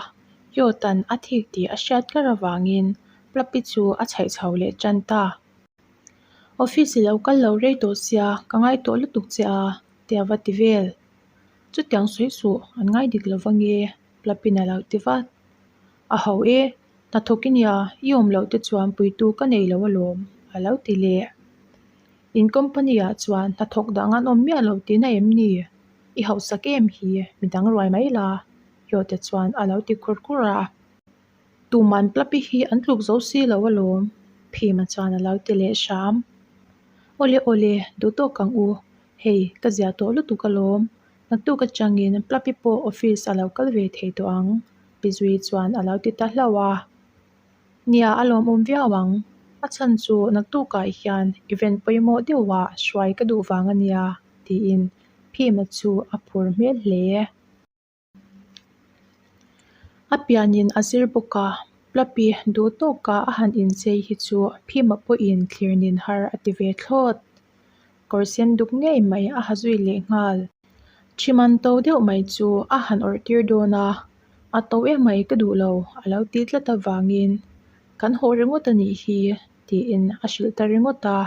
Yawta'n a thik tih a hriat kar avangin Plapi chu a chhaih chho leh tan ta. Office i lo kal lo rei tawh sia, ka ngai tawh lutuk che a, ti a va ti vel. Chutiang sawi suh, an ngai dik lo vange, Plapin a lo ti vat. A ho e, hnathawk i nia, i awm loh te chuan puitu ka nei lo alawm, a lo ti leh. In company ah chuan hnathawk dang an awm miah lo tihna em ni? I hausak em hi, midang ruai mai la, Hlawhte chuan a lo ti khur khur a. Tuman Plapi hi an tluk zo si lo alawm, Phima chuan a lo ti leh hram. Awle awle, duh tawk ang u, hei ka ziah tawh lutuk alawm, naktuk atangin Plapi pawh office a lo kal ve thei tawh ang, Pi Zui chuan a lo ti ta hlauh a. Nia a lawmawm viau ang, a chhan chu naktukah hian event pawimawh deuhah hruai ka duh vang a nia, tiin Phima chu a phur hmel hle. A pianin a zir bawk a, Plapi duh tawka a han inchei hi chu Phima pawhin thlir nin har a ti ve thlawt. Kawr sen duk ngei mai a ha zui leh nghal. Thiman to deuh mai chu a han awrh tir dawn a, a to emai ka duh lo a lo ti tlat avangin kan haw ringawt a nih hi tiin a hrilh ta ringawt a.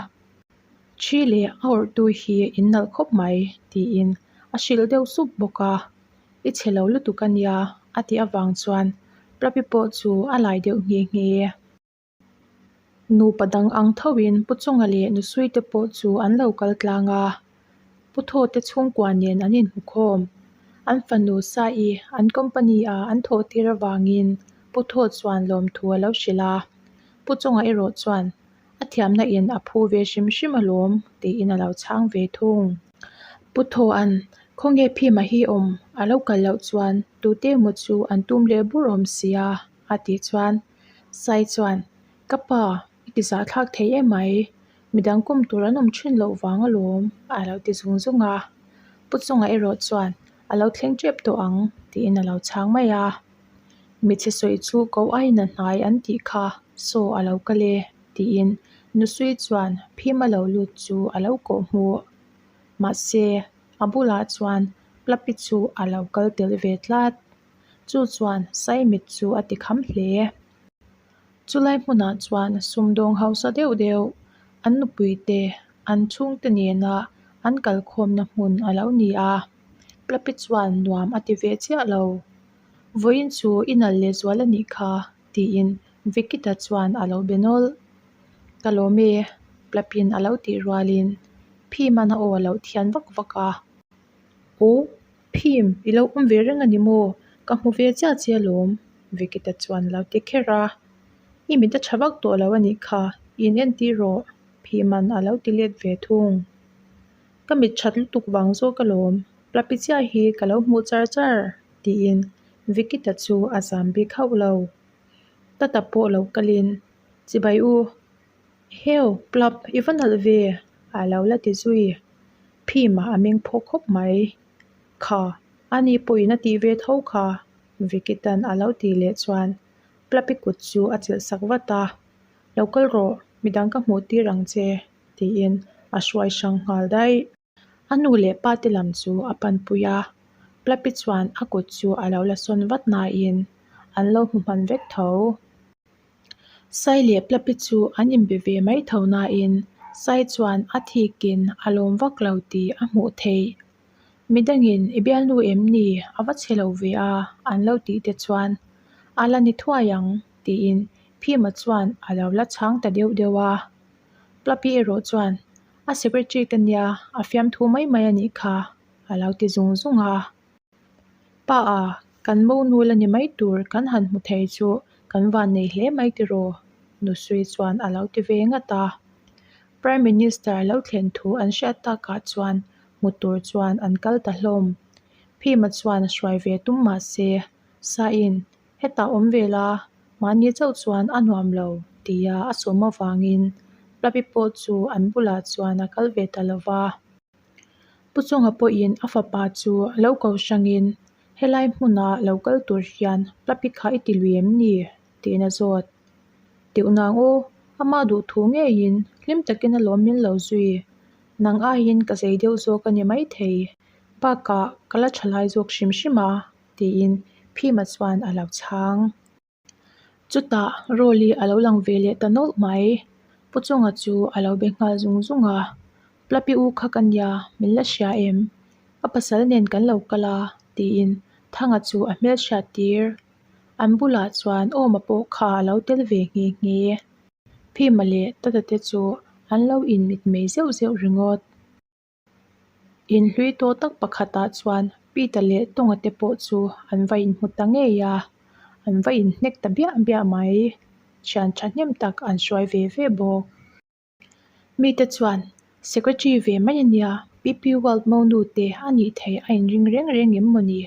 Thi leh a awrhtu hi in nalh khawp mai tiin a hrilh deuh sup bawk a, I chhe lo lutuk a nia a tih avang chuan Prapi pawh chu a lai deuh nghe nghe. Nupa dang ang thoin Pu Chunga leh Nusui te pawh chu an lo kal tlang a, Pu Thaw te chhungkua nen an inhmu khawm. An fanu Saii an company ah an thawh tir avangin Pu Thaw chuan lawmthu a lo hrilh a, Pu Chunga erawh chuan A thiamna in a phu ve hrim hrim alawm tiin a lo chhang ve thung. Pu Thawhan, Khawnge Phima hi awm a lo kal loh chuan tute emaw chu an tum leh bur awm sia a tih chuan Sai chuan, Ka pa, i ti zahthlak thei emai, midang kum tur an awm thin loh vang alawm a lo ti zung zung a. Pu Chunga erawh chuan, A lo thleng tep tawh ang tiin a lo chhang mai a. Michhe sawi chu ko aiin a hnai an tih kha saw a lo kal e tiin Nusui chuan phim a lo lut chu a lo kawh hmuh. Mahse, a bulah chuan Plapi chu a lo kal tel ve tlat. Chu chuan Saimit chu a ti kham hle. Chulai hmunah chuan sumdawng hausa deuh deuh an nupui te an chhungte nena an kalkhawmna hmun a lo ni a. Plapi chuan nuam a ti ve chiah lo. Vawiin chu i nalh leh zual a nih kha tiin Vikita chuan a lo be nawlh. Ka lawm e, Plapin a lo tih rualin Phim-an a aw a lo thian vak vak a. Aw, Phim, i lo awm ve reng a ni maw? Ka hmu ve chiah che alawm, Vikita chuan a lo ti kher a. I mit a tha vak tawh lo a nih kha, i inentir rawh, Phim-an a lo ti let ve thung. Ka mit that lutuk vang zawk alawm, Plapi chiah hi ka lo hmuh char char, tiin Vikita chu a zam bik hauh lo. Tata pawh lo kalin, Chibai u, Heu, Plap, i va nalh ve, a lo la ti zui. Phima a meng phawk khawp mai. Kha, ani pawhin a tih ve tho kha, Vikitan a lo tih leh chuan Plapi kut chu a chelh sak vat a, Lo kal rawh, midang ka hmuh tir ang che, tiin a hruai hrang nghal daih. A nu leh pa te lam chu a panpui a, Plapi chuan a kut chu a lo la sawn vat nain an lo hmu hman vek tho. Sai leh Plapi chu an inbe ve mai tho nain Sai chuan a thikin a lawm vak lo tih a hmuh theih. Midangin i bialnu em ni a va chhe lo ve a an lo tih te chuan a la ni thuai ang tiin Phima chuan a lo la chhang ta deuh deuh a. Plapi erawh chuan a secretary ka nia a fiamthu mai mai a nih kha a lo ti zung zung a. Pa a, kan monu la ni mai tur kan han hmu thei chu kan van nei hle mai tiraw? Nusui chuan a lo ti ve ngat a. Prime Minister lo thlen thu an hriat takah chuan hmu tur chuan an kal ta hlawm. Phima chuan hruai ve tum mah se, Sain, hetah awm ve la, mahni chauh chuan a nuam lo tia a sawm avangin Plapi pawh chu an bulah chuan a kal ve ta lo va. Pu Chunga pawhin a fapa chu lo ko hrangin, Helai hmuna lo kal tur hian Plapi kha i ti lui em ni? tiin a zawt. Teuh nang aw, ama duh thu ngeiin hlim takin a lawm min lo zui. Nang aiin ka zei deuh zawk a ni maithei. Bakah ka la tha lai zawk hrim hrim a, tiin Phima chuan a lo chhang. Chutah Rawli a lo lang ve leh ta nawlh mai. Pu Chunga chu a lo be nghal zung zung a, Plapi u kha ka nia, min la hria em? Ka pasal nen kan lo kal a, tiin Thanga chu a hmelhriat tir. An bulah chuan Awma pawh kha a lo tel ve nghe nghe. Phima leh Tata te chu an lo inmitmei zeuh zeuh ringawt. Inhlui tawh tak pakhatah chuan Peter leh Tawnga te pawh chu an va inhmu ta ngei a, an va inhnek ta biah biah mai. Thian thahnem tak an hruai ve ve bawk. Mite chuan, Secretary ve mai a nia, PP World monu te a nih theih a inring reng reng em mawni?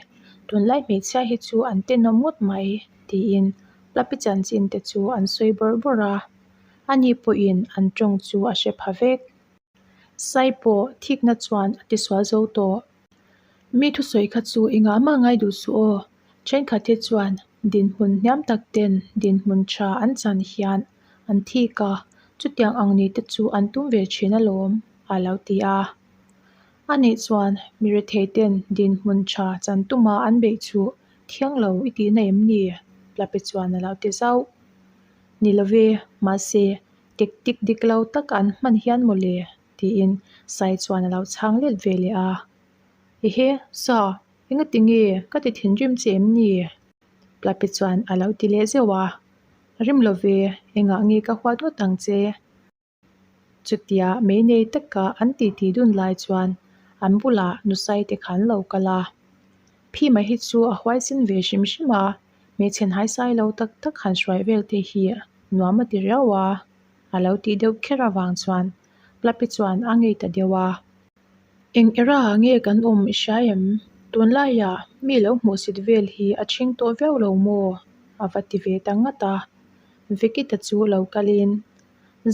Tunlai hmeichhia hi chu an tenawm ngawt mai, tiin Plapi chanchin te chu an sawi bawrh bawrh a. Ani pawhin an tawng chu a hre pha vek. Sai pawh thikna chuan a tisual zo tawh. Mi thusawi kha chu i ngah mah ngai duh suh aw. Thenkhat hi chuan dinhmun hniam tak ten dinhmun tha an chan hian an thik a, chutiang ang ni te chu an tum ve thin alawm, a lo ti a. Anih chuan mi rethei ten dinhmun tha chan tuma an beih chu thiang lo i tihna em ni? Plape chuan a lo ti zauh. Ni love, mahse Tactic dik lo tak an hman hian maw le? tiin Sai chuan a lo chhang let ve leh a. Ehe, Sa, engati nge ka ti thinrim che em ni? Plapi chuan a lo ti leh zeuh a. Rim lo ve, engah nge ka huat ngawt ang che? Chutia mei nei taka an titi dun lai chuan an bulah Nusai te kha an lo kal a. Phima hi chu a huaisin ve hrim hrim a, Hmeichhe hnaisai lo tak tak han hruai vel te hi nuam a ti riau a, a lo tih deuh kher avang chuan Plapi chuan a ngei ta deuh a. Eng era ah nge kan awm i hria em? Tunlaiah mi lo hmuhsit vel hi a chhing tawh viau lo maw? A va ti ve ta ngat a. Vikita chu lo kalin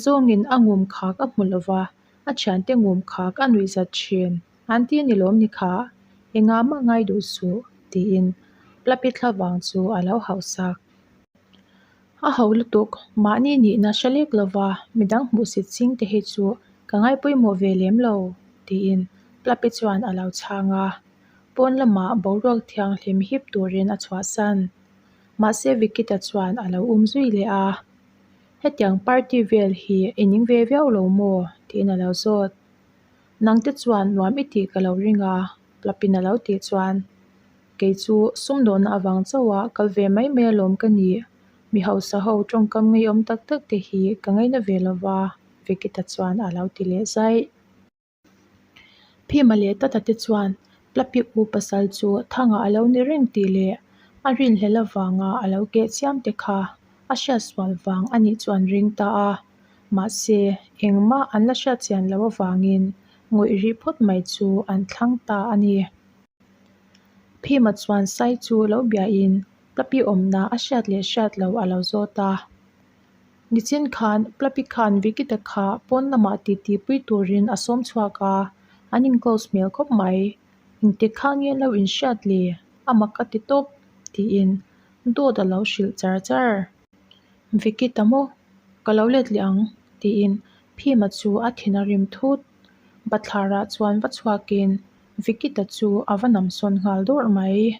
zawngin a ngum khak a hmu lova, a thiante ngum khak a nuihzat thin. An ti a ni lawm ni kha, engah mah ngai duh suh, tiin Plapi thla vang chu a lo hauhsak. A ho lutuk, mahni nihna hre lek lova midang hmuhsit ching te hi chu ka ngai pawimawh ve lem lo, tiin Plapi chuan a lo chhang a. Pawn lamah boruak thianghlim hip turin a chhuahsan. Mahse Vikita chuan a lo um zui leh a. Hetiang party vel hi i ning ve viau lo maw? tiin a lo zawt. Nangte chuan nuam i tih ka lo ring a, Plapin a lo tih chuan, Kei chu sumdawhna avang chauha kal ve mai mai alawm ka ni. Mi hausa ho tawngkam ngeiawm tak tak te hi ka ngaina ve lova, Vikita chuan a lo ti leh zaih. Phima leh Tata te chuan Plapi u pasal chu Thanga a lo ni reng tih leh a rinhlelh avanga a lo keh chiam te kha a hriatsual vang a nih chu an ring ta a. Mahse, engmah an la hriatchian loh avangin ngawih rih phawt mai chu an thlang ta a ni. Phima chuan Sai chu lo biain Plapi awmna a hriat leh hriat loh a lo zawt a. Nichin khan Plapi khan Vikita kha pawn lamah titi pui turin a sawm chhuak a, an in close hmel khawp mai. Engtik kha nge lo inhriat le? A mak a ti tawp, tiin dawt a lo hrilh char char. Vikita maw? Ka lo let leh ang, tiin Phima chu a thin a rim thut. Bathlarah chuan va chhuakin Vikita chu a va nam sawn nghal dawrh mai.